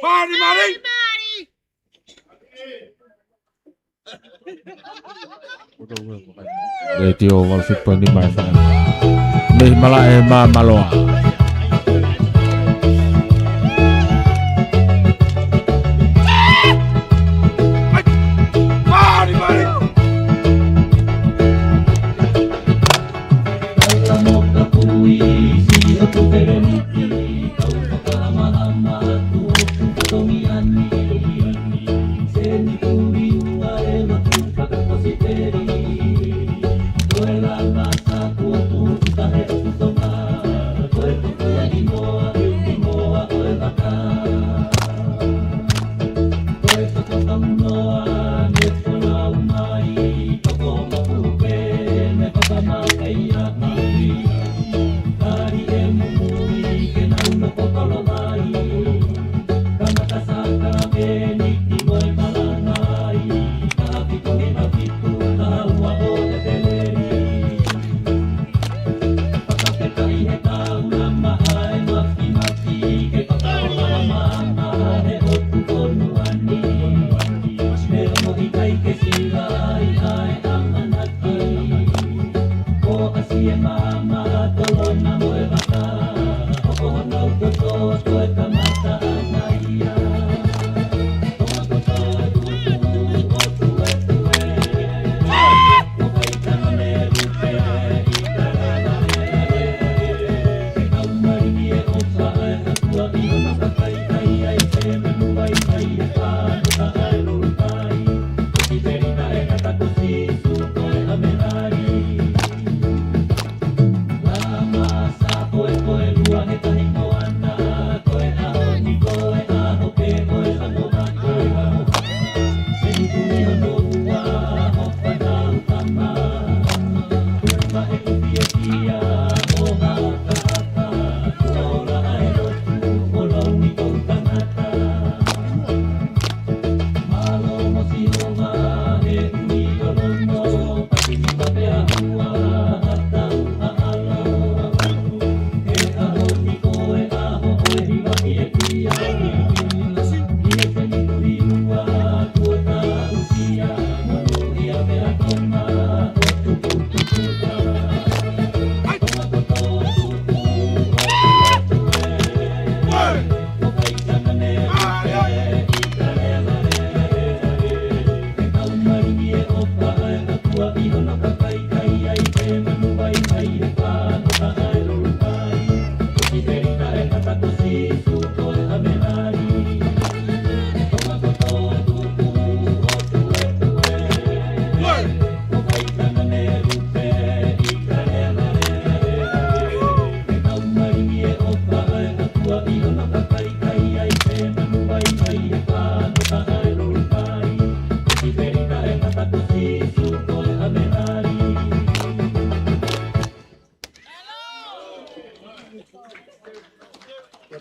Mālie, mālie. Letiō valu fitu poini nima F M. Mei malaʻe Māmaloa.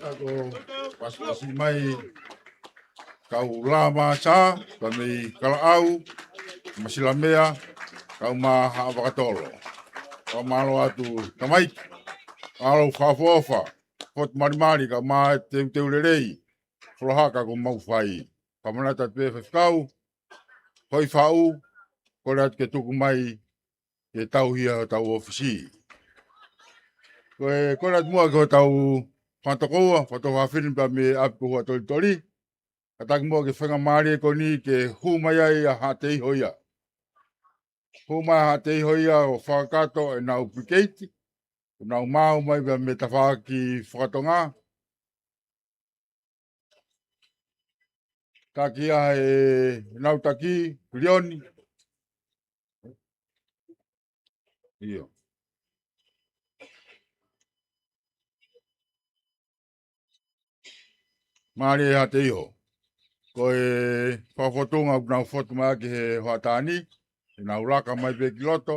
Ka ko pasipasi mai kau Lāmā Sā, pea mei Kalaʻau, Masilamea, kau mā Haʻa Vakatolo. Fakamālō atu tamaiki, ʻalu fakaʻofoʻofa, poto malimali, kau mā teuteu lelei, fola haka kuo mau fai. Fakamanatu atu pē faifekau, hoi faʻu, kole atu ke tuku mai, ke tauhi ʻi hotau ʻōfisi. Ko e kole atu muʻa ki hotau fanga tokoua, fanga tokoua fefine pea mei ʻapi ko Huʻatolitoli. Kātaki muʻa ki he faingamālie ko eni ke hū mai ai ʻa Haʻateiho ia. Hū mai ʻa Haʻateiho ia ʻo fakakakato ʻenau brigade. Nau maʻu mai pea mei he tafaʻaki fakatonga. Taki ʻa e nau taki, Lioni. ʻIo. Mālie ʻa Teiho. Ko e fakafotunga ʻoku nau fotu mai ki he hoʻatā ni, ʻenau laka mai pē ki loto,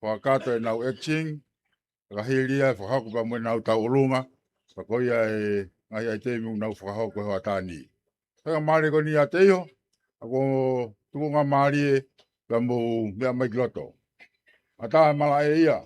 fakakakato ʻenau etching, ka hili ia ʻe fakahoko pea mo ʻenau tauʻolunga, ka ko ia e ngaahi ʻaitemi ʻoku nau fakahoko he hoʻatā ni. Faingamālie ko eni ʻa Teiho, ʻa ko e tuʻunga mālie pea mou meʻa mai ki loto. ʻAtā e malaʻe ia.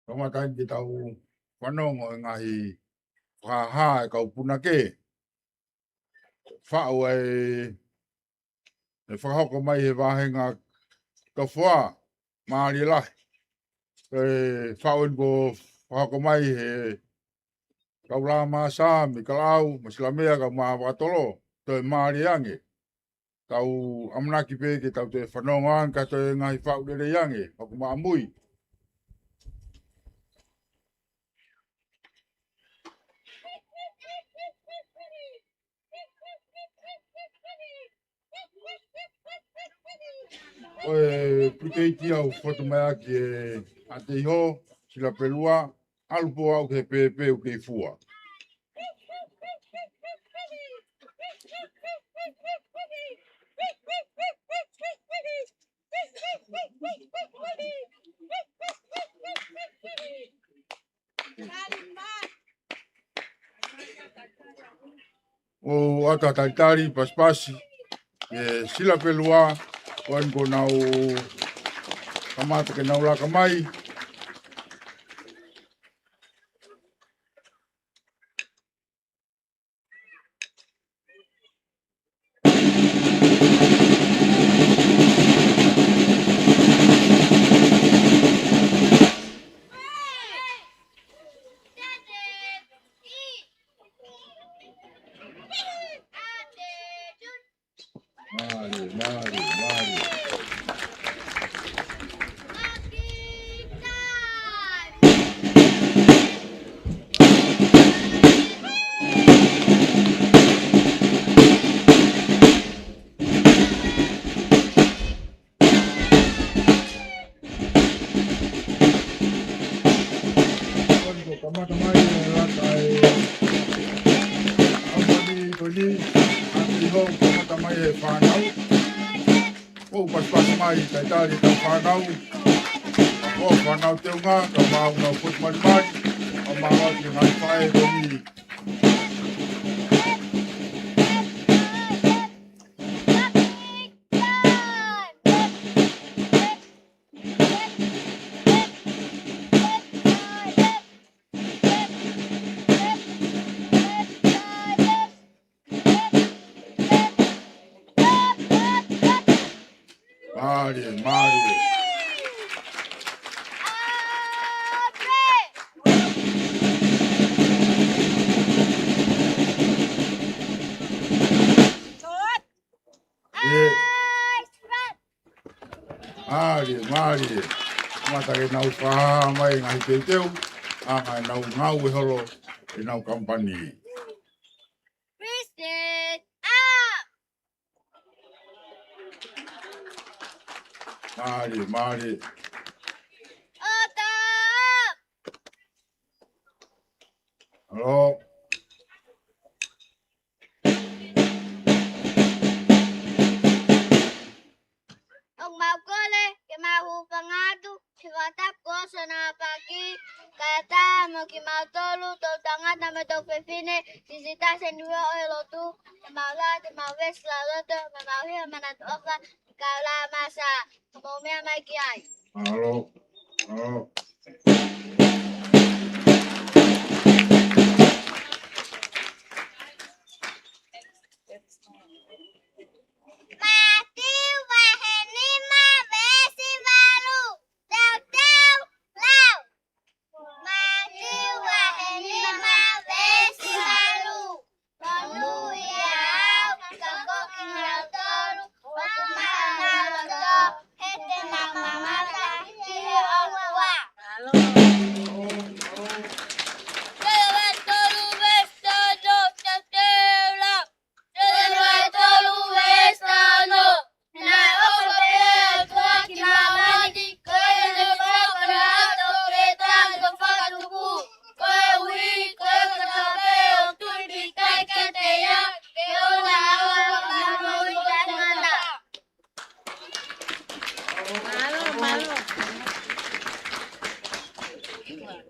Kamata ke tau fanongo e ngaahi fakahā e kau punake. Faʻu ai e fakahoko mai he vāhenga Tofoa, mālie lahi. E faʻu eni kuo fakahoko mai he kau Lamasa, mei Kalaʻau, mo Silamea, kau Mā Vakatolo, toe mālie ange. Tau ʻamanaki pē ke tau toe fanongo ange, ka toe ngaahi faʻu lelei ange, ʻoku maʻamui. Ko e pulikeiti ʻoku fotu mai ʻaki ʻe ʻAteiho, Silapelua, ʻalu pō ʻau ke pēpē ʻoku kei fua. ʻOku ʻatā talitali, pasipasi, ʻe Silapelua, ko eni kuo nau kamata ke nau laka mai. Mālie, mālie, mālie. Ko eni kuo kamata mai e laka e ʻaho ni, ko eni, ʻa Teiho, kamata mai e fānau. ʻOku pasipasi mai, talitali, kau fānau. ʻOku fānau teunga, kau maau nau fotu malimali. Kau maau atu ngaahi faʻē ko eni. Mālie, mālie. ʻE. Mālie, mālie. Kamata ke nau fakahā mai e ngaahi teuteu, ʻa ʻenau ngāue holo ʻenau kamipani. President, up! Mālie, mālie. Order, up! Halo. ʻOku mau kole ke mau hūfanga atu ki he fakatapu kuo ʻosi hono ʻapaʻaki, kae ʻatā mo kimautolu, toʻu tangata mo e toʻu fefine, siʻisiʻi taha ʻi he niua ʻo e lotu, ke mau lea, ke mau veesi lāloto, ke mau hiva manatu ʻofa ki he kau Lamasa, ka mou meʻa mai ki ai. Halo. Halo. Mātiu vahe nima veesi valu. Teuteu, lau. Mālō.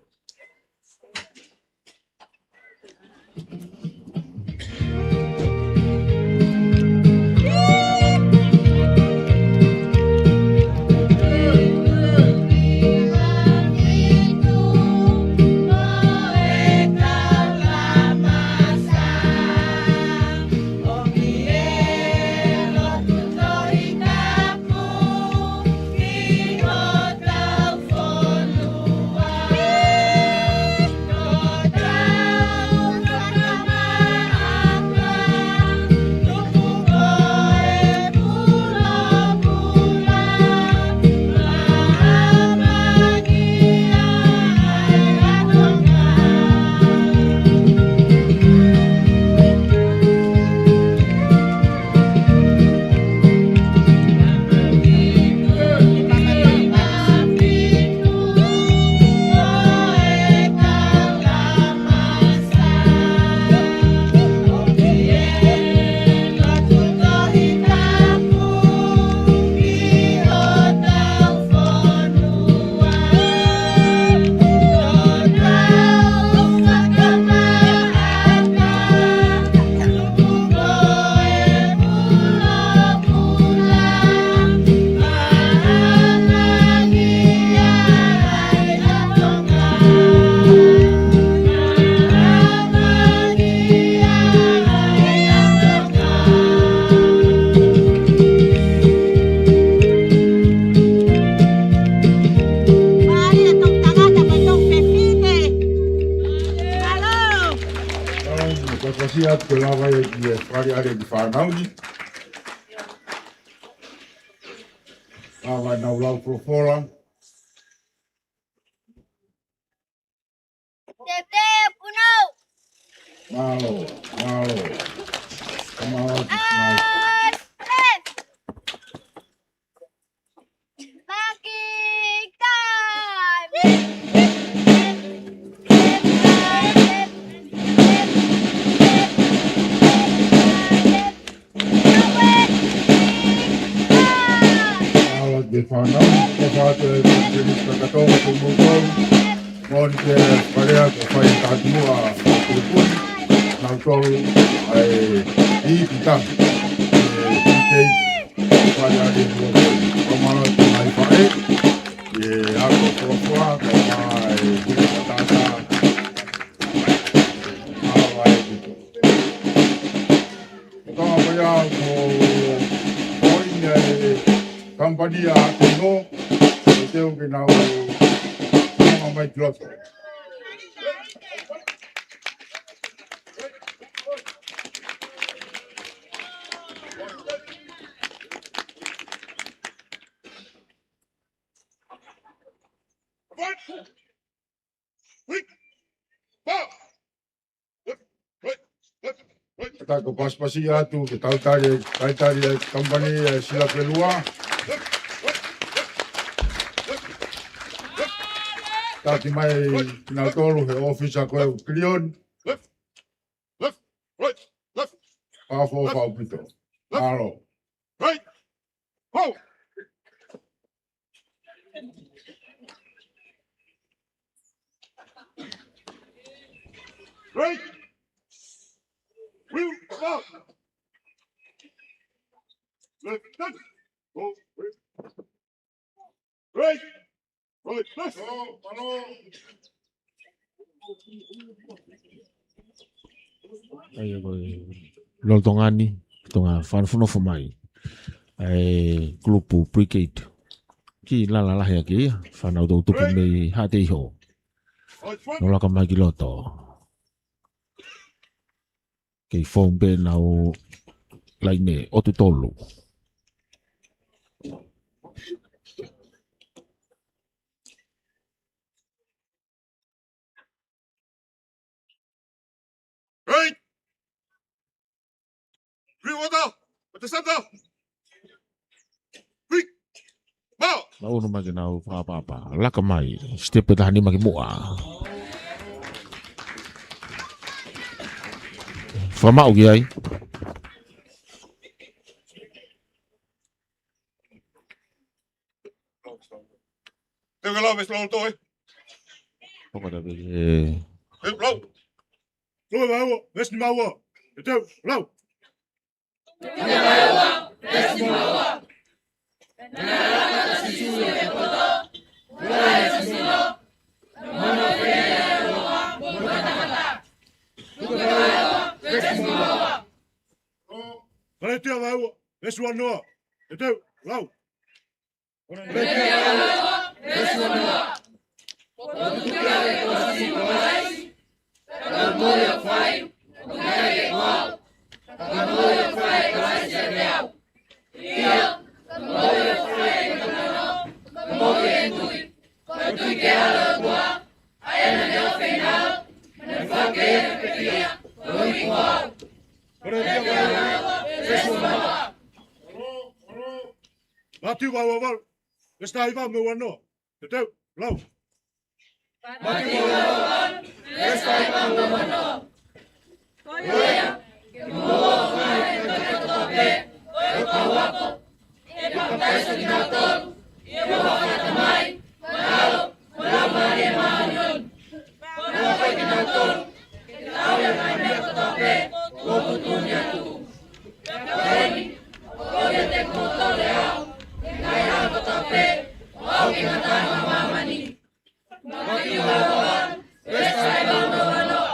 Ko e fakasia atu ke lava ia ki he fale ale ki fānau ni. Lava nau lau folofola. Tete Punau. Mālō, mālō. Mālō, mālō. Ala ke fānau, ko fāte ke ni kakato ko mōtau. Mō ni ke parea ko fai tātua ko kui. Nau tolu ai i pita. E, i kei. Fale ale mo ko mala ko mai fae. Ia ako folofola ko mai ko tata. Ala e pito. Ko ka ko ia ko ko ina e kampani a Kino. Ko te o ke nau. Ko mai ki loto. Ka ko pasipasi atu ke tau tali, tali tali e kampani e sila pelua. Taki mai kinautolu he ʻōfisa ko e Kilioni. Left, right, left. Pafo, left. Pau pito. Left. Mālō. Right. Forward. Right. Wheel, come out. Left, left. Go, right. Right. Right, left. ʻA ia ko e lolotonga ni, Tonga fanofonofo mai ʻa e kulupu Brigade. Ki lala lahi ake ia, fānau toutuku mei Haʻateiho. Nau laka mai ki loto. Kei fou pē nau laine ʻotu tolu. Right. Free water. Water center. Free. Mau. Nau unu mai ke nau fakapapa. Laka mai. Step pē taha nima ki muʻa. Fakamaʻu ki ai. Te ke lau, Mister Lolo, toe. Mana pele. Lau. Lue vaeua, veesi nima ua. ʻE teu, lau. Kalētia vaeua, veesi ua noa. ʻE teu, lau. Kalētia vaeua, veesi ua noa. Kalētia vaeua, veesi ua noa. Mātiu vaeua valu, veesi taha hiva mo e ua noa. ʻE teu, lau. Mātiu vaeua valu, veesi taha hiva mo e ua noa. Ko ia, ke mou ō mai, ʻa e kakai kotoa pē ʻo e kau ako, ke papitaiso kinautolu ʻi he huafa ʻo e Tamai, mo e ʻAlo, mo e Laumālie Māʻoniʻoni. Pea ke ʻoange kiate kinautolu ke tauhi ʻa e ngaahi meʻa kotoa pē kuó u tuʻutuʻuni atu. Pea ko ʻeni, ʻoku ou ʻiate kimoutolu ʻi he ʻaho kotoa pē, ʻo aʻu ki he ngataʻanga ʻo māmani. Mātiu vaeua valu, veesi taha hiva mo e ua noa.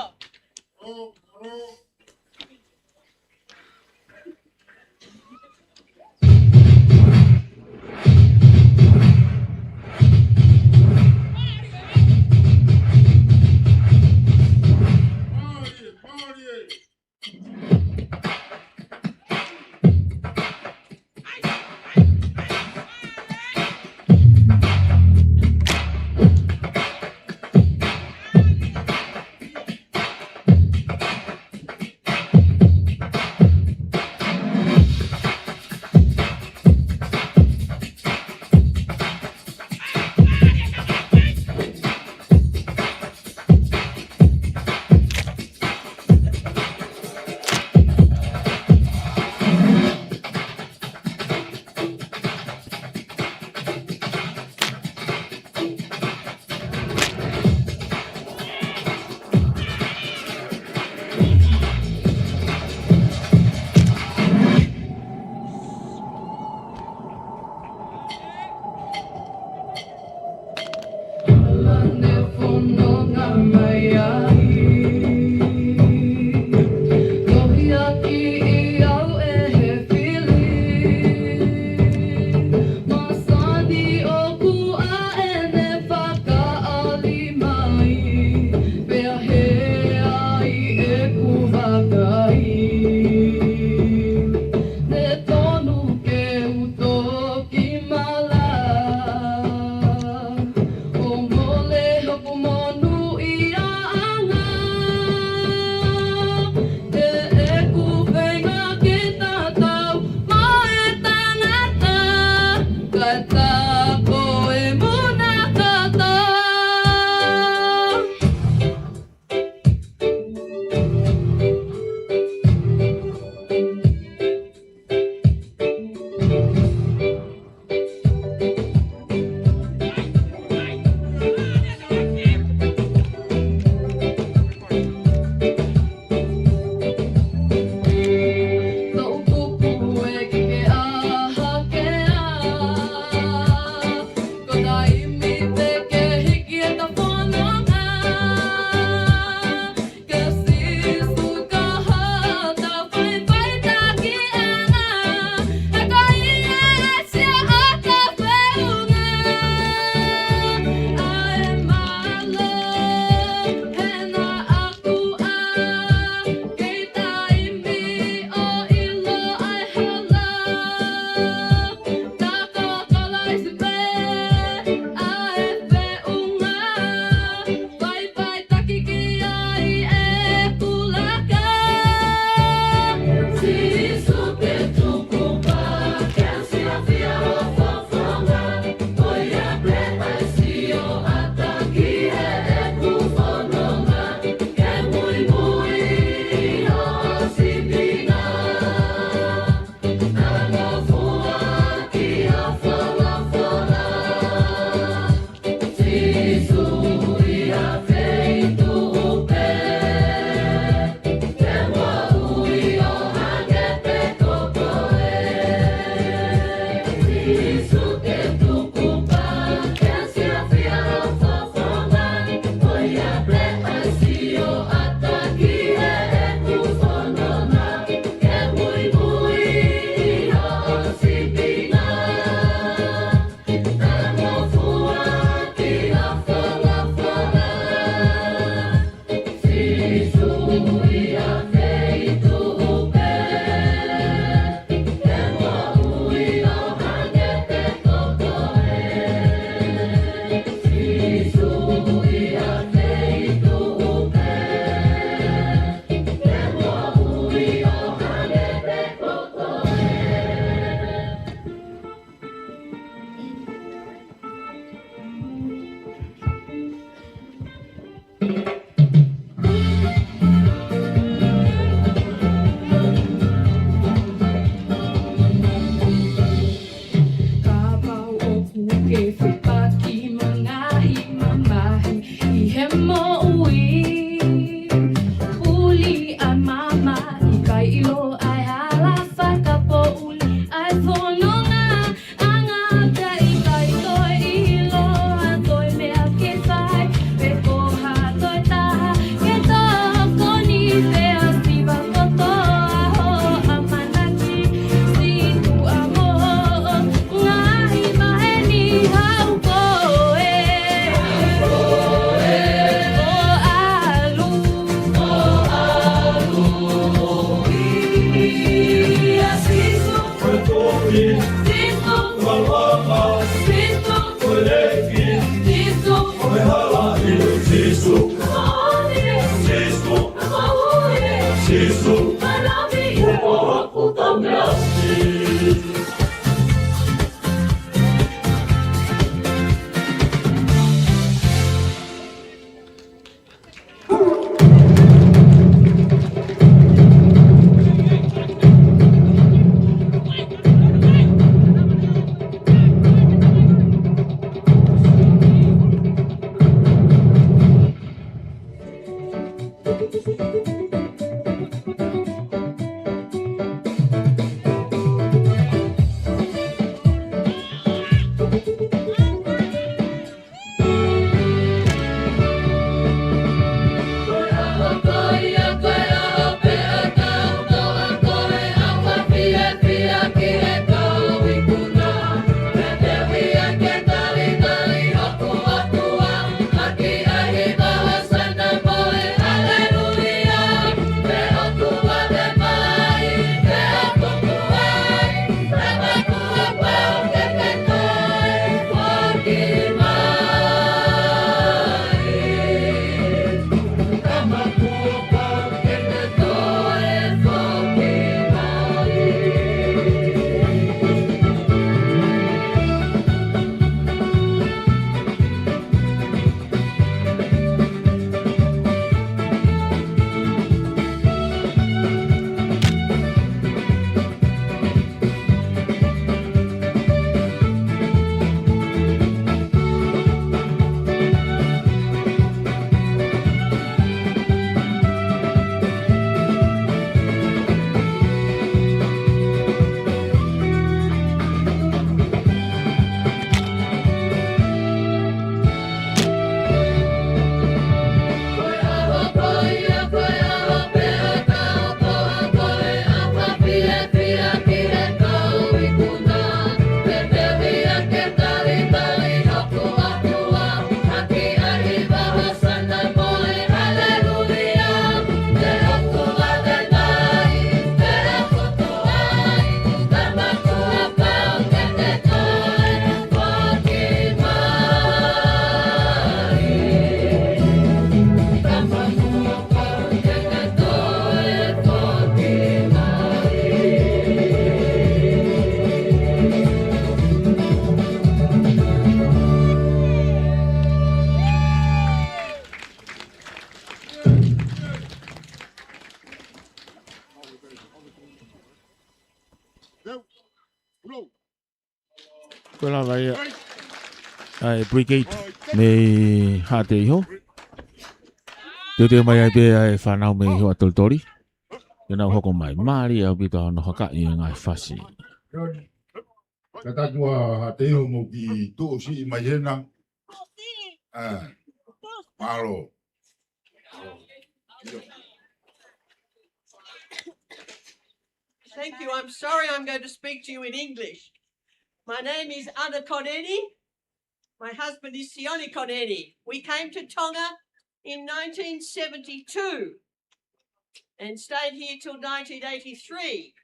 Ko e lava ia ʻa e brigade mei Haʻateiho. Teuteu mai ai pē ʻa e fānau mei Hoʻatolitoli ke nau hoko mai. Mālie ʻaupito hono hakaʻi e ngaahi fasi. Kātaki ʻa Haʻateiho mo ki tuʻu siʻi mai hena. ʻA, mālō. Thank you. I'm sorry, I'm going to speak to you in English. My name is Ana Koneni. My husband is Sione Koneni. We came to Tonga in nineteen seventy-two and stayed here till nineteen eighty-three.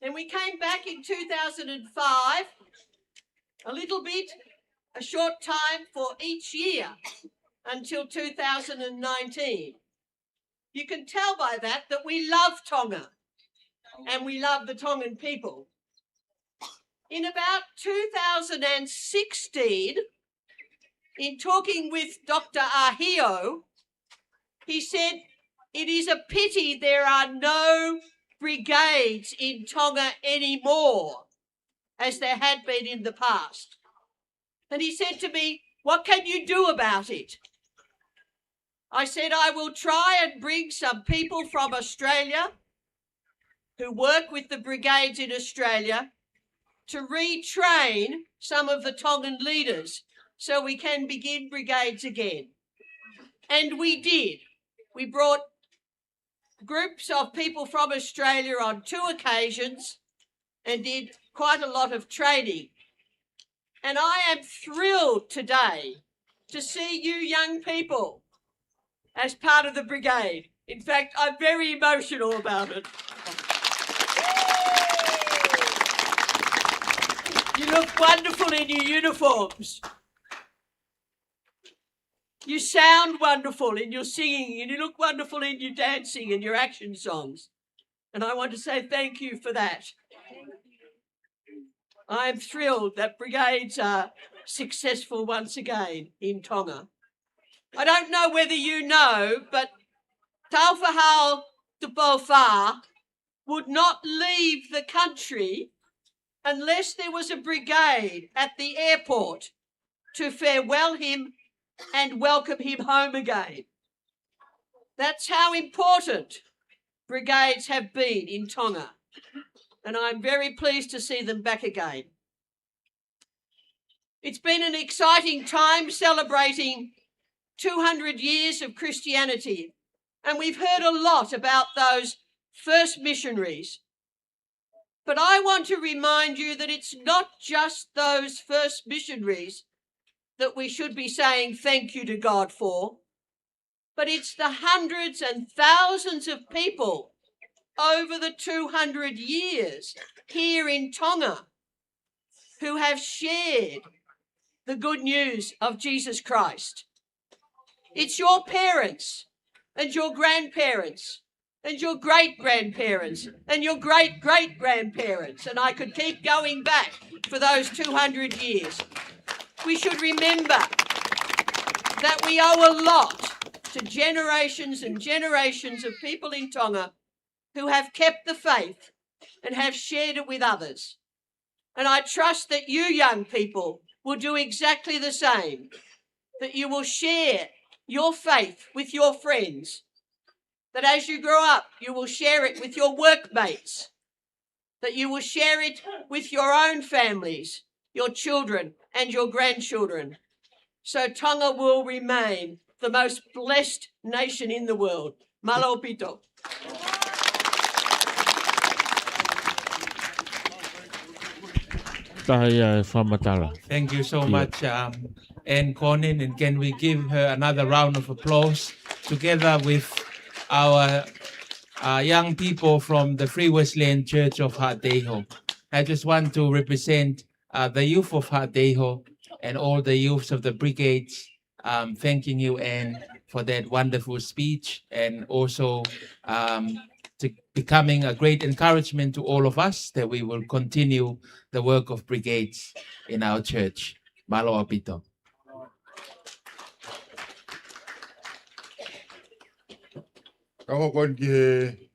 And we came back in two thousand and five, a little bit, a short time for each year until two thousand and nineteen. You can tell by that that we love Tonga and we love the Tongan people. In about two thousand and sixteen, in talking with Doctor ʻAhio, he said, "It is a pity there are no brigades in Tonga anymore, as there had been in the past." And he said to me, "What can you do about it?" I said, "I will try and bring some people from Australia who work with the brigades in Australia to retrain some of the Tongan leaders so we can begin brigades again." And we did. We brought groups of people from Australia on two occasions and did quite a lot of training. And I am thrilled today to see you young people as part of the brigade. In fact, I'm very emotional about it. You look wonderful in your uniforms. You sound wonderful in your singing, and you look wonderful in your dancing and your action songs. And I want to say thank you for that. I'm thrilled that brigades are successful once again in Tonga. I don't know whether you know, but Tāufaʻāhau Tupou Fā would not leave the country unless there was a brigade at the airport to farewell him and welcome him home again. That's how important brigades have been in Tonga, and I'm very pleased to see them back again. It's been an exciting time celebrating two hundred years of Christianity, and we've heard a lot about those first missionaries. But I want to remind you that it's not just those first missionaries that we should be saying thank you to God for, but it's the hundreds and thousands of people over the two hundred years here in Tonga who have shared the good news of Jesus Christ. It's your parents and your grandparents and your great-grandparents and your great-great-grandparents, and I could keep going back for those two hundred years. We should remember that we owe a lot to generations and generations of people in Tonga who have kept the faith and have shared it with others. And I trust that you young people will do exactly the same, that you will share your faith with your friends, that as you grow up, you will share it with your workmates, that you will share it with your own families, your children and your grandchildren. So Tonga will remain the most blessed nation in the world. Mālō ʻaupito. Taha ia e fakamatala. Thank you so much, um, Anne Cornyn, and can we give her another round of applause together with our, uh, young people from the Free Wesleyan Church of Haʻateiho. I just want to represent, uh, the youth of Haʻateiho and all the youths of the brigades, um, thanking you, Anne, for that wonderful speech, and also, um, to becoming a great encouragement to all of us that we will continue the work of brigades in our church. Mālō ʻaupito. Ka hoko eni ki he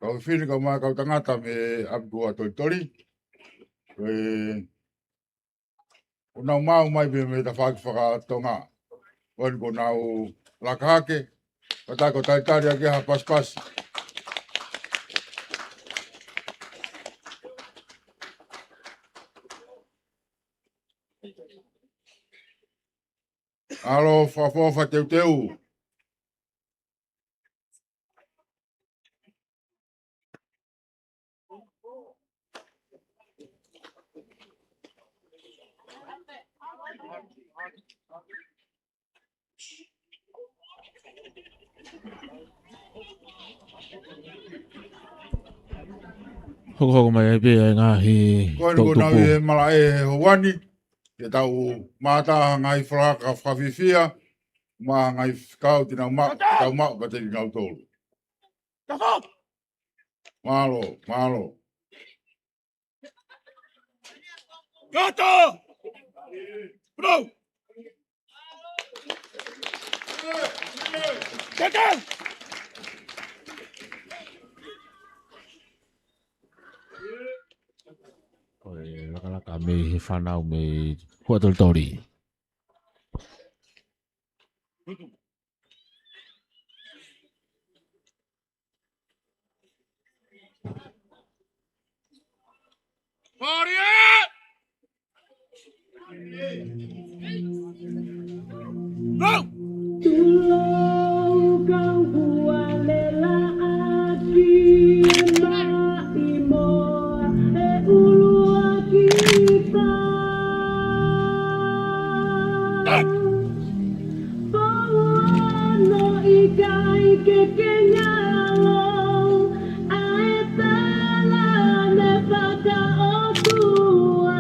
kau fefine kae ʻumaʻā e kau tangata mei he ʻapi ko ē ʻa Tolitoli. Ko e ʻoku nau maʻu mai pē mei he tafaʻaki fakatonga. Ko eni kuo nau laka hake. Ka ta ko e talitali ake ha pasipasi. ʻAlo, fakaʻofoʻofa teuteu. Hokohoko mai ai pē ʻa e ngaahi toʻutupu. Ko eni kuo nau ʻi he malaʻe he houa ni, ke tau mamata ha ngaahi folau fakafiefia, mo ha ngaahi fekau te nau maʻu, tau maʻu kiate kinautolu. Mālō, mālō. Kata! Bro! Kata! Ko e lakalaka mei he fānau mei Huʻatolitoli. Warrior! Go! Tulou kau ua lela ʻaki maʻimoa e ʻuluaki pā. Pouano ʻikai ke ke ngalo, ʻa e palani fakaʻotua.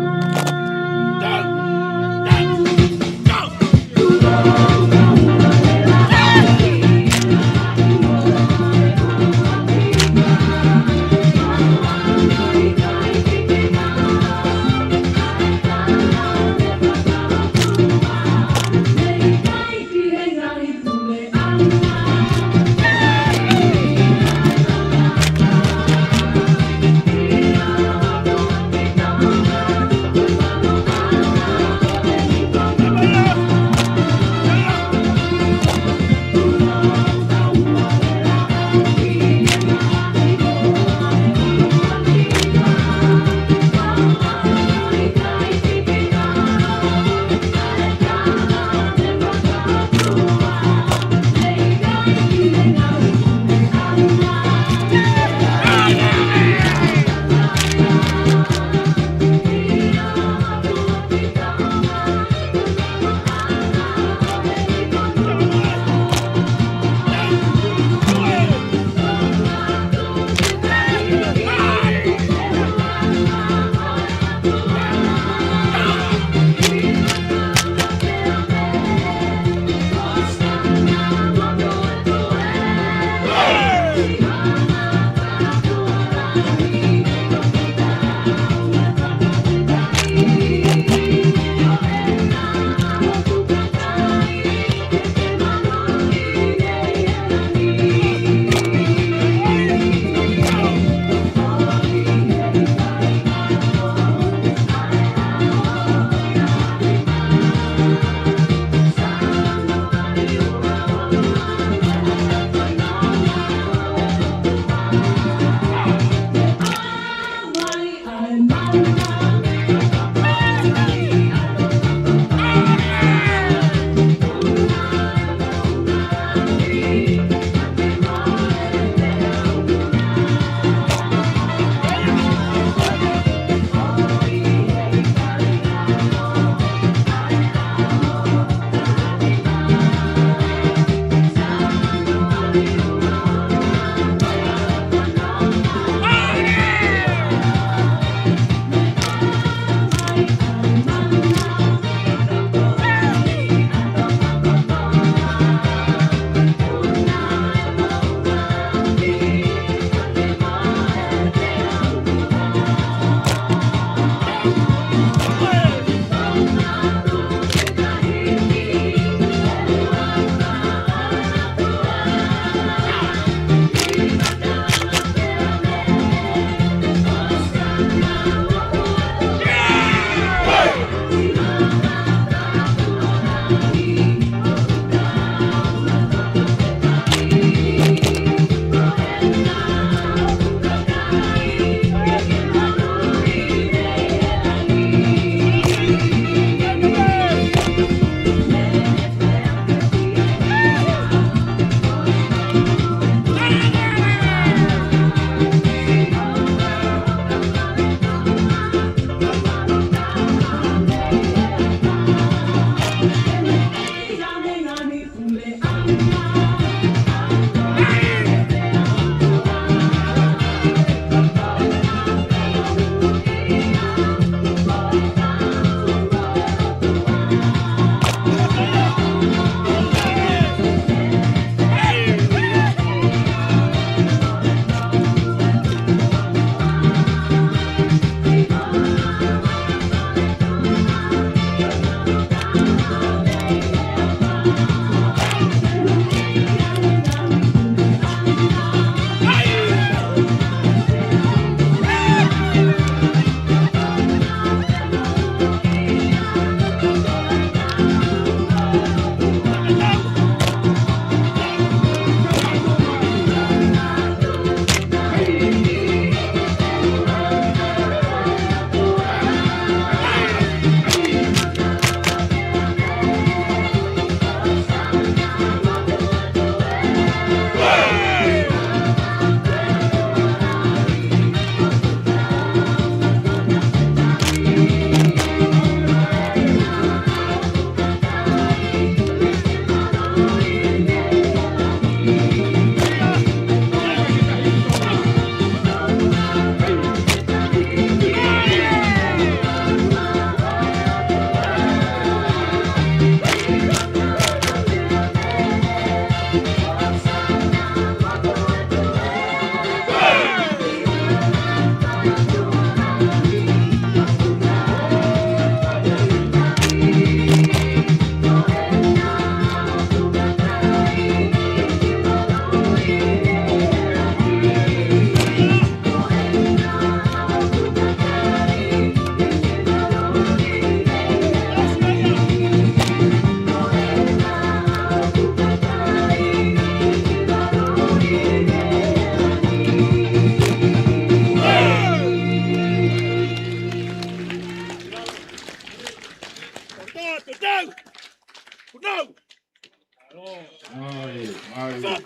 Ai, ai.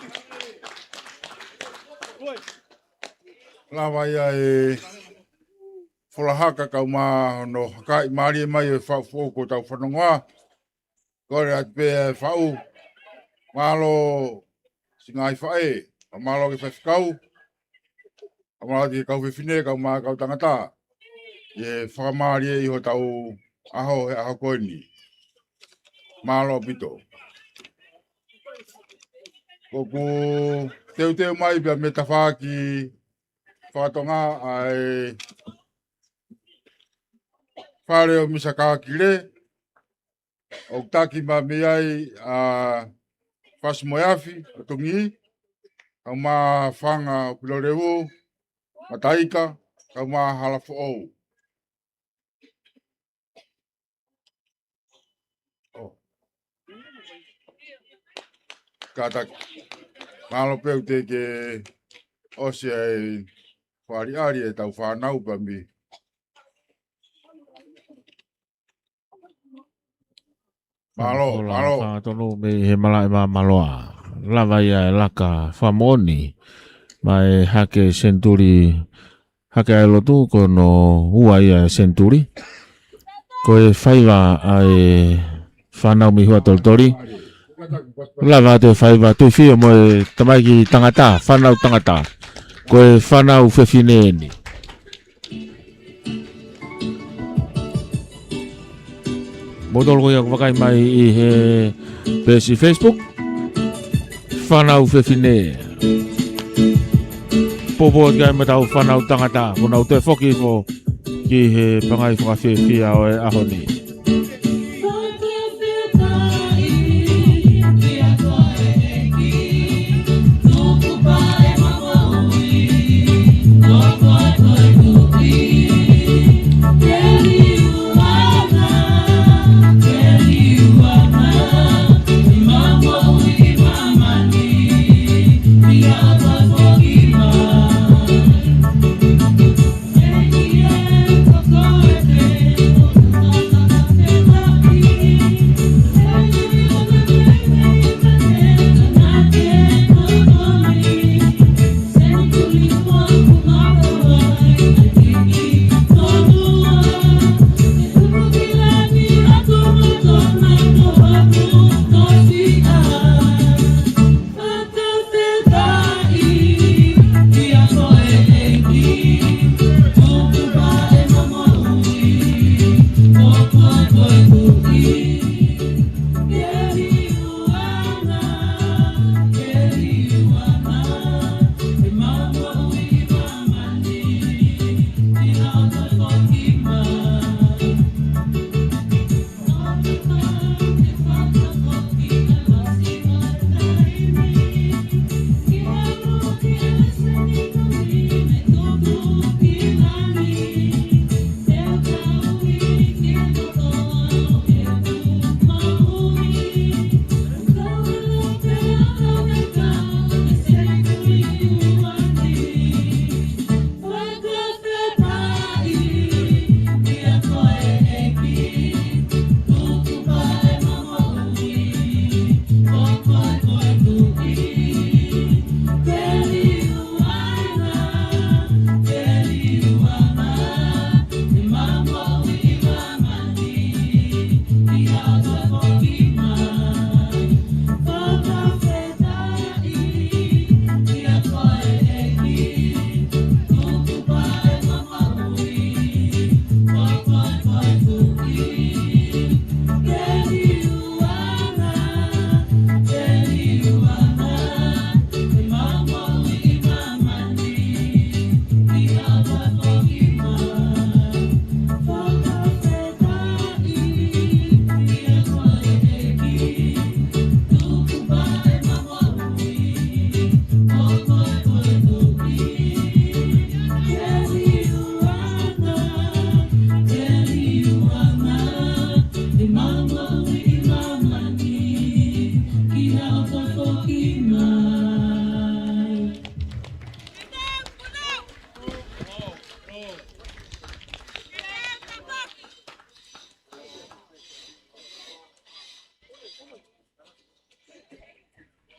Lava ia e folahaka kae ʻumaʻā hono hakaʻi mālie mai e faʻu foʻou ko ʻetau fanongoa. Kole atu pē e faʻu. Mālō siʻi ngaahi faʻē, mālō ki he faifekau, mālō ki he kau fefine, kau mā, kau tangata. ʻI he fakamālieʻi hotau ʻaho he ʻaho ko eni. Mālō ʻaupito. ʻOku teuteu mai pea mei he tafaʻaki faka-Tonga ʻa e fale ʻo Misa Kakile, ʻoku taki mai mei ai ʻa Fasi Moeafi ʻo Tungi, kau mā Fanga ʻo Pilolevu, Mataika, kau mā Halafoʻou. ʻŌ. Kātaki. Mālō pē ʻoku teʻeki ke ʻosi ʻa e fakaʻaliʻali ʻetau fānau pē mei. Mālō, mālō. Fanga tonu mei he malaʻe māmāloa. Lava ia e laka fakamoʻoni. Mai hake senituli, hake ʻa e lotu ko hono ua ia e senituli. Ko e faiva ʻa e fānau mei Huʻatolitoli. Lava atu e faiva, Tuifio mo e tamaiki tangata, fānau tangata. Ko e fānau fefine eni. Mou toloko ia ʻoku vakai mai ʻi he peesi Facebook. Fānau fefine. Poupou atu ki ai mo ʻetau fānau tangata, kuo nau toe foki hifo ki he pangai fakafiefia ʻo e ʻaho ni.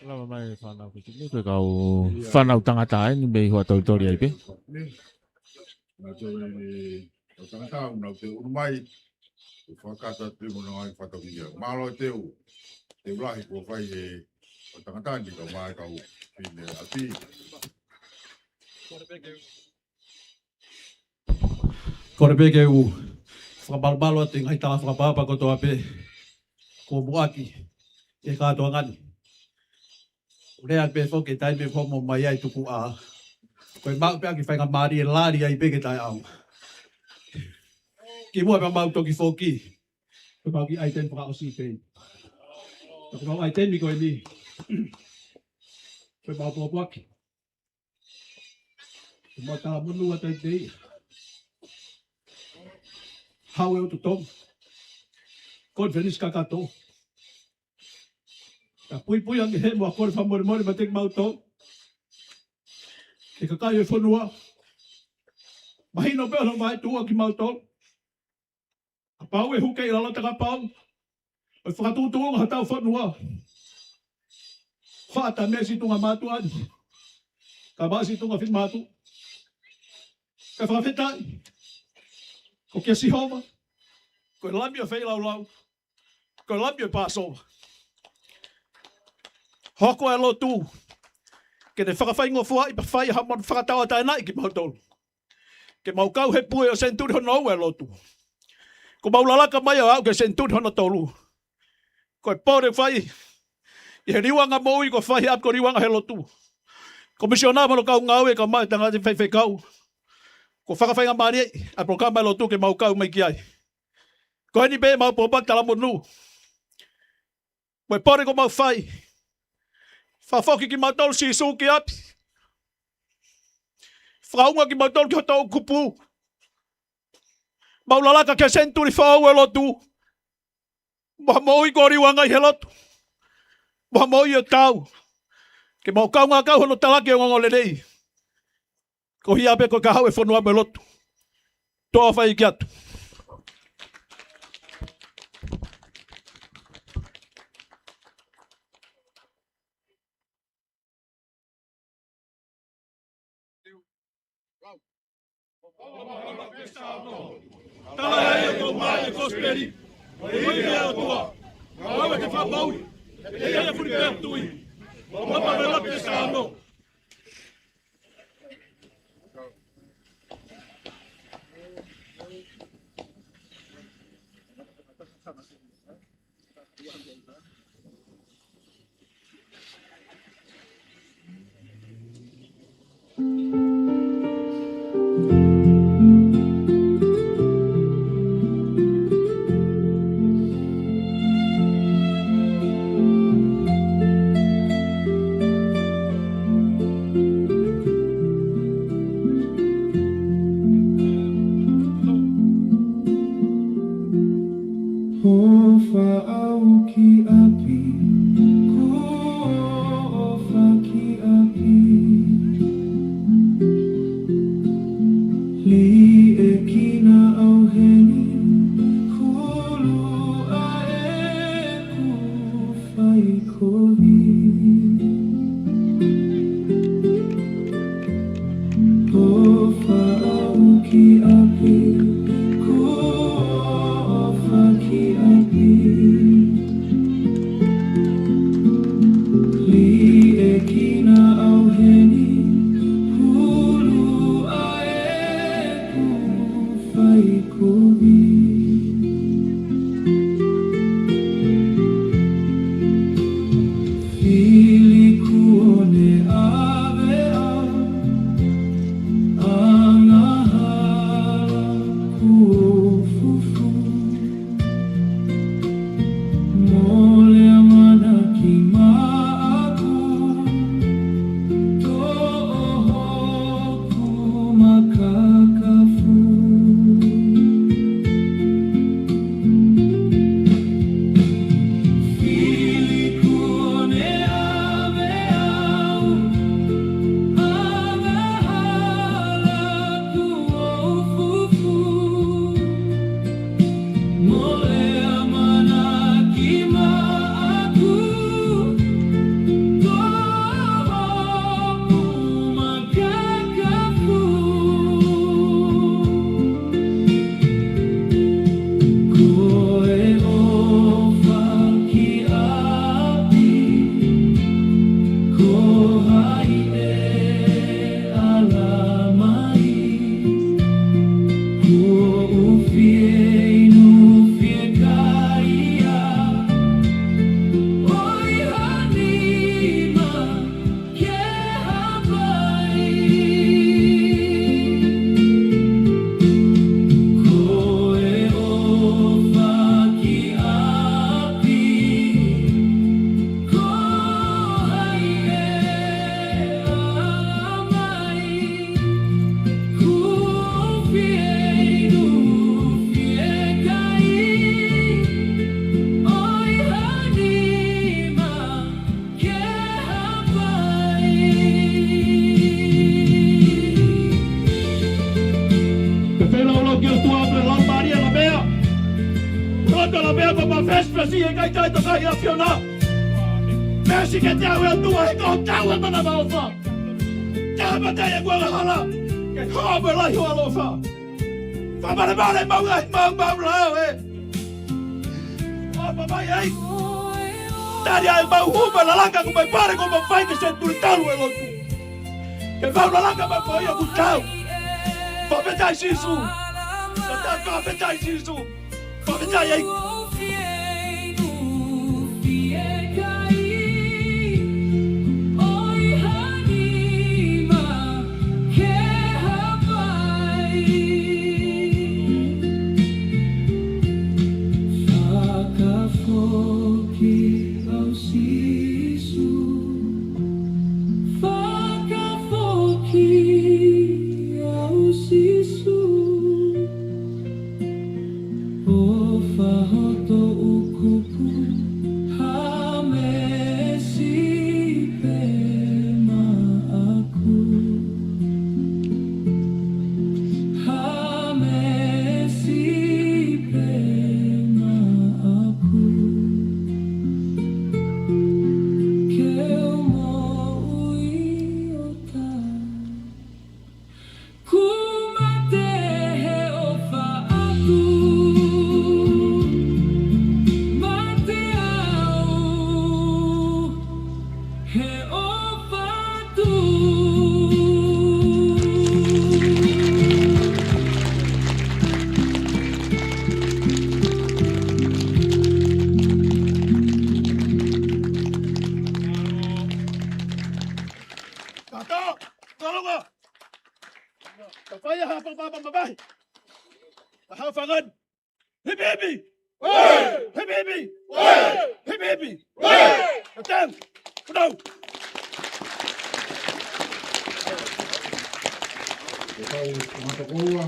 Lava mai e fānau ki timi, ko e kau fānau tangata eni mei Huʻatolitoli ai pē. Nā te ʻoe, ʻo tangata, ʻoku nau te unu mai, ʻo fakakata te mo nau ai fata kia. Mālō e teu, teu lahi kuo fai he ʻo tangata ni ka mai kau fine ati. Kole pē ke u fakamalumalu atu e ngaahi tala fakapapa kotoa pē kuo muʻaki he kātoanga ni. Lea pē foki e taimi ko mo mai ai tuku ā. Ko e maʻu pē ʻaki faingamālie lali ai pē ke taʻeʻaonga. Kimuʻa pea mau toki foki. Ko e mau kiʻi ʻaiteni fakaʻosi pē. Ko e mau ʻaiteni ko eni. Ko e mau pōpoaki. Ko e mau talamonū ʻa taiteia. Hau e ʻOtu Tonga. Konifelenisi kakato. Ka puipui ange he mo a kole fakamolemole mate kimautolu. Ki he kakai e fonua. Mahino pē ʻoku nau vaetuʻua kimautolu. Kapau ʻe huke ʻi lalo takapau. ʻOi fakatuʻutuʻu hotau fonua. Fata me si tunga mātuʻa ni. Ka masi tunga fini mātuʻa. Ka fakafetaʻi. Ko kia Sihova. Ko e Lami ʻo feilaulau. Ko e Lami ʻo Pāsova. Hoko e lotu. Ke ne fakafaingofuaʻi pea fai ha mono fakatauʻatāinaʻi kimautolu. Ke mau kau he pue ʻo senituli hono ua e lotu. Ko mau lalaka mai ʻo aʻu ki he senituli hono tolu. Ko e pole fai. ʻI he liuanga moʻui ko fai ʻapi ko liuanga he lotu. Komisiona mo hono kau ngāue ka mai tangata faifekau. Ko fakafaingamālie ʻa e polokalama e lotu ke mau kau mai ki ai. Ko eni pē mau pōpoaki talamonū. Mo e pole ko mau fai. Fakafoki kimautolu Sīsū ki ʻapi. Fakaunga kimautolu ki hoto kupu. Mau lalaka ki he senituli foʻou e lotu. Mo ha moʻui ko liuanga ʻi he lotu. Mo ha moʻui ʻo tau. Ke mau kaungā kau hono talaki e ongoongolelei. Ko ia pē ko e kahaʻu e fonua mo e lotu. Toa fai ki atu. Tala ʻe ia ko mai e kosipeli. Ko ia e ʻOtua. Ko ia ke fakamaau. Ko ia e fuli pea tui. Ko ia e pesa ano. ʻOfa au ki ʻapi, kuo ʻofa ki ʻapi. Liʻekina ʻauheni, hulu ʻa ʻeku faikovi. ʻOfa au ki ʻapi, kuo ʻofa ki ʻapi. Liʻekina ʻauheni, hulu ʻa ʻeku faikovi. Fili kuo ne ʻave au, angahala Ko hai ʻe ala mai, kuo u fie inu fiekaia, ʻoi ha nima ke hapai. Ko e ʻofa ki ʻapi, ko hai ʻe ala mai, kuo u fie inu fiekaia, ʻoi ha nima ke hapai. Ke fai laulau ki he ʻOtua pea lau mālie ʻa e meʻa. Lau pea lau meʻa pea mafesifesi he kakai tokolahi ʻa e ʻAfiona. Meʻa si ke te au ʻe ʻOtua he ko e tau ʻa e manava ʻofa. Te u hapa atu ʻi he kuonga hala ke hoko e lahi ho ʻaloʻofa. Fakamolemole mau ai mau mau lao ē. ʻOfa mai ai. Tali ai mau hū mai lalaka ko mai pare ko mau fai ke se tuli talu e lotu. Ke mau lalaka mai ko ia ku tau. Fakafetaʻi Sīsū. Fakafetaʻi Sīsū. Fakafetaʻi ai. Fakafoki au Sīsū, fakafoki au Sīsū, ʻofa hoto ʻukupu, ha meesi pē maʻaku. Ha meesi pē maʻaku. Ke u moʻui ʻo taau. Kuo mate he ʻofa atu. Mate au he ʻofa atu. Tato, tolonga. Ka fai ha papa mamahi. Ka hau fangani. Hipi hipi! Hipi hipi! Hipi hipi! Atau! Kudau! Ko e kau tangata koula,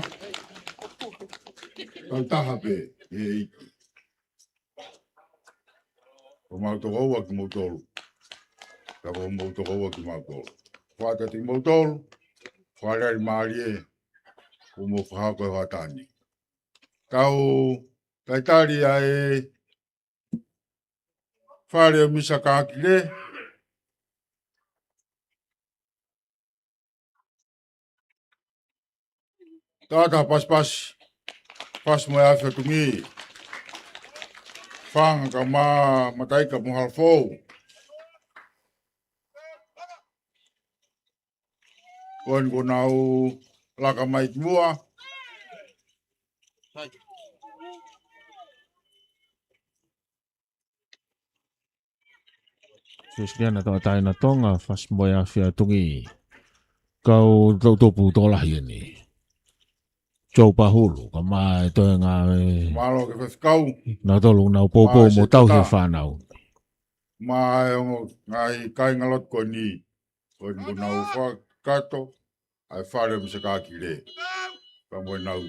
kau taha pē, ʻe ʻi. Ko mau tokoua kimoutolu. Ka ko mau tokoua kimautolu. Fakatauange kimoutolu, fakalelei mālie, kuo mou fakahoko e hoʻatā ni. Kau talitali ʻa e fale ʻo Misa Kakile. Tauʻatāina pasipasi, Fasi mo e Afi ʻo Tungi. Fanga kae ʻumaʻā Mataika mo Halafou. Ko eni kuo nau laka mai ki muʻa. Sesiliana Tauʻatāina Tonga, Fasi mo e Afi ʻo Tungi. Kau tau tupu tokolahi eni. Joe Pahulu, kae ʻumaʻā e toenga ē. Mālō ki he faifekau. Nautolu nau poupou mo tauhi e fānau. Mo e ongo ngaahi kāingalotu ko eni. Ko eni kuo nau fakakakato ʻa e fale ʻo Misa Kakile. Pea mo ʻenau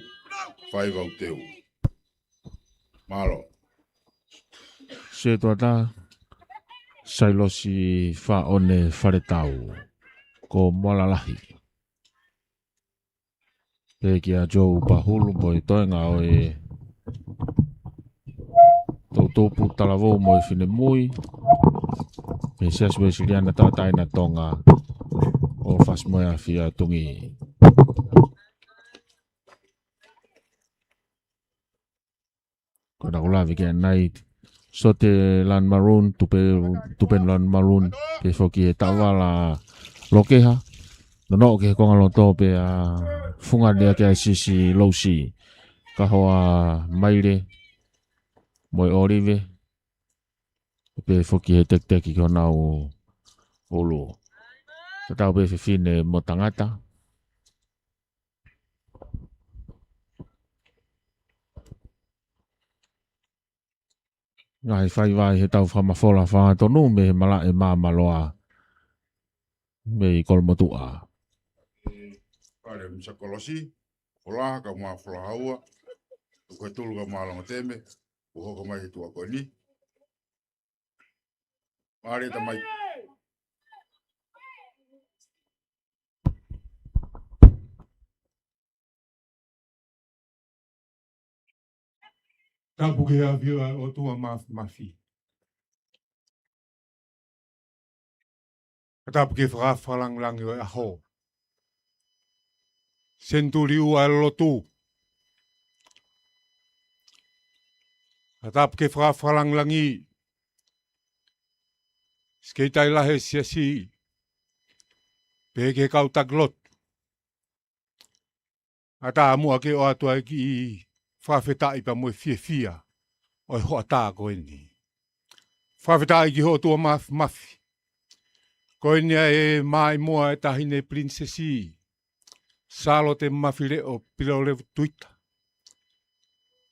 faiva ʻoku teu. Mālō. Setuata, Sailosi Faʻone Faletau, ko Moalalahi. Pea kia Joe Pahulu mo e toenga ʻo e toʻutupu talavou mo e finemui. Mei he Siasi Uēsiliana Tauʻatāina Tonga ʻo Fasi mo e Afi ʻo Tungi. Ko ʻena kuo lave ki ai ʻanenai, Sote Lanemaroon, Tupe, Tupe Lanemaroon, pehē foki ʻe Taʻovala Lokeha. Nonoʻo ki he konga loto pea fungani ʻaki ʻa Sisi Lousi, Kahoa Maile, mo e ʻOlive, pehē foki he tekiteki ki honau ʻulu. Tatau pē fefine mo tangata. Ngaahi faiva ʻi heʻetau fakamafola fakahangatonu mei he malaʻe Māmaloa mei Kolomotuʻa. Pale Misa Kolosi, Fola, kau mā Fola Haua, ko e tolu kau mā Longo Teme, ʻo hoko mai he tuʻa ko eni. Mālō e tamai. Tapu ki he ʻafio ʻa e ʻOtua Māfimafi. Ka tapu ki he fakaʻafa fakalāngilangi ʻo e ʻaho. Senituli ua ʻa e lotu. Ka tapu ki he fakaʻafa fakalāngilangi. Sekelitali Lahi ʻo e Siasi. Pehē ki he kau taki lotu. ʻAtā muʻa ke ʻoatu ʻa e kiʻi fakafetaʻi pea mo e fiefia ʻo e hoʻatā ko eni. Fakafetaʻi ki he ʻOtua Māfimafi. Ko eni ʻa e maimoa ʻa e Taʻahine Pilinisesi Sālote Mafileʻo Pilolevu Tuita.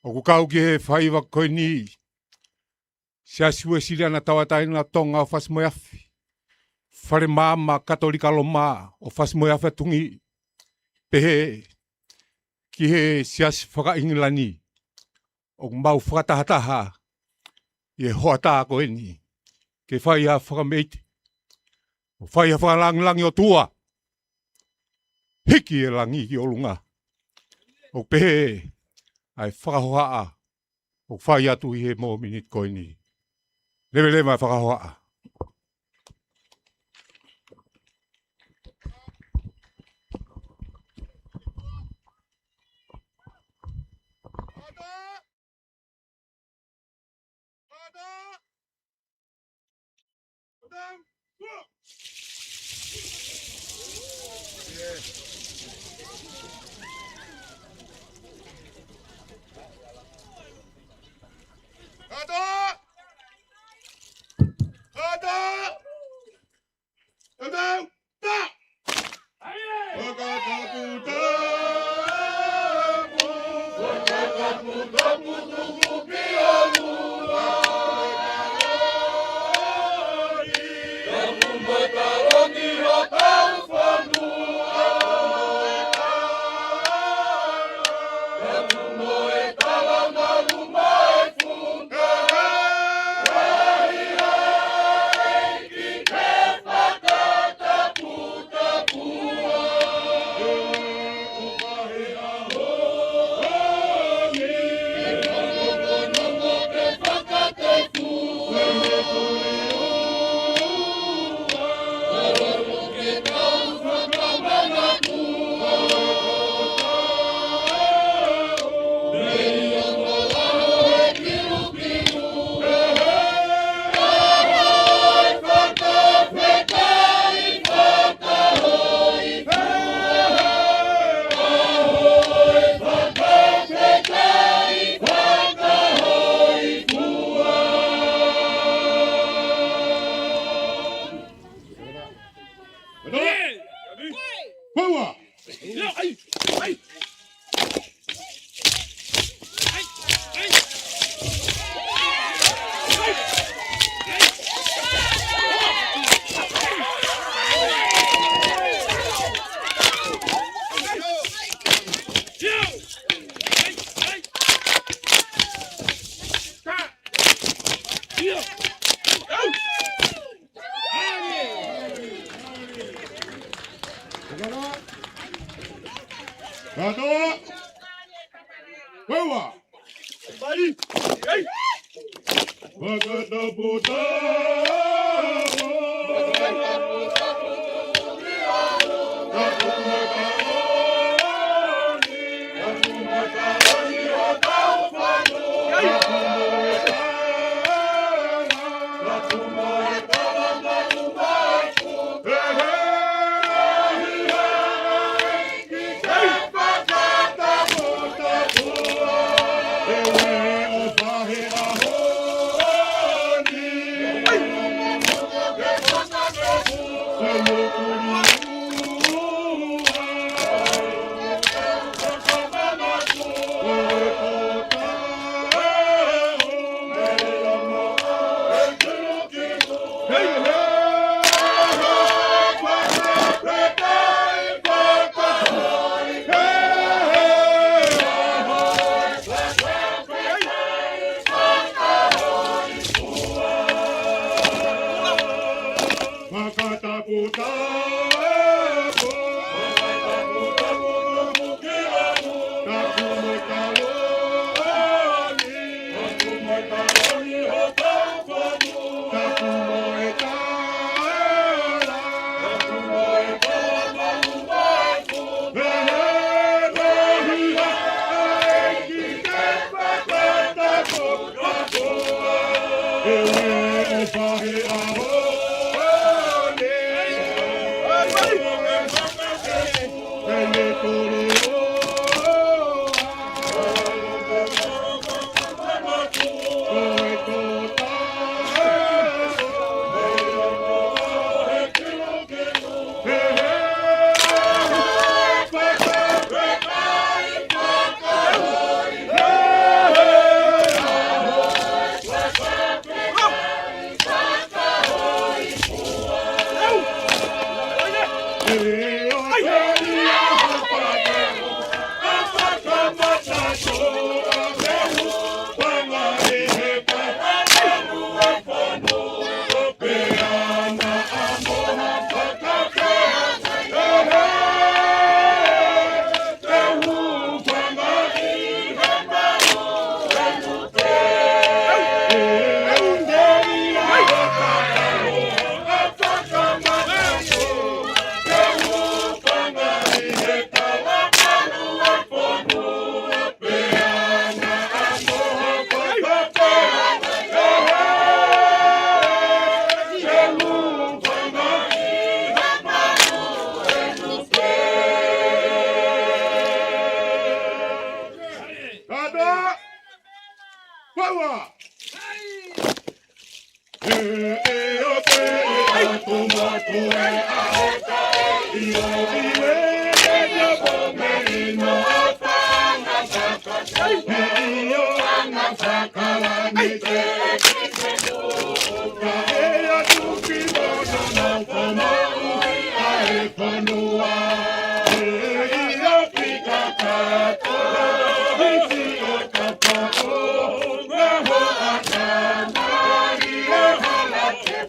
ʻOku kau ki he faiva ko eni Siasi Uēsiliana Tauʻatāina ʻo Tonga ʻo Fasi-mo-e-Afi, Fale Maama Katolika Loma ʻo Fasi-mo-e-Afi ʻo Tonga, pehē ki he Siasi faka-ʻIngilani, ʻoku mau fakatahataha ʻi he hoʻatā ko eni, ke fai ha fakameʻite, ʻo fai ha fakalāngilangi ʻOtua, hiki e langi ki ʻolunga, ʻo pehē ʻa e fakahohaʻa ʻoku fai atu ʻi he mōmeniti ko eni. Leveleva e fakahohaʻa. Kātoa. Koeua. Fakatapu atu. Kātoa! Power! E, e, o te, e, a, tu, ma, tu, e, a, o, ta, e, i, o, i, e, e, o, me, i, no, pa, na, sa, ka, sa, e, i, o, a, na, sa, ka, la, ni, te, e, ki, te, tu, ka, e, a, tu, ki, mo, no, no, ko, mo, u, i, a, e, ko, nu, a, e, i, o, pi, ka, ka, to, i, si, o, ka, ka, o, nga, ho, a, ka, ma, i, e, ha, la, ke,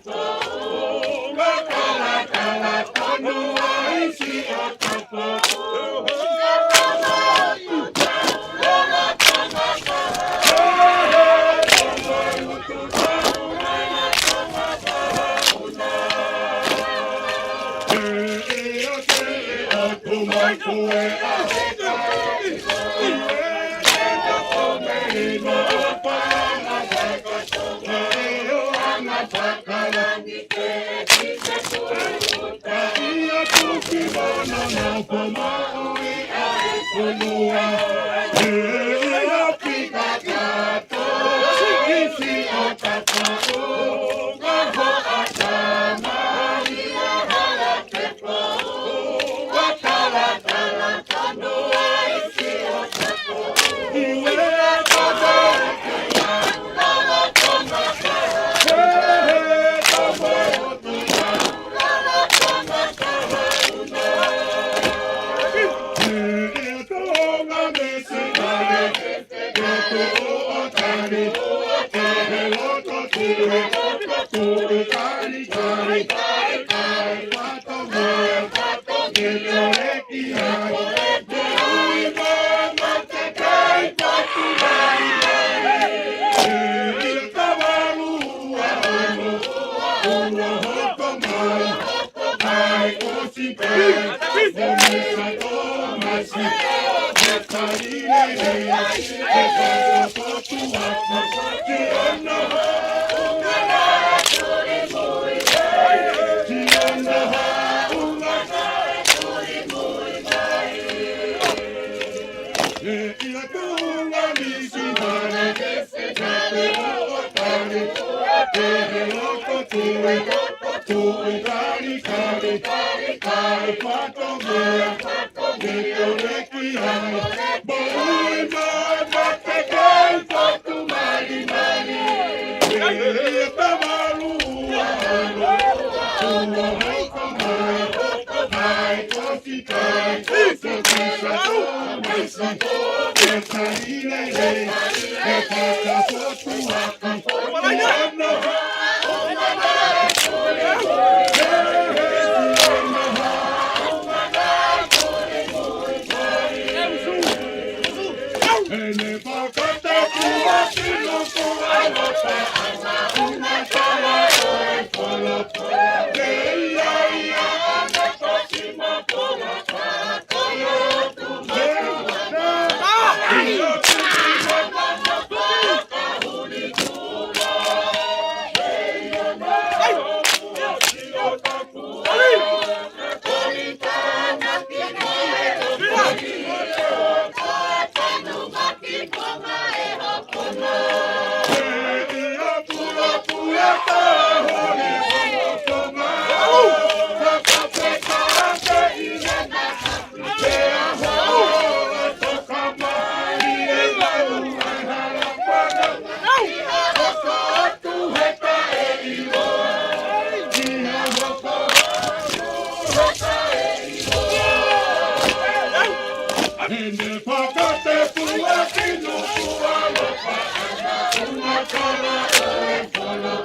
Ene fakatepua ki nuku alofa ana una kala o e kolo.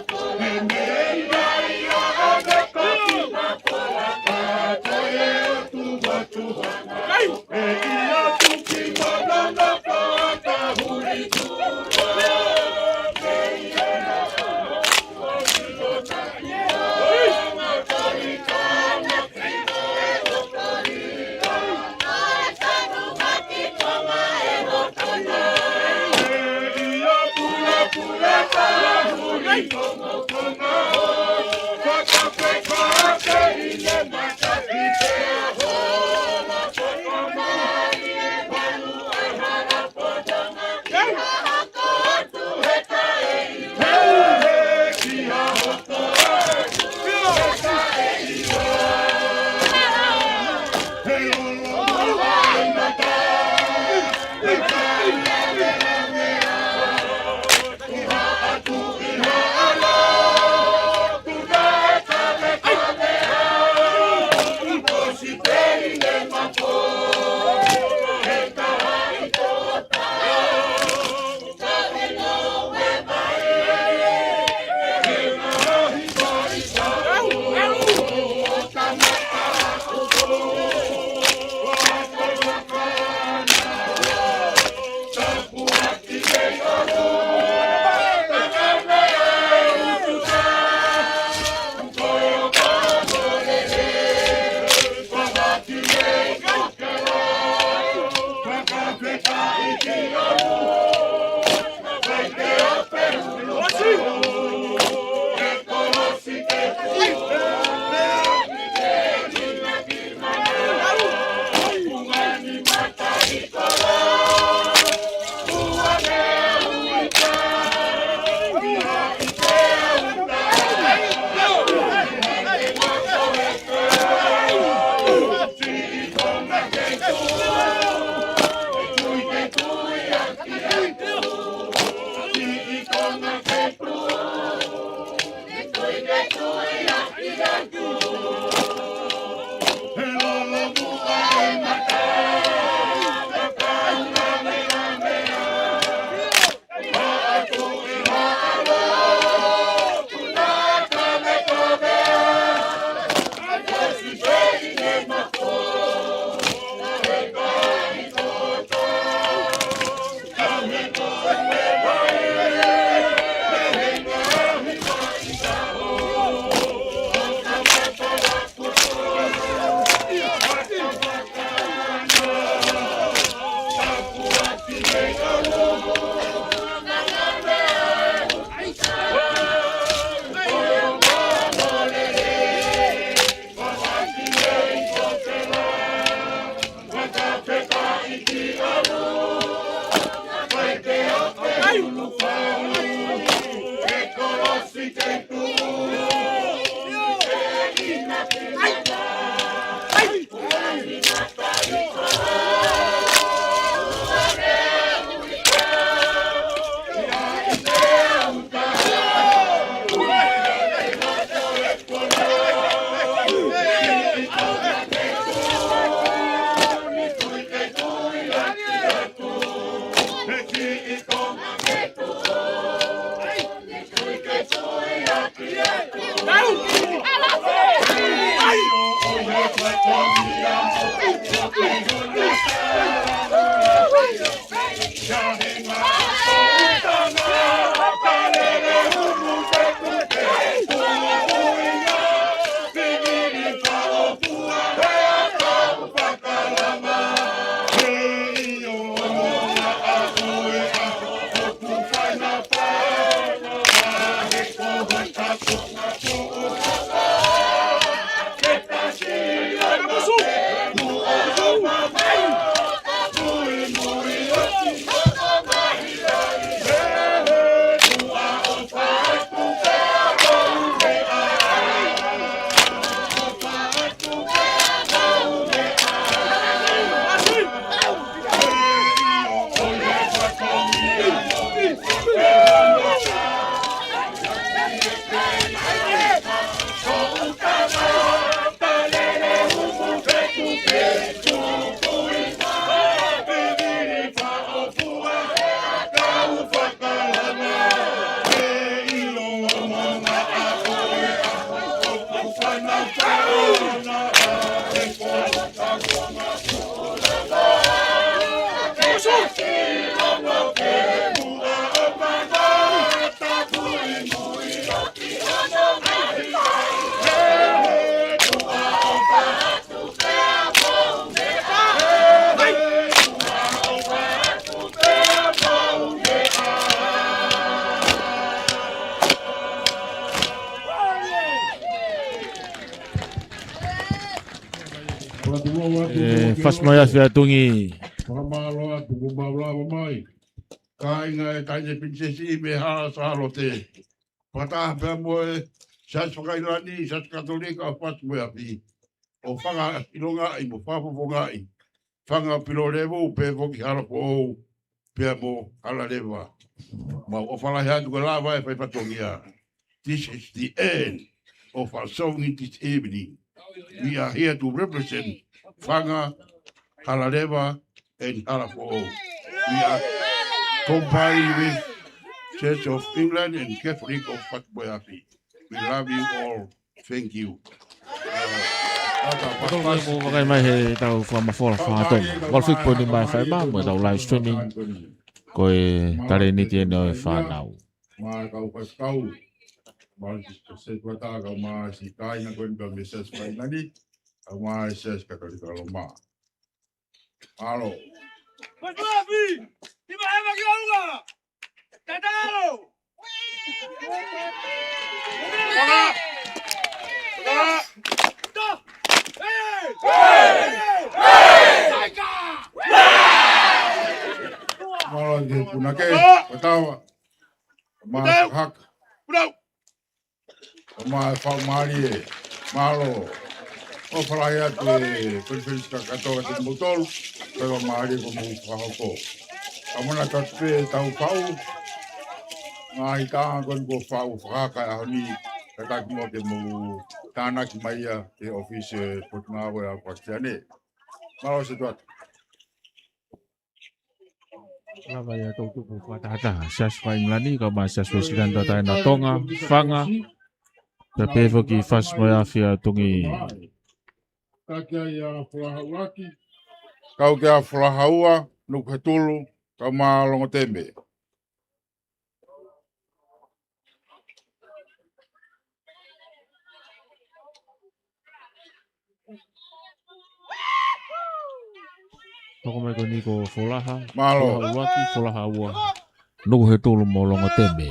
Ene ia ia ane kaki makola ka ko e otu otu ana. E ia tuki mana na ka ka huri tu. ʻE, fasi mai ʻa Fiatungi. Fakamālō atu, kuo mau lava mai. Kāinga ʻo e Taʻahine Pilinisesi mei Haʻa Sālote. Fakataha pea mo e Siasi Faka-ʻIngilani, Siasi Katolika ʻo Fasi mo e Afi. ʻO fakaʻilongaʻi mo fakafofongaʻi Fanga Pilolevu pea foki Halafoʻou pea mo Halaleva. Mau ʻofa lahi atu ko e lava e fai fatongia. This is the end of our song this evening. We are here to represent Fanga, Halaleva, and Halafoʻou. We are combined with Church of England and Catholic of Fasi mo e Afi. We love you all. Thank you. Tau mo vakai mai he tau fakamafola fanga Tonga. Walu fitu poini nima FM mo e tau live streaming. Ko e talēniti eni ʻo e fānau. Mā kau fasikau. Mā si ka se kua tā kau mā si kāinga ko eni ka me Siasi Faka-ʻIngilani. Kau mā Siasi Katolika Loma. Alo. Patuapi! Ima ema ki aua! Tatalo! Paka! Paka! Stop! Hey! Hey! Hey! Saika! Mālō ki he punake, Patawa. Mālō haka. Putau! Kau mā e fakamālie, mālō. ʻOfa lahi atu e Konifelenisi Kakato kiate kimoutolu, fakamālie ko hoʻomou fakahoko. Ka mona ka pē tau pau, ngaahi taʻanga ko eni kuo fai fakahaka he ʻaho ni, kātaki mo ke mou tānaki mai ia he ʻōfisi e Potungāue ʻa Pakisitane. Mālō ʻosi atu. Lava ia tau tupu fakatahataha. Siasi Faka-ʻIngilani, kau mā Siasi Uēsiliana Tauʻatāina ʻo Tonga, Fanga, pea pehē foki Fasi mo e Afi ʻa Tungi. Kau kia Fulaha Uaki. Kau kia Fulaha Ua, Nukuhetulu, kau mā Longoteme. Hoko mai ko eni ko Folaha. Mālō. Folaha Uluaki, Folaha Ua. Nukuhetulu mo Longoteme.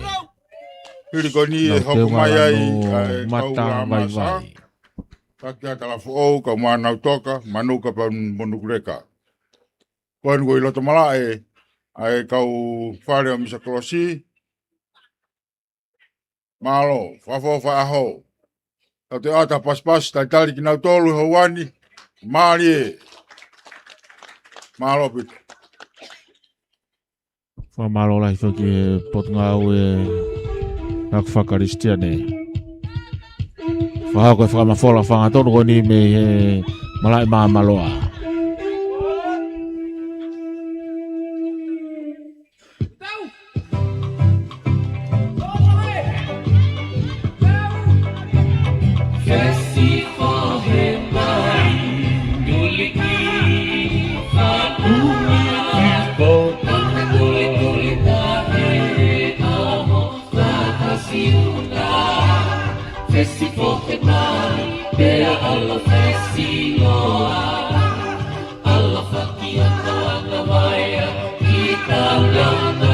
Hili ko eni e hoko mai ai, ʻa e kau Lāmasa. Kakia Kalafoʻou, kau mā Nautoka, Manuka pea mo Nukuleka. Ko eni ko ʻi loto malaʻe, ʻa e kau fale ʻo Misa Kolosi. Mālō, fafo fa ʻaho. Tau te ata paspas, talitali kinautolu he ʻaho ni. Mālie. Mālō Pita. Fakamālō lahi foki he Potungāue ʻa e Fakakalisitiane. Fakahoko e fakamafola fanga Tonga ko eni mei he malaʻe Māmaloa. Fesi foke mai, pea ʻalu fesi loa. ʻAlu faki ʻo ʻalu mai ʻa kita lana.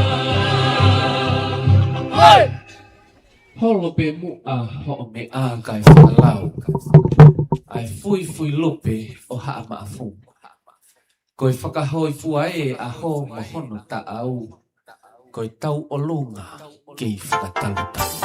Holo pē muʻa hoʻo meʻa kae fakalau. ʻA e fuifui lupe ʻo Haʻa Maʻafu. Ko e fakahōifua ē ʻa e ʻaho mo hono taʻau. Ko e tauʻolunga kei fakatalutalu.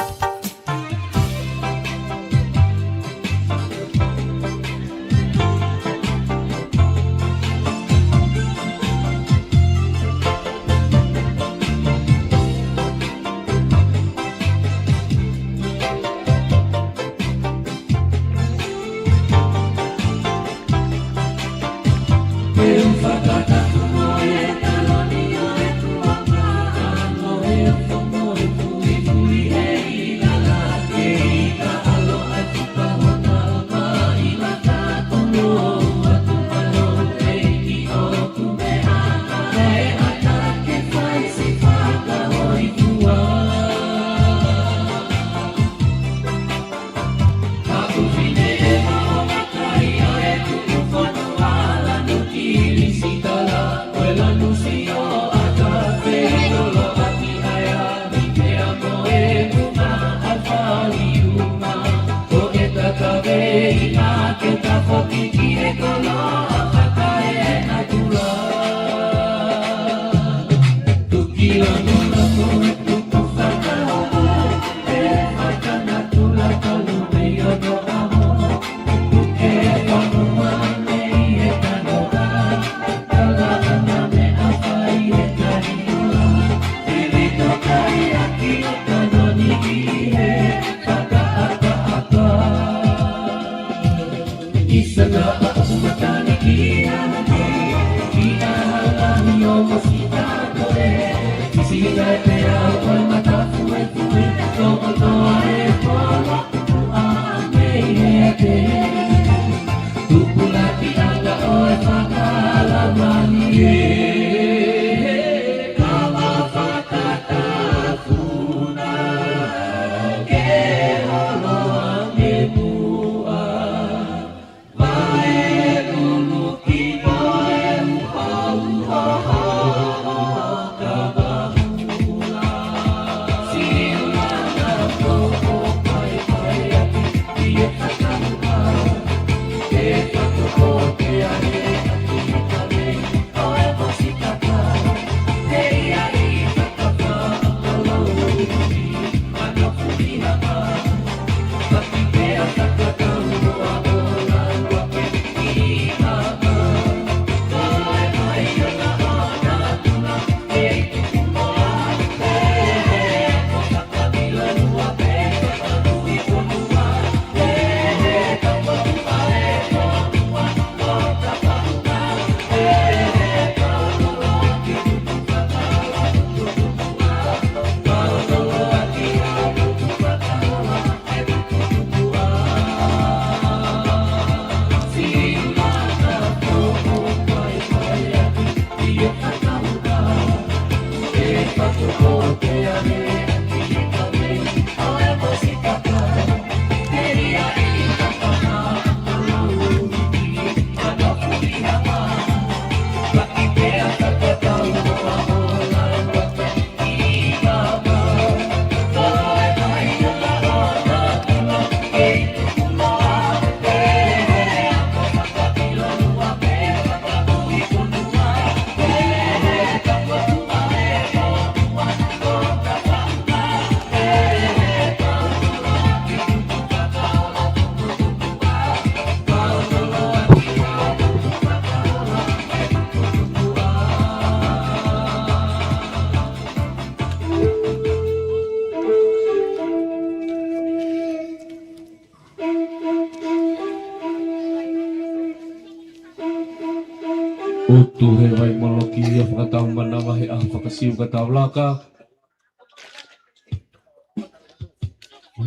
ʻOtu he vai moloki ia fakatau manava he ʻaho fakasiu ka tau laka.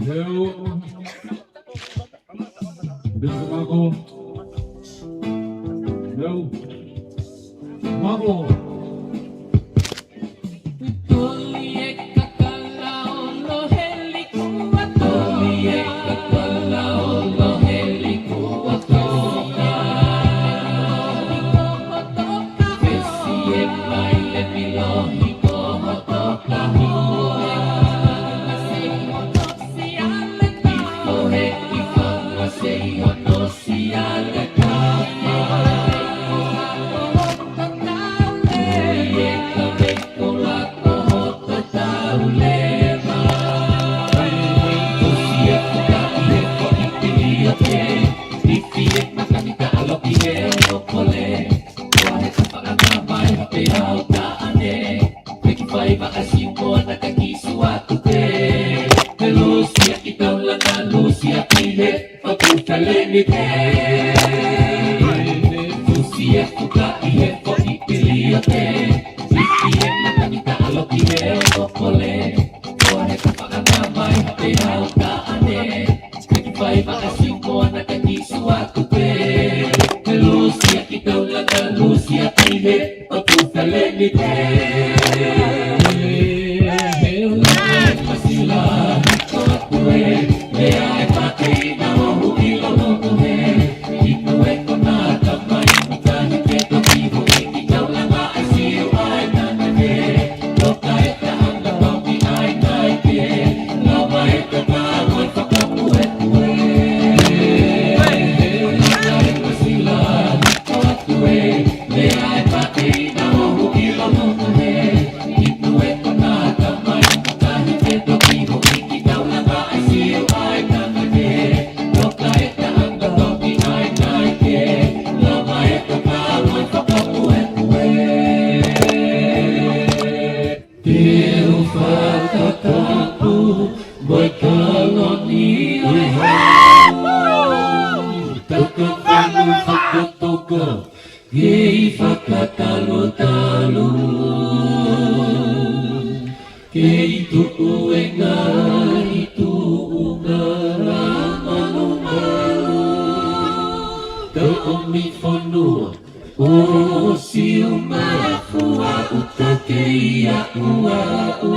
Leo. Leo Mako. Leo. Mako. Fanu fakatoko, kei fakatalutalu, kei tuku e ngaahi tuʻunga malumalu, tau ʻomi fonua, ʻo siu mafua ʻuta kei aʻuaʻu.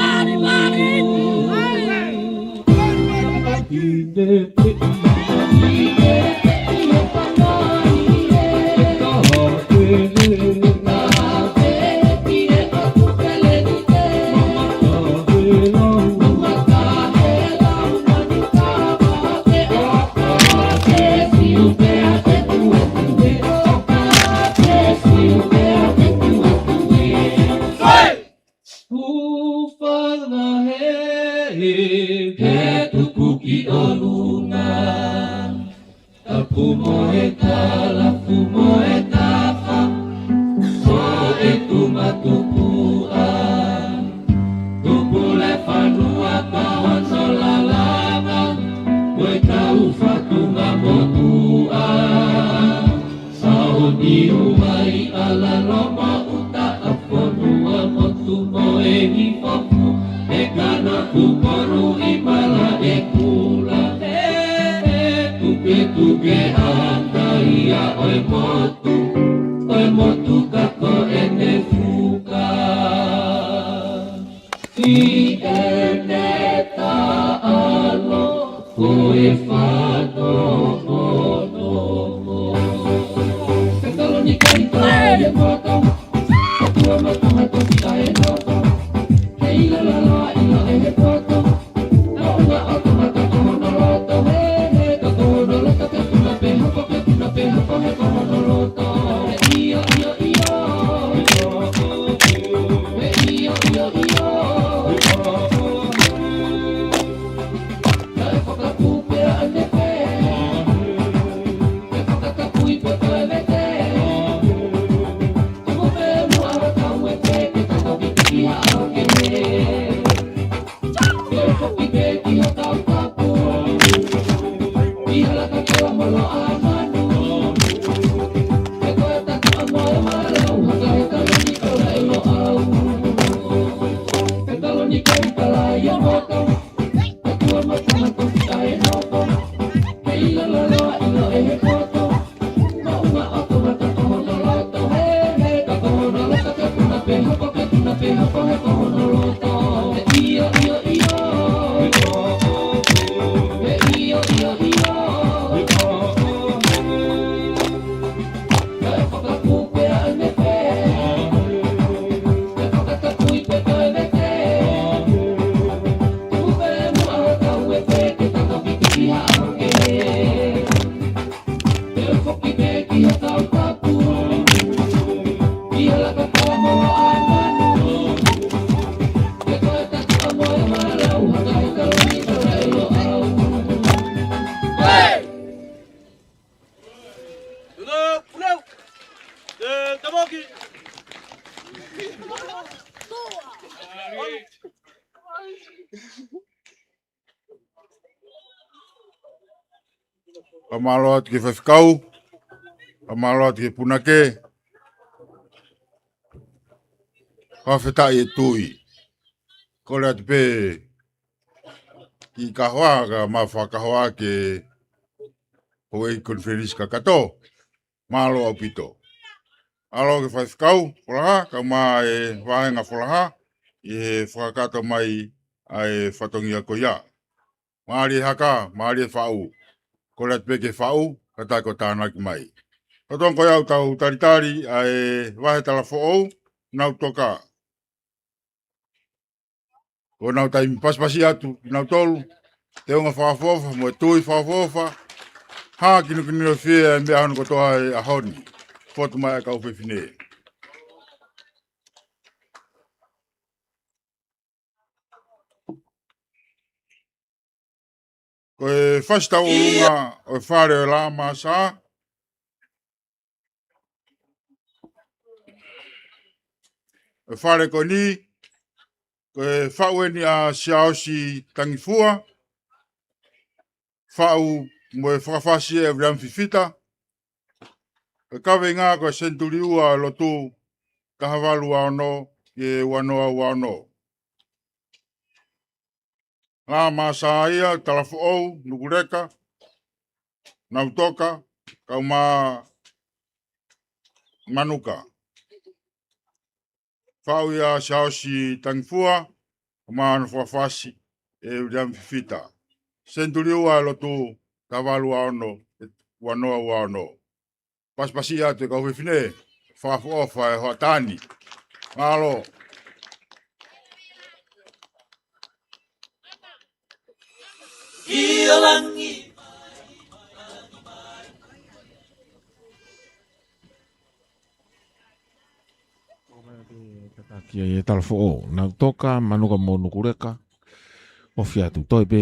Hūfanga hē, he tuku ki ʻolunga. Tapu mo e kalafu mo e tafa, ko e tuma tupuʻa. Tupu le fanua ka hono lalanga, ko e kau fatunga motuʻa. Sauni uai ala lomo ʻuta ʻa fonua motu mo e hifofu, e kana kuporu i mala e kula. He, he, tuke, tuke, anga ia ʻo e motu, ʻo e motu ka ko ʻene fuka. Ki ʻene taʻalo, ko e fanongonongo. Tesalonika ʻi ka e moto, Atua matomato ki ka e moto. He ila lala ila e he poto. Maunga ʻoto mata ko hono loto, he, he, ka ko hono loto ke tuna pe hoko, ke tuna pe hoko, he ko hono loto. He io, io, io. He io, io, io. Naʻe fakakū pea ʻane pē. Ke fakakapui pe ko e vete. Tuku pē muʻa ʻo tau e pē ke tau piki ha ʻao ke ne. Ke foki pē ki ho tau kapu. Ki ha laka ke ʻo molo ʻa manu. Ke ko e tatu ʻa moe malau haka he kaloni kala e lo au. Ke kaloni ke i kala ia moto. Atua matomato ki ka e moto. He ila lala ila e he poto. Maunga ʻoto mata ko hono loto, he, he, ka ko hono loto ke tuna pe hoko, ke tuna pe hoko, he ko hono loto. He io, io, io. He io, io, io. Ka e fakakū pea ʻane pē. Ka e fakakapui pe ko e vete. Tuku pē muʻa ʻo tau e pē ke tau piki ha ʻao ke ne. Ke foki pē ki ha tau kapu. Ki ha laka ko molo ʻa manu. Ke ko e tatu ʻa moe malau haka he kaloni kala e lo au. Tuno, punau. Te tamoki. Fakamālō atu ki he faifekau. Fakamālō atu ki he punake. Fakafetaʻi e tui. Kole atu pē ki he kahoa ka ma fakakahoa ke houʻeiki konifelenisi kakato. Mālō ʻaupito. Mālō ki he faifekau Folaha, kae ʻumaʻā e vāhenga Folaha, ʻi he fakakakato mai ʻa e fatongia ko ia. Mālie haka, mālie faʻu. Kole atu pē ki he faʻu, kātaki ʻo tānaki mai. Fakatokanga ko ia ʻoku tau talitali ʻa e vahe tala foʻou, nau toka. Ko ʻenau taimi pasipasi atu kinautolu, teunga fakaʻofoʻofa, mo e tui fakaʻofoʻofa, ha kinokinofia e meʻa hono kotoa he ʻaho ni. Fotu mai ʻa e kau fefine. Ko e fasi tauʻolunga ʻo e fale ʻo e Lamasa. ʻO e fale ko eni, ko e faʻu eni ʻa Siaosi Tangifua, faʻu mo e fakafasi ʻe Viliami Fifita, Ko e kaveinga ko e Senituli Ua ʻo e lotu, taha valu ua ono ki he ua noa ua ono. Lā Māsā ia, Talafoʻou, Nukuleka, Nautoka, kae ʻumaʻā Manuka. Faʻu ia ʻe Siaosi Tangifua, kae ʻumaʻā hono fakafasi ʻe Viliami Fifita. Senituli Ua ʻo e lotu, taha valu ua ono, ua noa ua ono. Pasipasi atu e kau fefine, fakaʻofoʻofa e hoʻatā ni. Mālō. ʻIo, langi. Ko e tataki ʻa e Talafoʻou, Nautoka, Manuka mo Nukuleka. ʻOfi atu, toe pē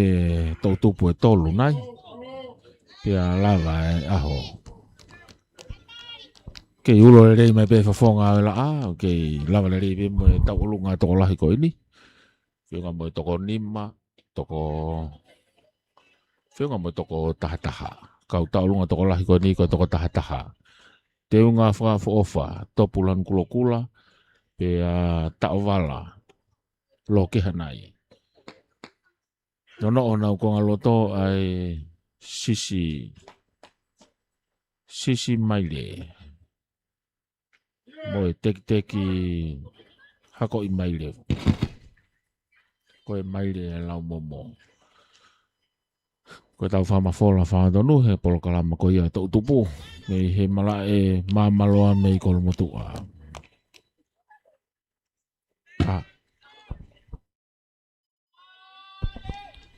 toʻutupu ʻe tolu nai. Pea lava e ʻaho. Kei ulo lelei mai pē fofonga ʻo e laʻā, kei lava lelei pē mo e tauʻolunga tokolahi ko eni. Feʻunga mo e toko nima, toko, feʻunga mo e toko tahataha. Kau tauʻolunga tokolahi ko eni ko e toko tahataha. Teunga Fakaʻofoʻofa, Topu Lanu Kulokula, pea Taʻovala Lokehanai. Nonoʻo honau konga loto ʻa e Sisi, Sisi Maile. Mo e Tekiteki Hakoʻi Maile. Ko e Maile ʻa e Laumomo. Ko ʻetau fakamafola fakatonutonu he polokalama ko ia toʻutupu. Mei he malaʻe Māmaloa mei Kolomotuʻa. ʻA.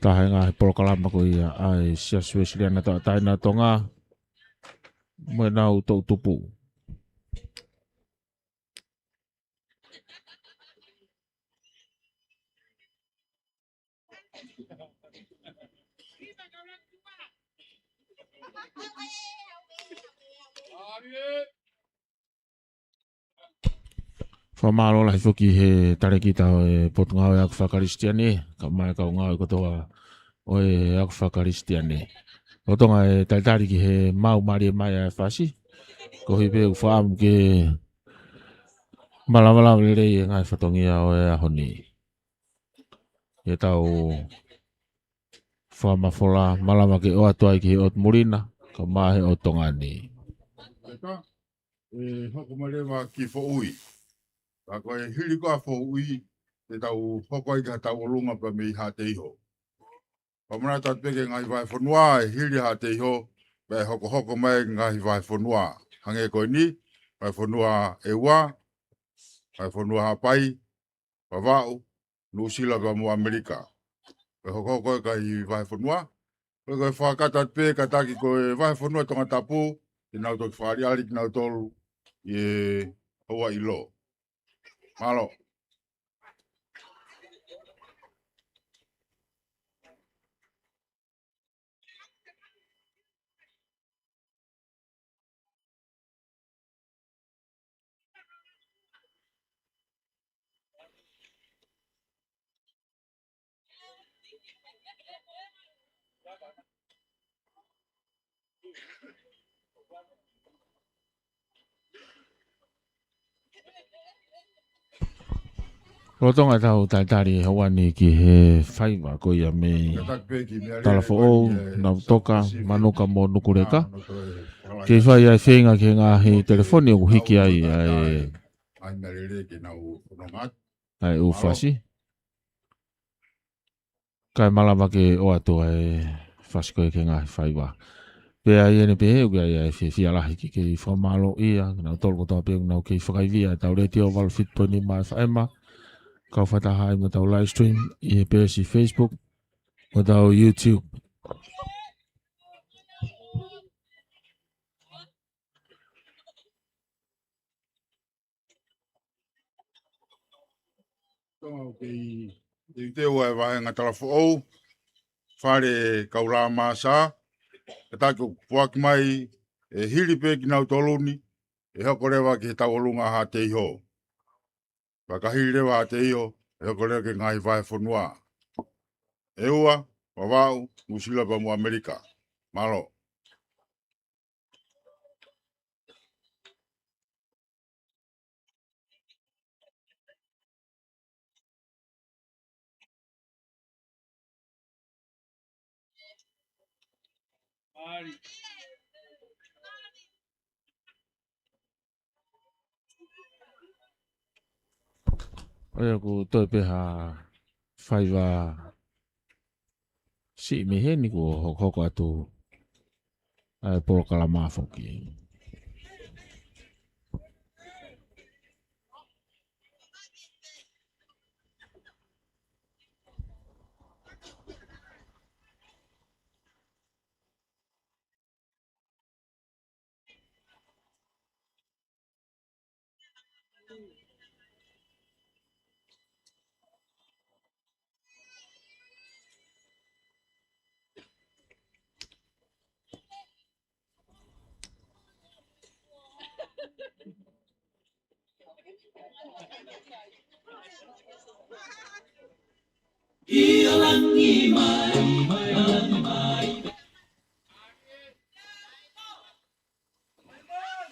Taha e ngaahi polokalama ko ia ʻa e Siasi Uēsiliana Tauʻatāina ʻo Tonga. Mo ʻenau toʻutupu. Fakamālō lahi foki he talēkita ʻo e Potungāue Ako Fakakalisitiane, kae ʻumaʻā e kau ngāue kotoa ʻo e Ako Fakakalisitiane. ʻOku totonu e talitali ki he maau mālie mai ʻa e fasi. Koeʻuhi pē ʻoku fakaʻamu ke malava lelei e ngaahi fatongia ʻo e ʻaho ni. ʻI heʻetau fakamafola, malava ke ʻoatu ai ki he ʻOtu Muli na, kae ʻumaʻā he ʻOtu Tonga ni. ʻE hoko mai leva ki Foʻui. Pea ko e hili ko ia ʻa Foʻui, te tau hoko ai ki ha tauʻolunga pea mei Haʻateiho. Pea manatu atu pē ki he ngaahi vahefonua, ʻe hili Haʻateiho, pea ʻe hokohoko mai ki he ngaahi vahefonua. Hangē ko eni, vahefonua ʻEua, vahefonua Haʻapai, Vavaʻu, Nuʻusila pea mo ʻAmelika. ʻE hokohoko ki he ngaahi vahefonua. Ko e, ko e fakakata atu pē, kātaki ko e vahefonua Tongatapu, ke nau toki fakaʻaliʻali kinautolu ʻi he houa ʻilo. Mālō. Lolotonga ʻetau talitali he houa ni ki he faiva ko ia mei Talafoʻou, Nautoka, Manuka mo Nukuleka. Kei fai ai e feinga ki he ngaahi telefoni ʻoku hiki ai ʻa e, ʻa e ʻū fasi. Kae malava ke ʻoatu ʻa e fasi ko ia ki he ngaahi faiva. Pea ʻi heʻene pehē ʻoku ʻi ai ʻa e fiefia lahi ke kei fakamālōʻia kinautolu kotoa pē ʻoku nau kei fakaivia ʻetau Letiō valu fitu poini nima F M. Kau fakataha ai mo ʻetau live stream ʻi he peesi Facebook, mo ʻetau YouTube. Tau kei teuteu ʻa e vāhenga Talafoʻou, fale kau Lā Māsā, kātaki ʻoku puaki mai, ʻe hili pē kinautolu ni, ʻe hoko leva ki he tauʻolunga Haʻateiho. Pea ka hili leva Haʻateiho, ʻe hoko leva ki he ngaahi vahefonua. ʻEua, Vavaʻu, Nuʻusila pea mo ʻAmelika. Mālō. ʻOku toe pē ha faiva siʻi mei heni kuo hokohoko atu ʻa e polokalama foki. ʻIo, langi mai, mai, langi mai.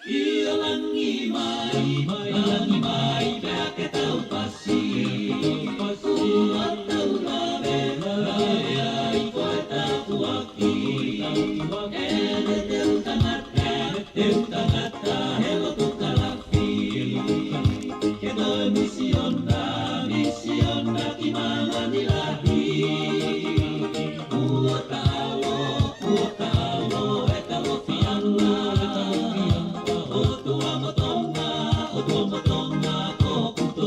ʻIo, langi mai, mai, langi mai, pea ke tau pasi. Ua tau lave, lave ai ko e tāpuaki. ʻE te teu tangata, teu tangata, he lotu kalafi. Ke toe misiona, misiona ki māmani lahi. Kuo tau, kuo tau, e tau fianga. ʻOtua mo Tonga, ʻOtua mo Tonga, ko hoku tō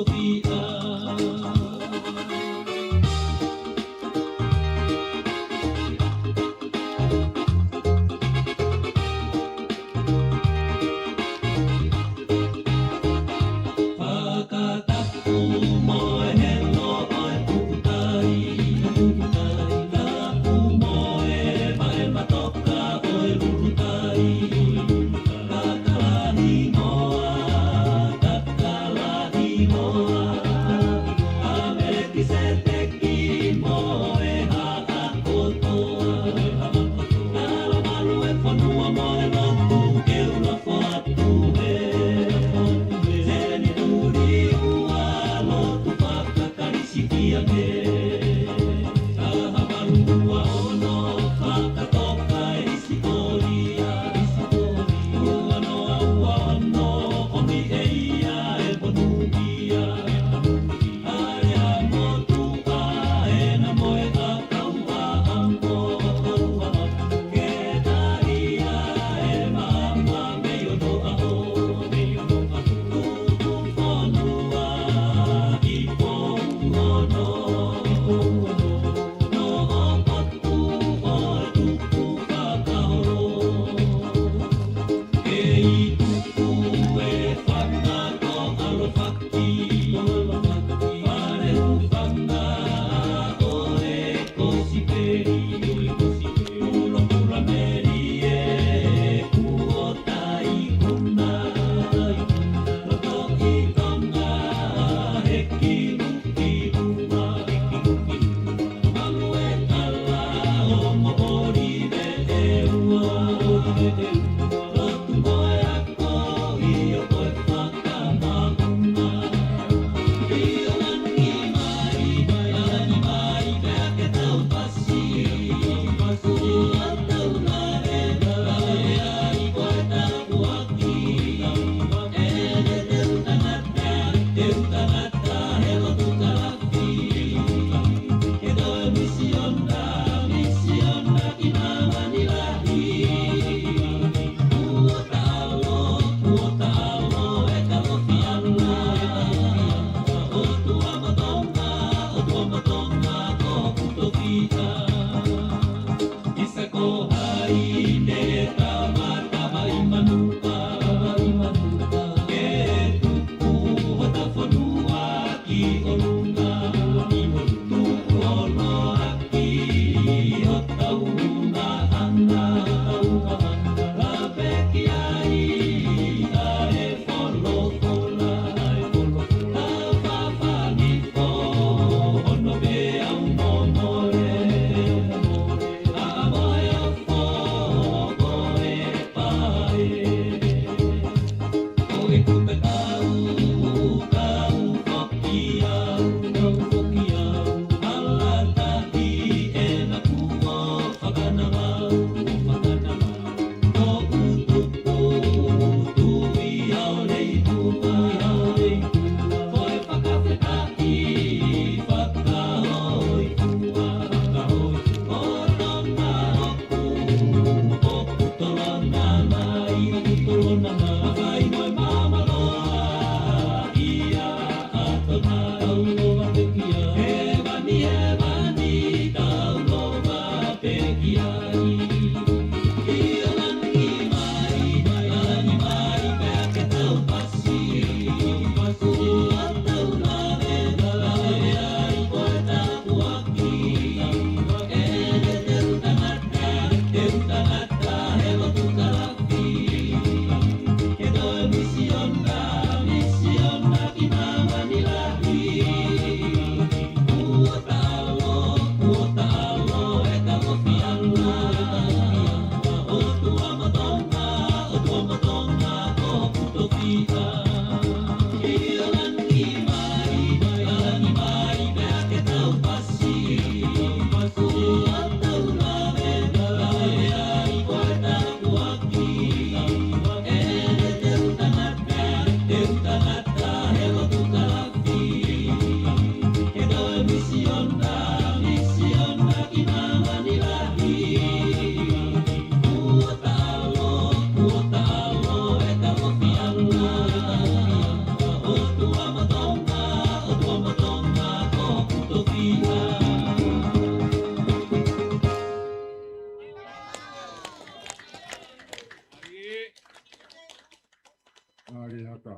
Mālie ʻatā.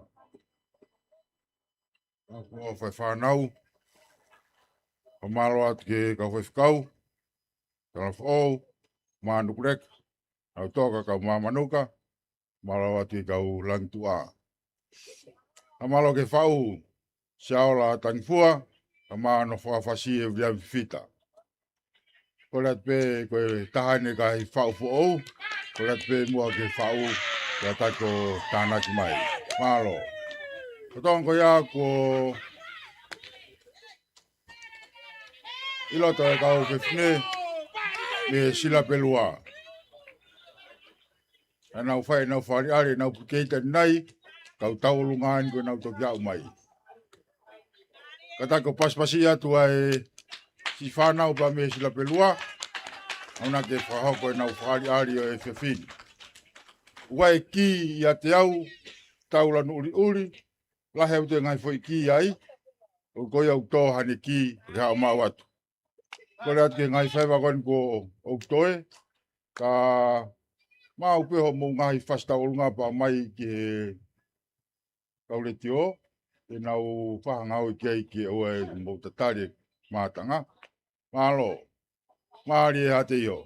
Kau fai fānau. Fakamālō atu ki he kau faifekau, tangata foʻou, Manukuleka, kau toka, kau mamanuka, mālō atu ki he kau langituʻa. Fakamālō ki he faʻu, Siaola Tangifua, kae ʻumaʻā hono fakafasi ʻe Viliami Fifita. Kole atu pē ko e taha eni e kau faʻu foʻou, kole atu pē muʻa ki he faʻu, ke ʻatā ke tānaki mai. Mālō. Ko e tonga ko ia ko ʻIloto e kau fefine mei Silapelua. Naʻa nau fai ʻenau fakaʻaliʻali, ʻenau pukeita nai, kau tauʻolunga eni ko ʻenau toki aʻu mai. Kātaki ʻo pasipasi atu ʻa e siʻi fānau pea mei Silapelua, ʻoua naʻa ke fakahoko ʻenau fakaʻaliʻali ʻo e efiafi ni. ʻOku ʻi ai e kī ʻiate au, tau lanu ʻuliʻuli, lahi ʻaupito e ngaahi foʻi kī ai, ʻoku ʻikai ke u tō haʻane kī, ke haʻu maʻu atu. Kole atu ki he ngaahi faiva ko eni kuo u toe, ka maʻu pē hoʻomou ngaahi fasi tauʻolunga pea mai ki he kau letiō, ʻenau fakahanga ʻo ʻikai ke ʻoua ʻe mou tatali e mātanga. Mālō. Mālie ʻa e ʻiate ʻio.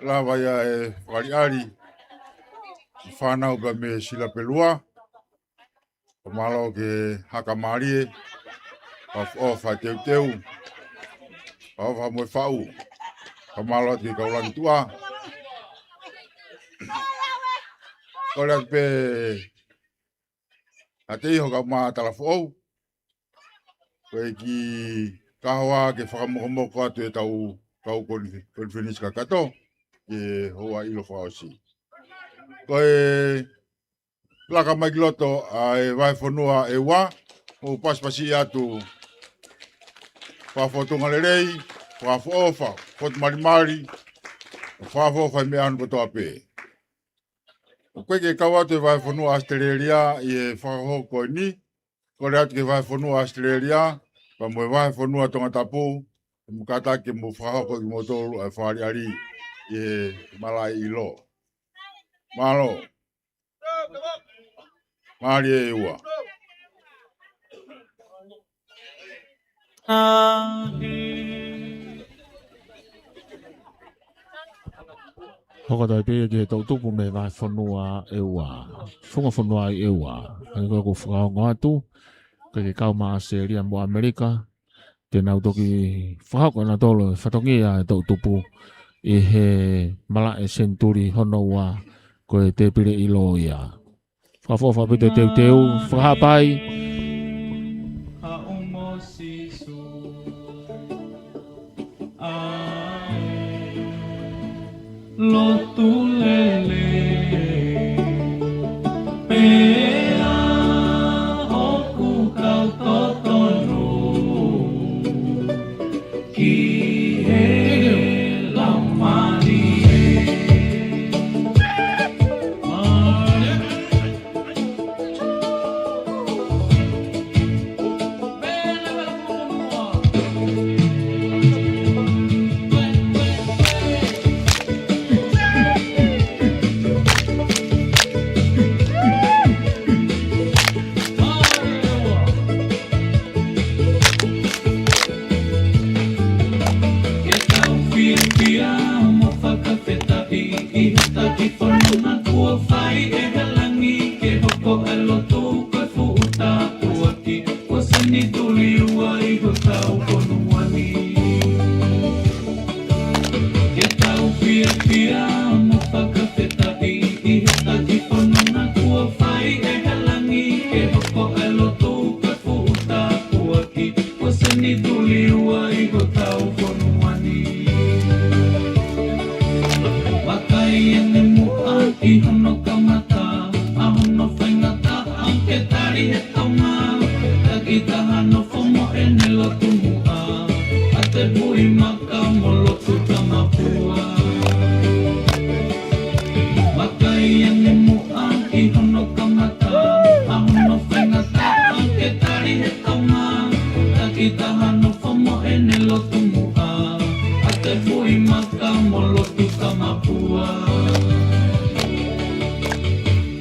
Lava ia e fakaʻaliʻali, fānau pea mei Silapelua. Fakamālō ki he haka mālie, fakaʻofoʻofa teuteu, fakaʻofoʻofa mo e faʻu. Fakamālō atu ki he kau langi tuʻa. Kole atu pē ʻa e ʻiho kae ʻumaʻā Talafoʻou. Ko e kiʻi kahoa ke fakamokomoko atu ʻetau kau konife-, konifelenisi kakato ki he houa ʻilo fakaʻosi. Ko e laka mai ki loto ʻa e vahefonua ʻEua, ʻoku pasipasi atu fakafōtunga lelei, fakaʻofoʻofa, fotu malimali, fakaʻofoʻofa e meʻa ʻaʻana kotoa pē. ʻOku ʻikai ke kau atu e vahefonua ʻAositelēlia ʻi he fakahoko ko eni, kole atu ki he vahefonua ʻAositelēlia, pea mo e vahefonua Tongatapu, ʻoku kātaki ke mou fakahoko ʻe kimoutolu ʻa e fakaʻaliʻali ʻi he malaʻe ʻilo. Mālō. Mālie ʻEua. Hoko atu ai pē ia ki he toʻutupu mei he vahefonua ʻEua. Funga fonua ʻi ʻEua. ʻA ia ko ʻeku fakaongo atu, ʻoku ʻikai ke kau mai ʻAositelēlia mo ʻAmelika, te nau toki fakahoko ʻe nautolu e fatongia e toʻutupu ʻi he malaʻe senituli hono ua, ko e tēpile ʻilo ia. Fakaʻofoʻofa ʻaupito e teuteu, fakahā pē ai. Lotu lelei, pea ʻoku kau totonu ki he Laumālie. Ke tau fiefia mo fakafetaʻi ʻi he taki fononga kuo fai ʻe he langi, ke hoko e lotu ko e fuʻu tāpuaki, kuo senituli ua ʻi hotau fonua ni. Ke tau fiefia mo fakafetaʻi ʻi he taki fononga kuo fai ʻe he langi, ke hoko e lotu ko e fuʻu tāpuaki, kuo senituli ua ʻi hotau fonua ni. Vakai ange muʻa ki hono kamata ʻa hono faingataʻa ke tali he Tonga. Takitaha nofo mo ʻene lotu muʻa, ʻa Tepuʻi Maka mo Lotu Tamapua. Vakai ange muʻa ki hono kamata ʻa hono faingataʻa ke tali he Tonga. Takitaha nofo mo ʻene lotu muʻa, ʻa Tepuʻi Maka mo Lotu Tamapua.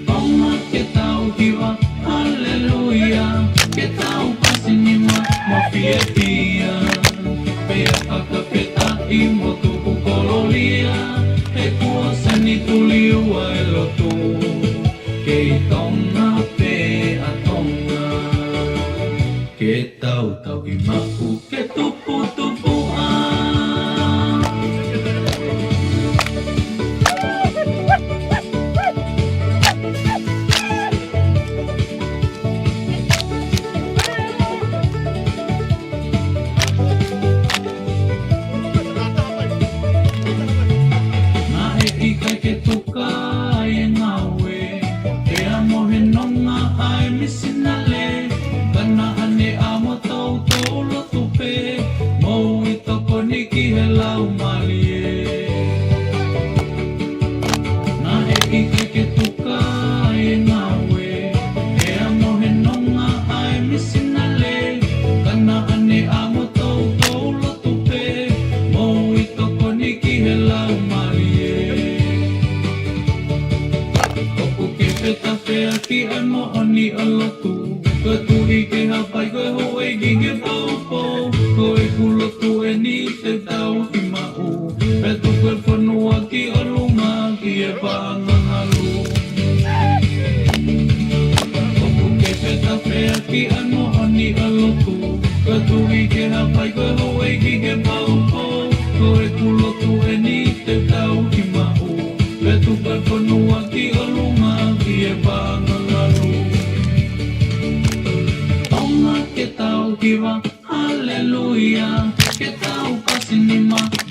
Tonga ke tau hiva, haleluia, ke tau pasi nima mo fiefia, pea fakafetaʻi mo tuku kolōlia, he kuo senituli ua e lotu, kei Tonga pē ʻa Tonga. Ke tau tauhi maʻu ke tuputupuʻa.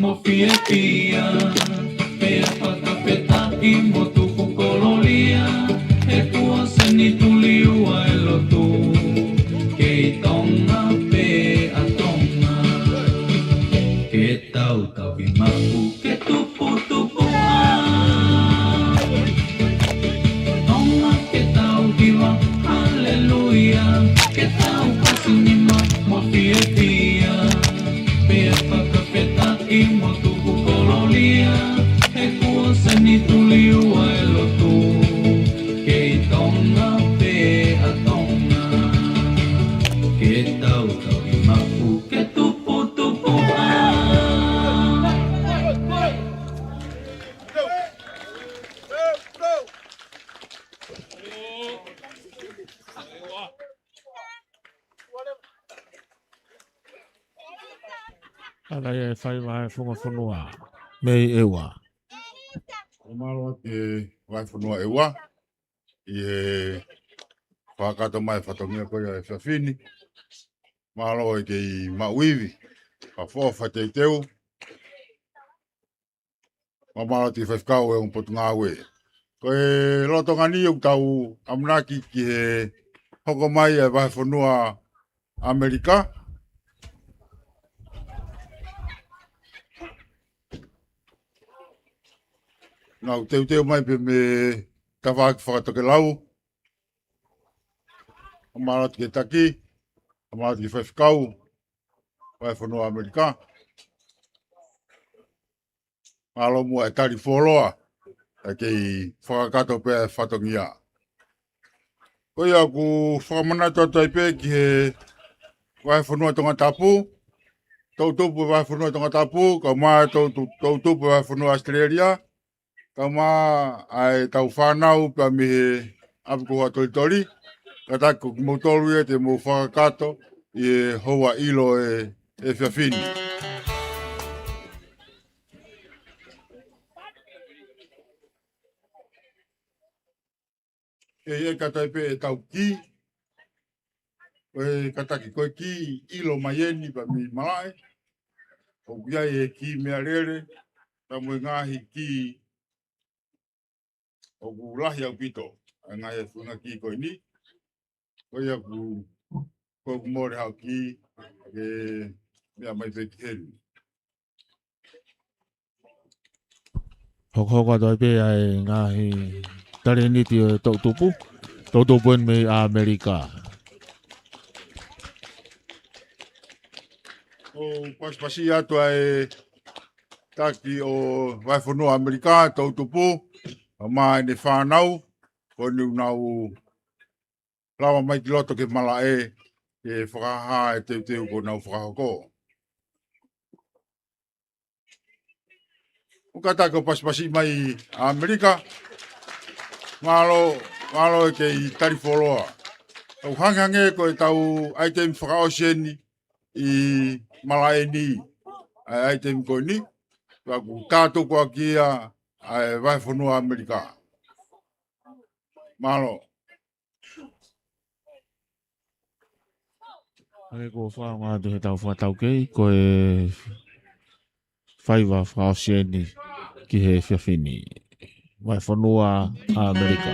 mo fiefia, pea fakafetaʻi mo tuku kololia, he kuo senituli ua e lotu, kei Tonga pē ʻa Tonga. Ke tau tauhi mapu, ke tuputupuʻa. Tonga ke tau hiva, haleluia, ke tau pasi nima mo fiefia, pea fakafetaʻi mo tuku kololia, he kuo senituli ua e lotu, kei Tonga pē ʻa Tonga. Ke tau tauhi mapu, ke tuputupuʻa. ʻAlu e faiva e funga fonua mei ʻEua. Mālō ʻa e vahefonua ʻEua ʻi he fakakakato mai fatongia ko ia e efiafi ni. Mālō e kei maʻu ivi, ka foʻo fateiteu. Mālō ʻa e faifekau ʻo e ongo potungāue. Ko e lolotonga ni ʻoku tau ʻamanaki ki he hoko mai e vahefonua ʻAmelika. Nau teuteu mai pē mei he tafaʻaki fakatokelau. Mālō atu ki he taki, mālō atu ki he faifekau, vahefonua ʻAmelika. Mālō muʻa e tali fuoloa, ʻa e kei fakakakato pē e fatongia. Ko ia ʻoku fakamanatu atu ai pē ki he vahefonua Tongatapu, toʻutupu e vahefonua Tongatapu, kae ʻumaʻā e toʻutu-, toʻutupu e vahefonua ʻAositelēlia, kae ʻumaʻā ʻa e tau fānau pea mei he ʻApikohu ʻa Tolitoli, kātaki ko kimoutolu ia te mou fakakakato ʻi he houa ʻilo e, e efiafi ni. ʻE, ʻe kātaki pē e tau kī, ko e kātaki ko e kī ʻilo mai eni pea mei malaʻe, ʻoku ʻi ai e kī meʻalele, pea mo e ngaahi kī ʻoku lahi ʻaupito, ʻa e ngaahi e funga kī ko eni, ko ia ʻoku, ko ʻeku mole haʻo kī, ke meʻa mai pē ki heni. Hokohoko atu ai pē ʻa e ngaahi talēniti ʻo e toʻutupu, toʻutupu eni mei ʻAmelika. ʻOku pasipasi atu ʻa e taki ʻo e vahefonua ʻAmelika, toʻutupu, kae ʻumaʻā ʻene fānau, ko eni ʻoku nau lava mai ki loto ki malaʻe, ke fakahā e teuteu kuo nau fakahoko. ʻOku kātaki ʻo pasipasi mai ʻAmelika, mālō, mālō e kei tali fuoloa. ʻOku hangehangē ko e tau ʻaitemi fakaʻosi eni ʻi malaʻe ni, ʻa e ʻaitemi ko eni, pea ʻoku tātuku ʻaki ia ʻa e vahefonua ʻAmelika. Mālō. ʻA ia ko e fakaʻaonga atu he tau fakataukei, ko e faiva fakaʻosi eni ki he efiafi ni. Vahefonua ʻAmelika.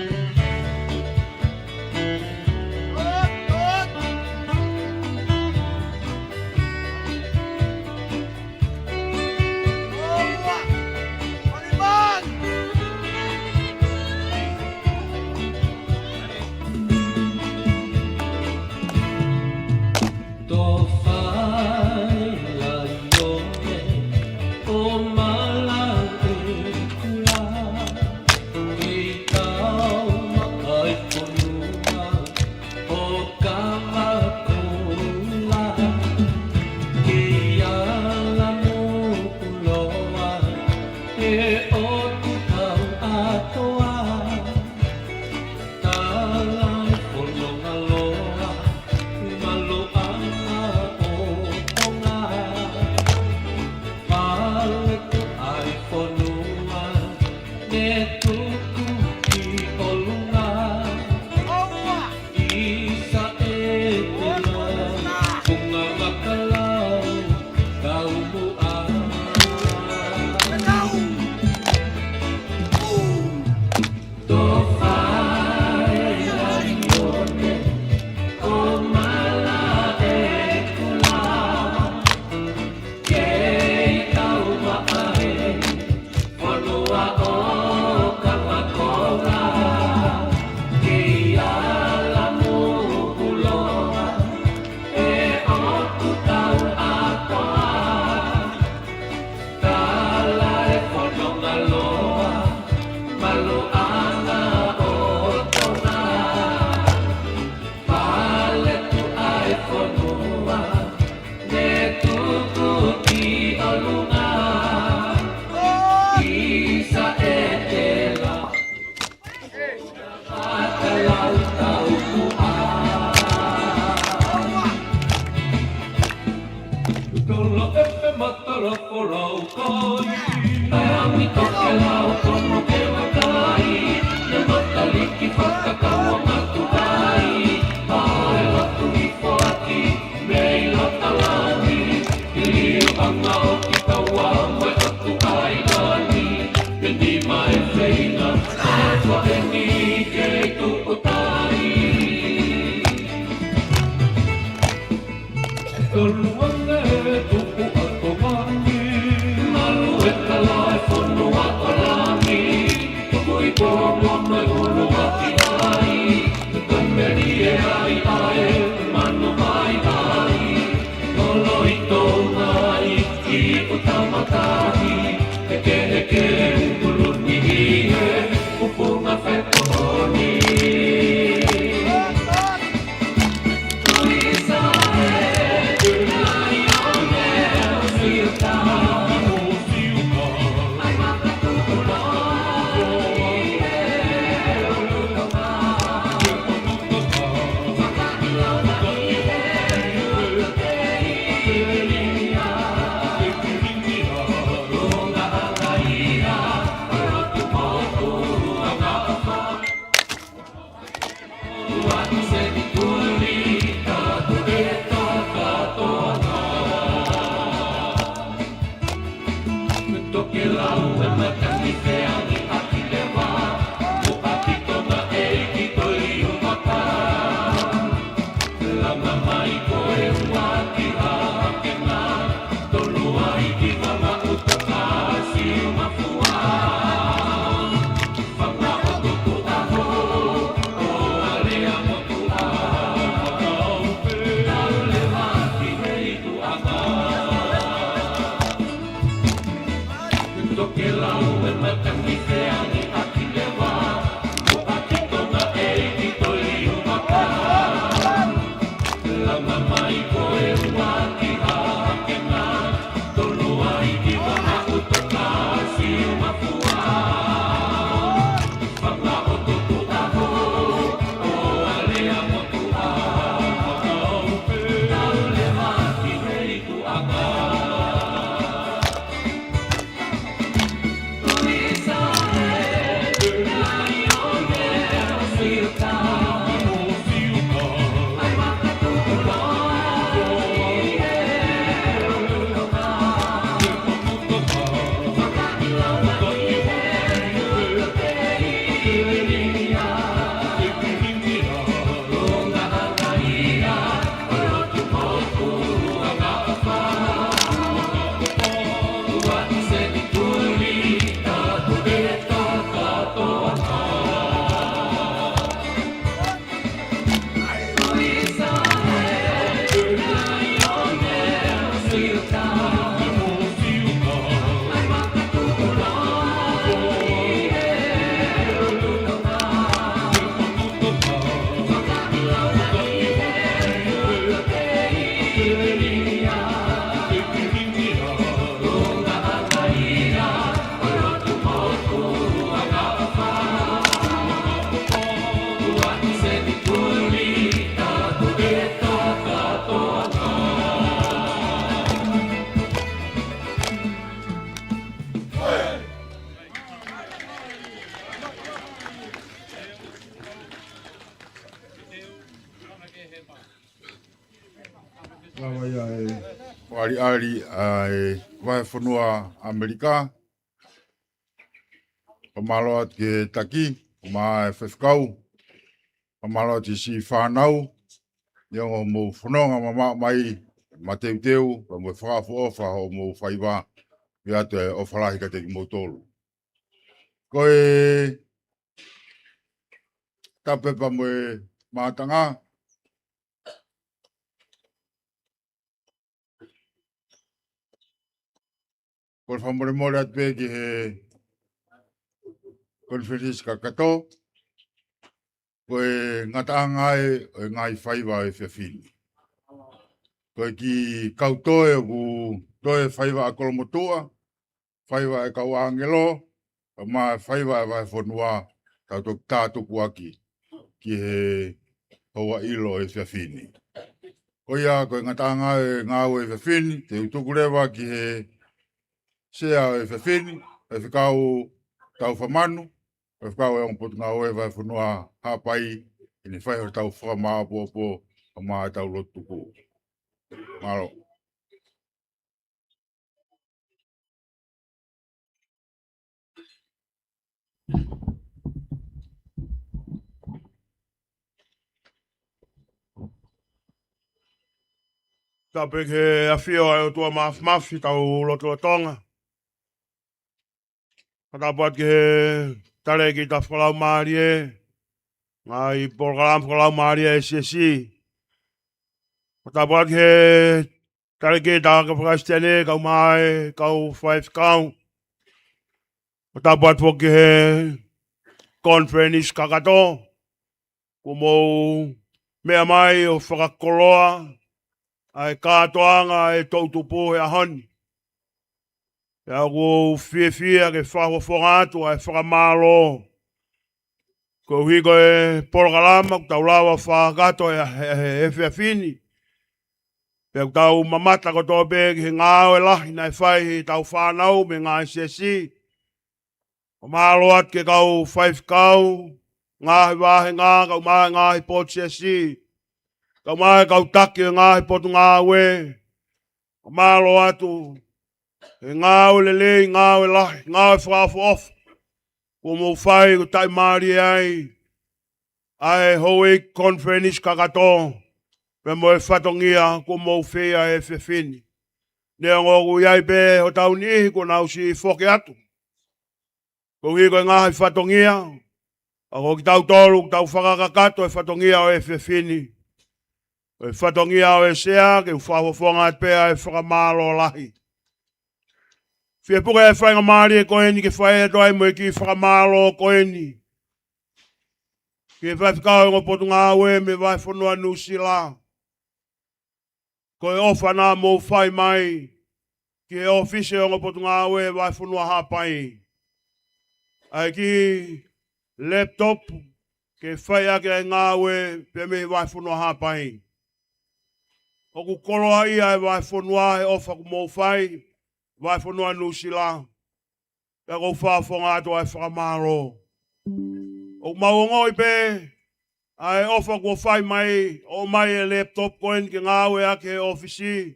Lava ia e ʻaliʻali ʻa e vahefonua ʻAmelika. Fakamālō atu ki he taki, mo e faifekau. Fakamālō atu ki siʻi fānau, neongo hoʻomou fononga mamaʻo mai, mateuteu, pea mo e fakaʻofoʻofa hoʻomou faiva, ʻoatu e ʻofa lahi kiate kimoutolu. Ko e tapu pē pea mo e mātanga, kole fakamolemole atu pē ki he konifelenisi kakato, ko e ngataʻanga ē ʻo e ngaahi faiva ʻo e efiafi ni. Ko e kiʻi kau toe ʻoku toe faiva ʻa Kolomotuʻa, faiva ʻa e kau ʻāngelo, pea mo e faiva ʻa e vahefonua, tau toki tātuku ʻaki ki he houa ʻilo ʻo e efiafi ni. Ko ia, ko e ngataʻanga ʻo e ngāue ʻo e efiafi ni, te u tuku leva ki he Sea ʻo e efiafi ni, ʻa e fekau Taufa Manu, ʻa e fekau ʻa e ongo potungāue Vahefonua Haʻapai, ʻi heʻene fai hotau fakamāʻopoʻopo, ʻo maʻatau lotu tuku. Mālō. Tapu ki he ʻafio ʻa e ʻOtua Māfimafi, tau lotolotonga. Fakatapu atu ki he talēkita fakalaumālie, ngaahi polokalama fakalaumālie ʻa e siasi. Fakatapu atu ki he talēkita fakakalisitiane, kau mai, kau faifekau. Fakatapu atu foki ki he konifelenisi kakato, kuo mou meʻa mai ʻo fakakoloa ʻa e kātoanga ʻa e toʻutupu he ʻaho ni. Pea ʻoku ou fiefia ke fakafofonga atu ʻa e fakamālō. Koeʻuhi ko e polokalama kuo tau lava fakakakato he, he, he efiafi ni. Pea kuo tau mamata kotoa pē ki he ngāue lahi naʻe fai ʻe heʻetau fānau mei he ngaahi siasi. ʻO mālō atu ki he kau faifekau, ngaahi vāhenga, kau mai ngaahi potu siasi, kau mai kau taki ʻo e ngaahi potungāue. ʻO mālō atu he ngāue lelei, ngāue lahi, ngāue fakaʻofoʻofa kuo mou fai, kuo taʻimālie ai ʻa e houʻeiki konifelenisi kakato, pea mo e fatongia kuo mou fai he efiafi ni. Neongo ʻoku ʻi ai pē hotau niʻihi kuo nau siʻi foki atu. Koeʻuhi ko e ngaahi fatongia, ʻa ko kitautolu, tau fakakakato e fatongia ʻo e efiafi ni. Ko e fatongia ʻo e sea, ke u fakafofonga atu pē ʻa e fakamālō lahi. Fie puke e faingamālie ko eni ke fai atu ai mo e kiʻi fakamālō ko eni ki he faifekau ʻo e ongo potungāue mei Vahefonua Nuʻusila. Ko e ʻofa naʻa mou fai mai ki he ʻōfisi ʻo e ongo potungāue Vahefonua Haʻapai, ʻa e kiʻi laptop ke fai ʻaki ʻa e ngāue pē mei Vahefonua Haʻapai. ʻOku koloaʻia e vahefonua he ʻofa kuo mou fai, Vahefonua Nuʻusila. Pea ʻoku ou fakafofonga atu ʻa e fakamālō. ʻOku mau ongoʻi pē ʻa e ʻofa kuo fai mai, ʻomai e laptop ko eni ke ngāueʻaki he ʻōfisi.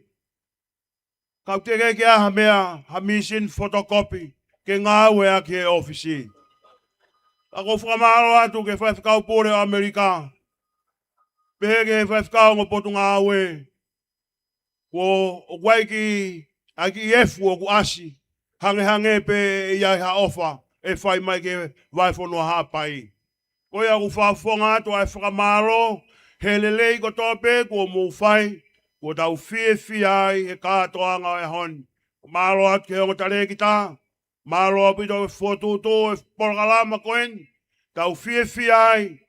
Ka ʻoku teʻeki ke ʻi ai ha meʻa, ha mīsini photocopy ke ngāueʻaki he ʻōfisi. Ka ʻoku ou fakamālō atu ki he faifekau pule ʻo ʻAmelika, pehē ki he faifekau ongo potungāue, kuo ʻoku ʻi ai e kiʻi efu ʻoku ʻasi, hangehangē pē ʻe ʻi ai ha ʻofa ʻe fai mai ki he Vahefonua Haʻapai. Ko ia ʻoku ou fakafofonga atu ʻa e fakamālō he lelei kotoa pē kuo mou fai, kuo tau fiefia ai he kātoanga ʻo e ʻaho ni. Mālō atu ki he ongo talēkita, mālō ʻaupito e fokotuʻutuʻu e polokalama ko eni. Tau fiefia ai,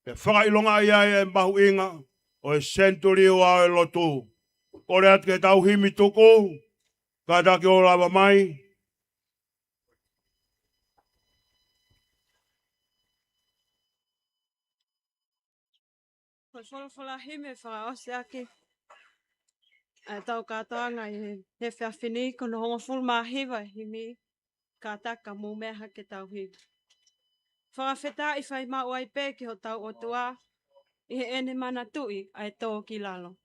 pea fakaʻilongaʻi ai e mahuʻinga ʻo e senituli ua ʻo e lotu. Kole atu ke tau himi tuku, kātaki ʻo lava mai. Ko e folofola himi ʻe fakaʻosi ʻaki ʻa ʻetau kātoanga ʻi he, he efiafi ni, ko hono hongofulu mā hiva e himi. Kātaki ka mou meʻa hake, tau himi. Fakafetaʻi fai maʻu ai pē ki hotau ʻOtua, ʻi heʻene manatuʻi ʻa e tō ki lalo.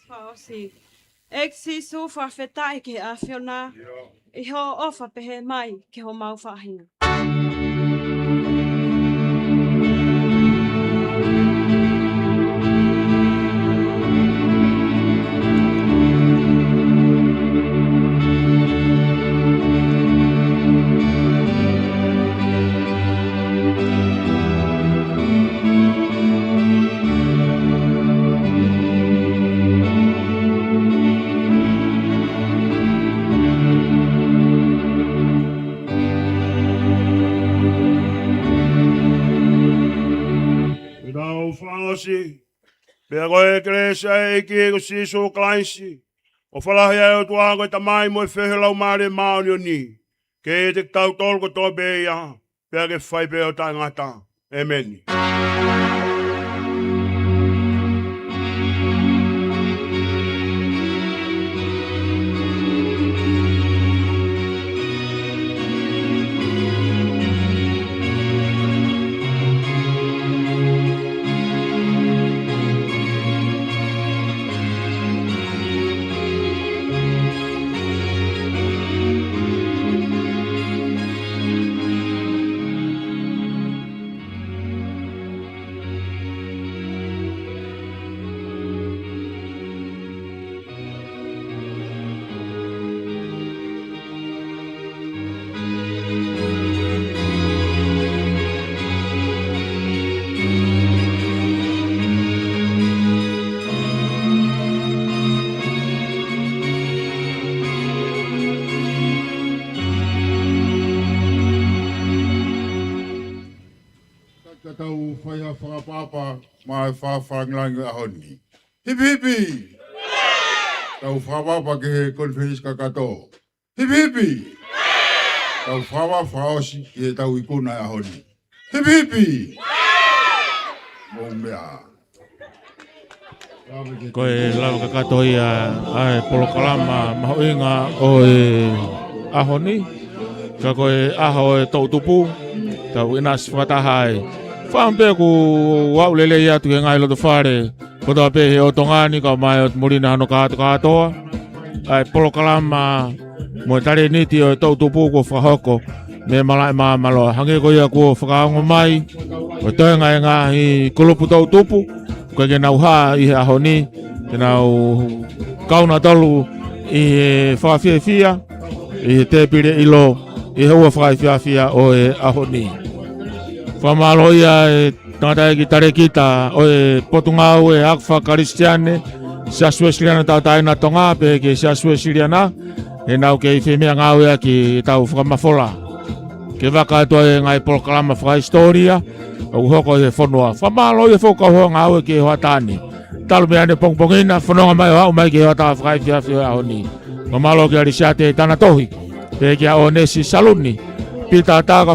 Fakaʻosi. ʻEiki Sīsū, fakafetaʻi ki he ʻAfiona, ʻi hoʻo ʻofa pehē mai ki homau faʻahinga. Pea ko e kelesi ʻa e ʻEiki ko Sīsū Kalaisi, ʻofa lahi ʻa e ʻOtua ko e Tamai mo e feohi ʻa e Laumālie Māʻoniʻoni, ke ʻiate kitautolu kotoa pē ia, pea ke fai pē ʻo taʻengata. ʻEmeni. Ka tau fai ha fakaʻapaʻapa maʻa e fakalāngilangi ʻo e ʻaho ni. Hipihipi! Tau fakaʻapaʻapa ki he konifelenisi kakato. Hipihipi! Tau fakaʻapaʻapa fakaʻosi ki heʻetau ikuna ʻo e ʻaho ni. Hipihipi! Mou meʻa. Ko e lava kakato ia ʻa e polokalama mahuʻinga ʻo e ʻaho ni. Ka ko e ʻaho ʻo e toʻutupu, tau ʻinasi fakataha ai. Fakaʻamu pē ʻoku aʻu lelei atu he ngaahi loto fale kotoa pē he ʻotu ngaahi, kae ʻumaʻā ʻa e ʻOtu Moʻui na hono kātokātoa ʻa e polokalama mo e talēniti ʻo e toʻutupu kuo fakahoko mei he malaʻe māmāloa. Hangē ko ia kuo fakaongo mai, ʻoku toe ngaahi ngaahi kulupu toʻutupu, ʻoku ʻikai ke nau hā ʻi he ʻaho ni, ke nau kau nautolu ʻi he fakafiefia, ʻi he tēpile ʻilo, ʻi he ʻaho fakaefiafi ʻo e ʻaho ni. Fakamālō ia e tangataʻeiki talēkita ʻo e Potungāue ʻa e Ako Fakakalisitiane Siasi Uēsiliana Tauʻatāina Tonga, pehē ki he Siasi Uēsiliana, he naʻa nau kei fai e meʻangāue ʻaki ʻetau fakamafola ke vaka atu ai e ngaahi polokalama fakahisitōlia ʻoku hoko ʻi he fonua. Fakamālō ia foki kau hoa ngāue ki he hoʻatā ni. Talu mei ʻanepō pongipongi na, fononga mai ʻo aʻu mai ki he hoʻatā fakaefiafi ʻo e ʻaho ni. Fakamālō kia Lisiate Tanatohi, pehē kia ʻOnesi Saluni, Pita Taka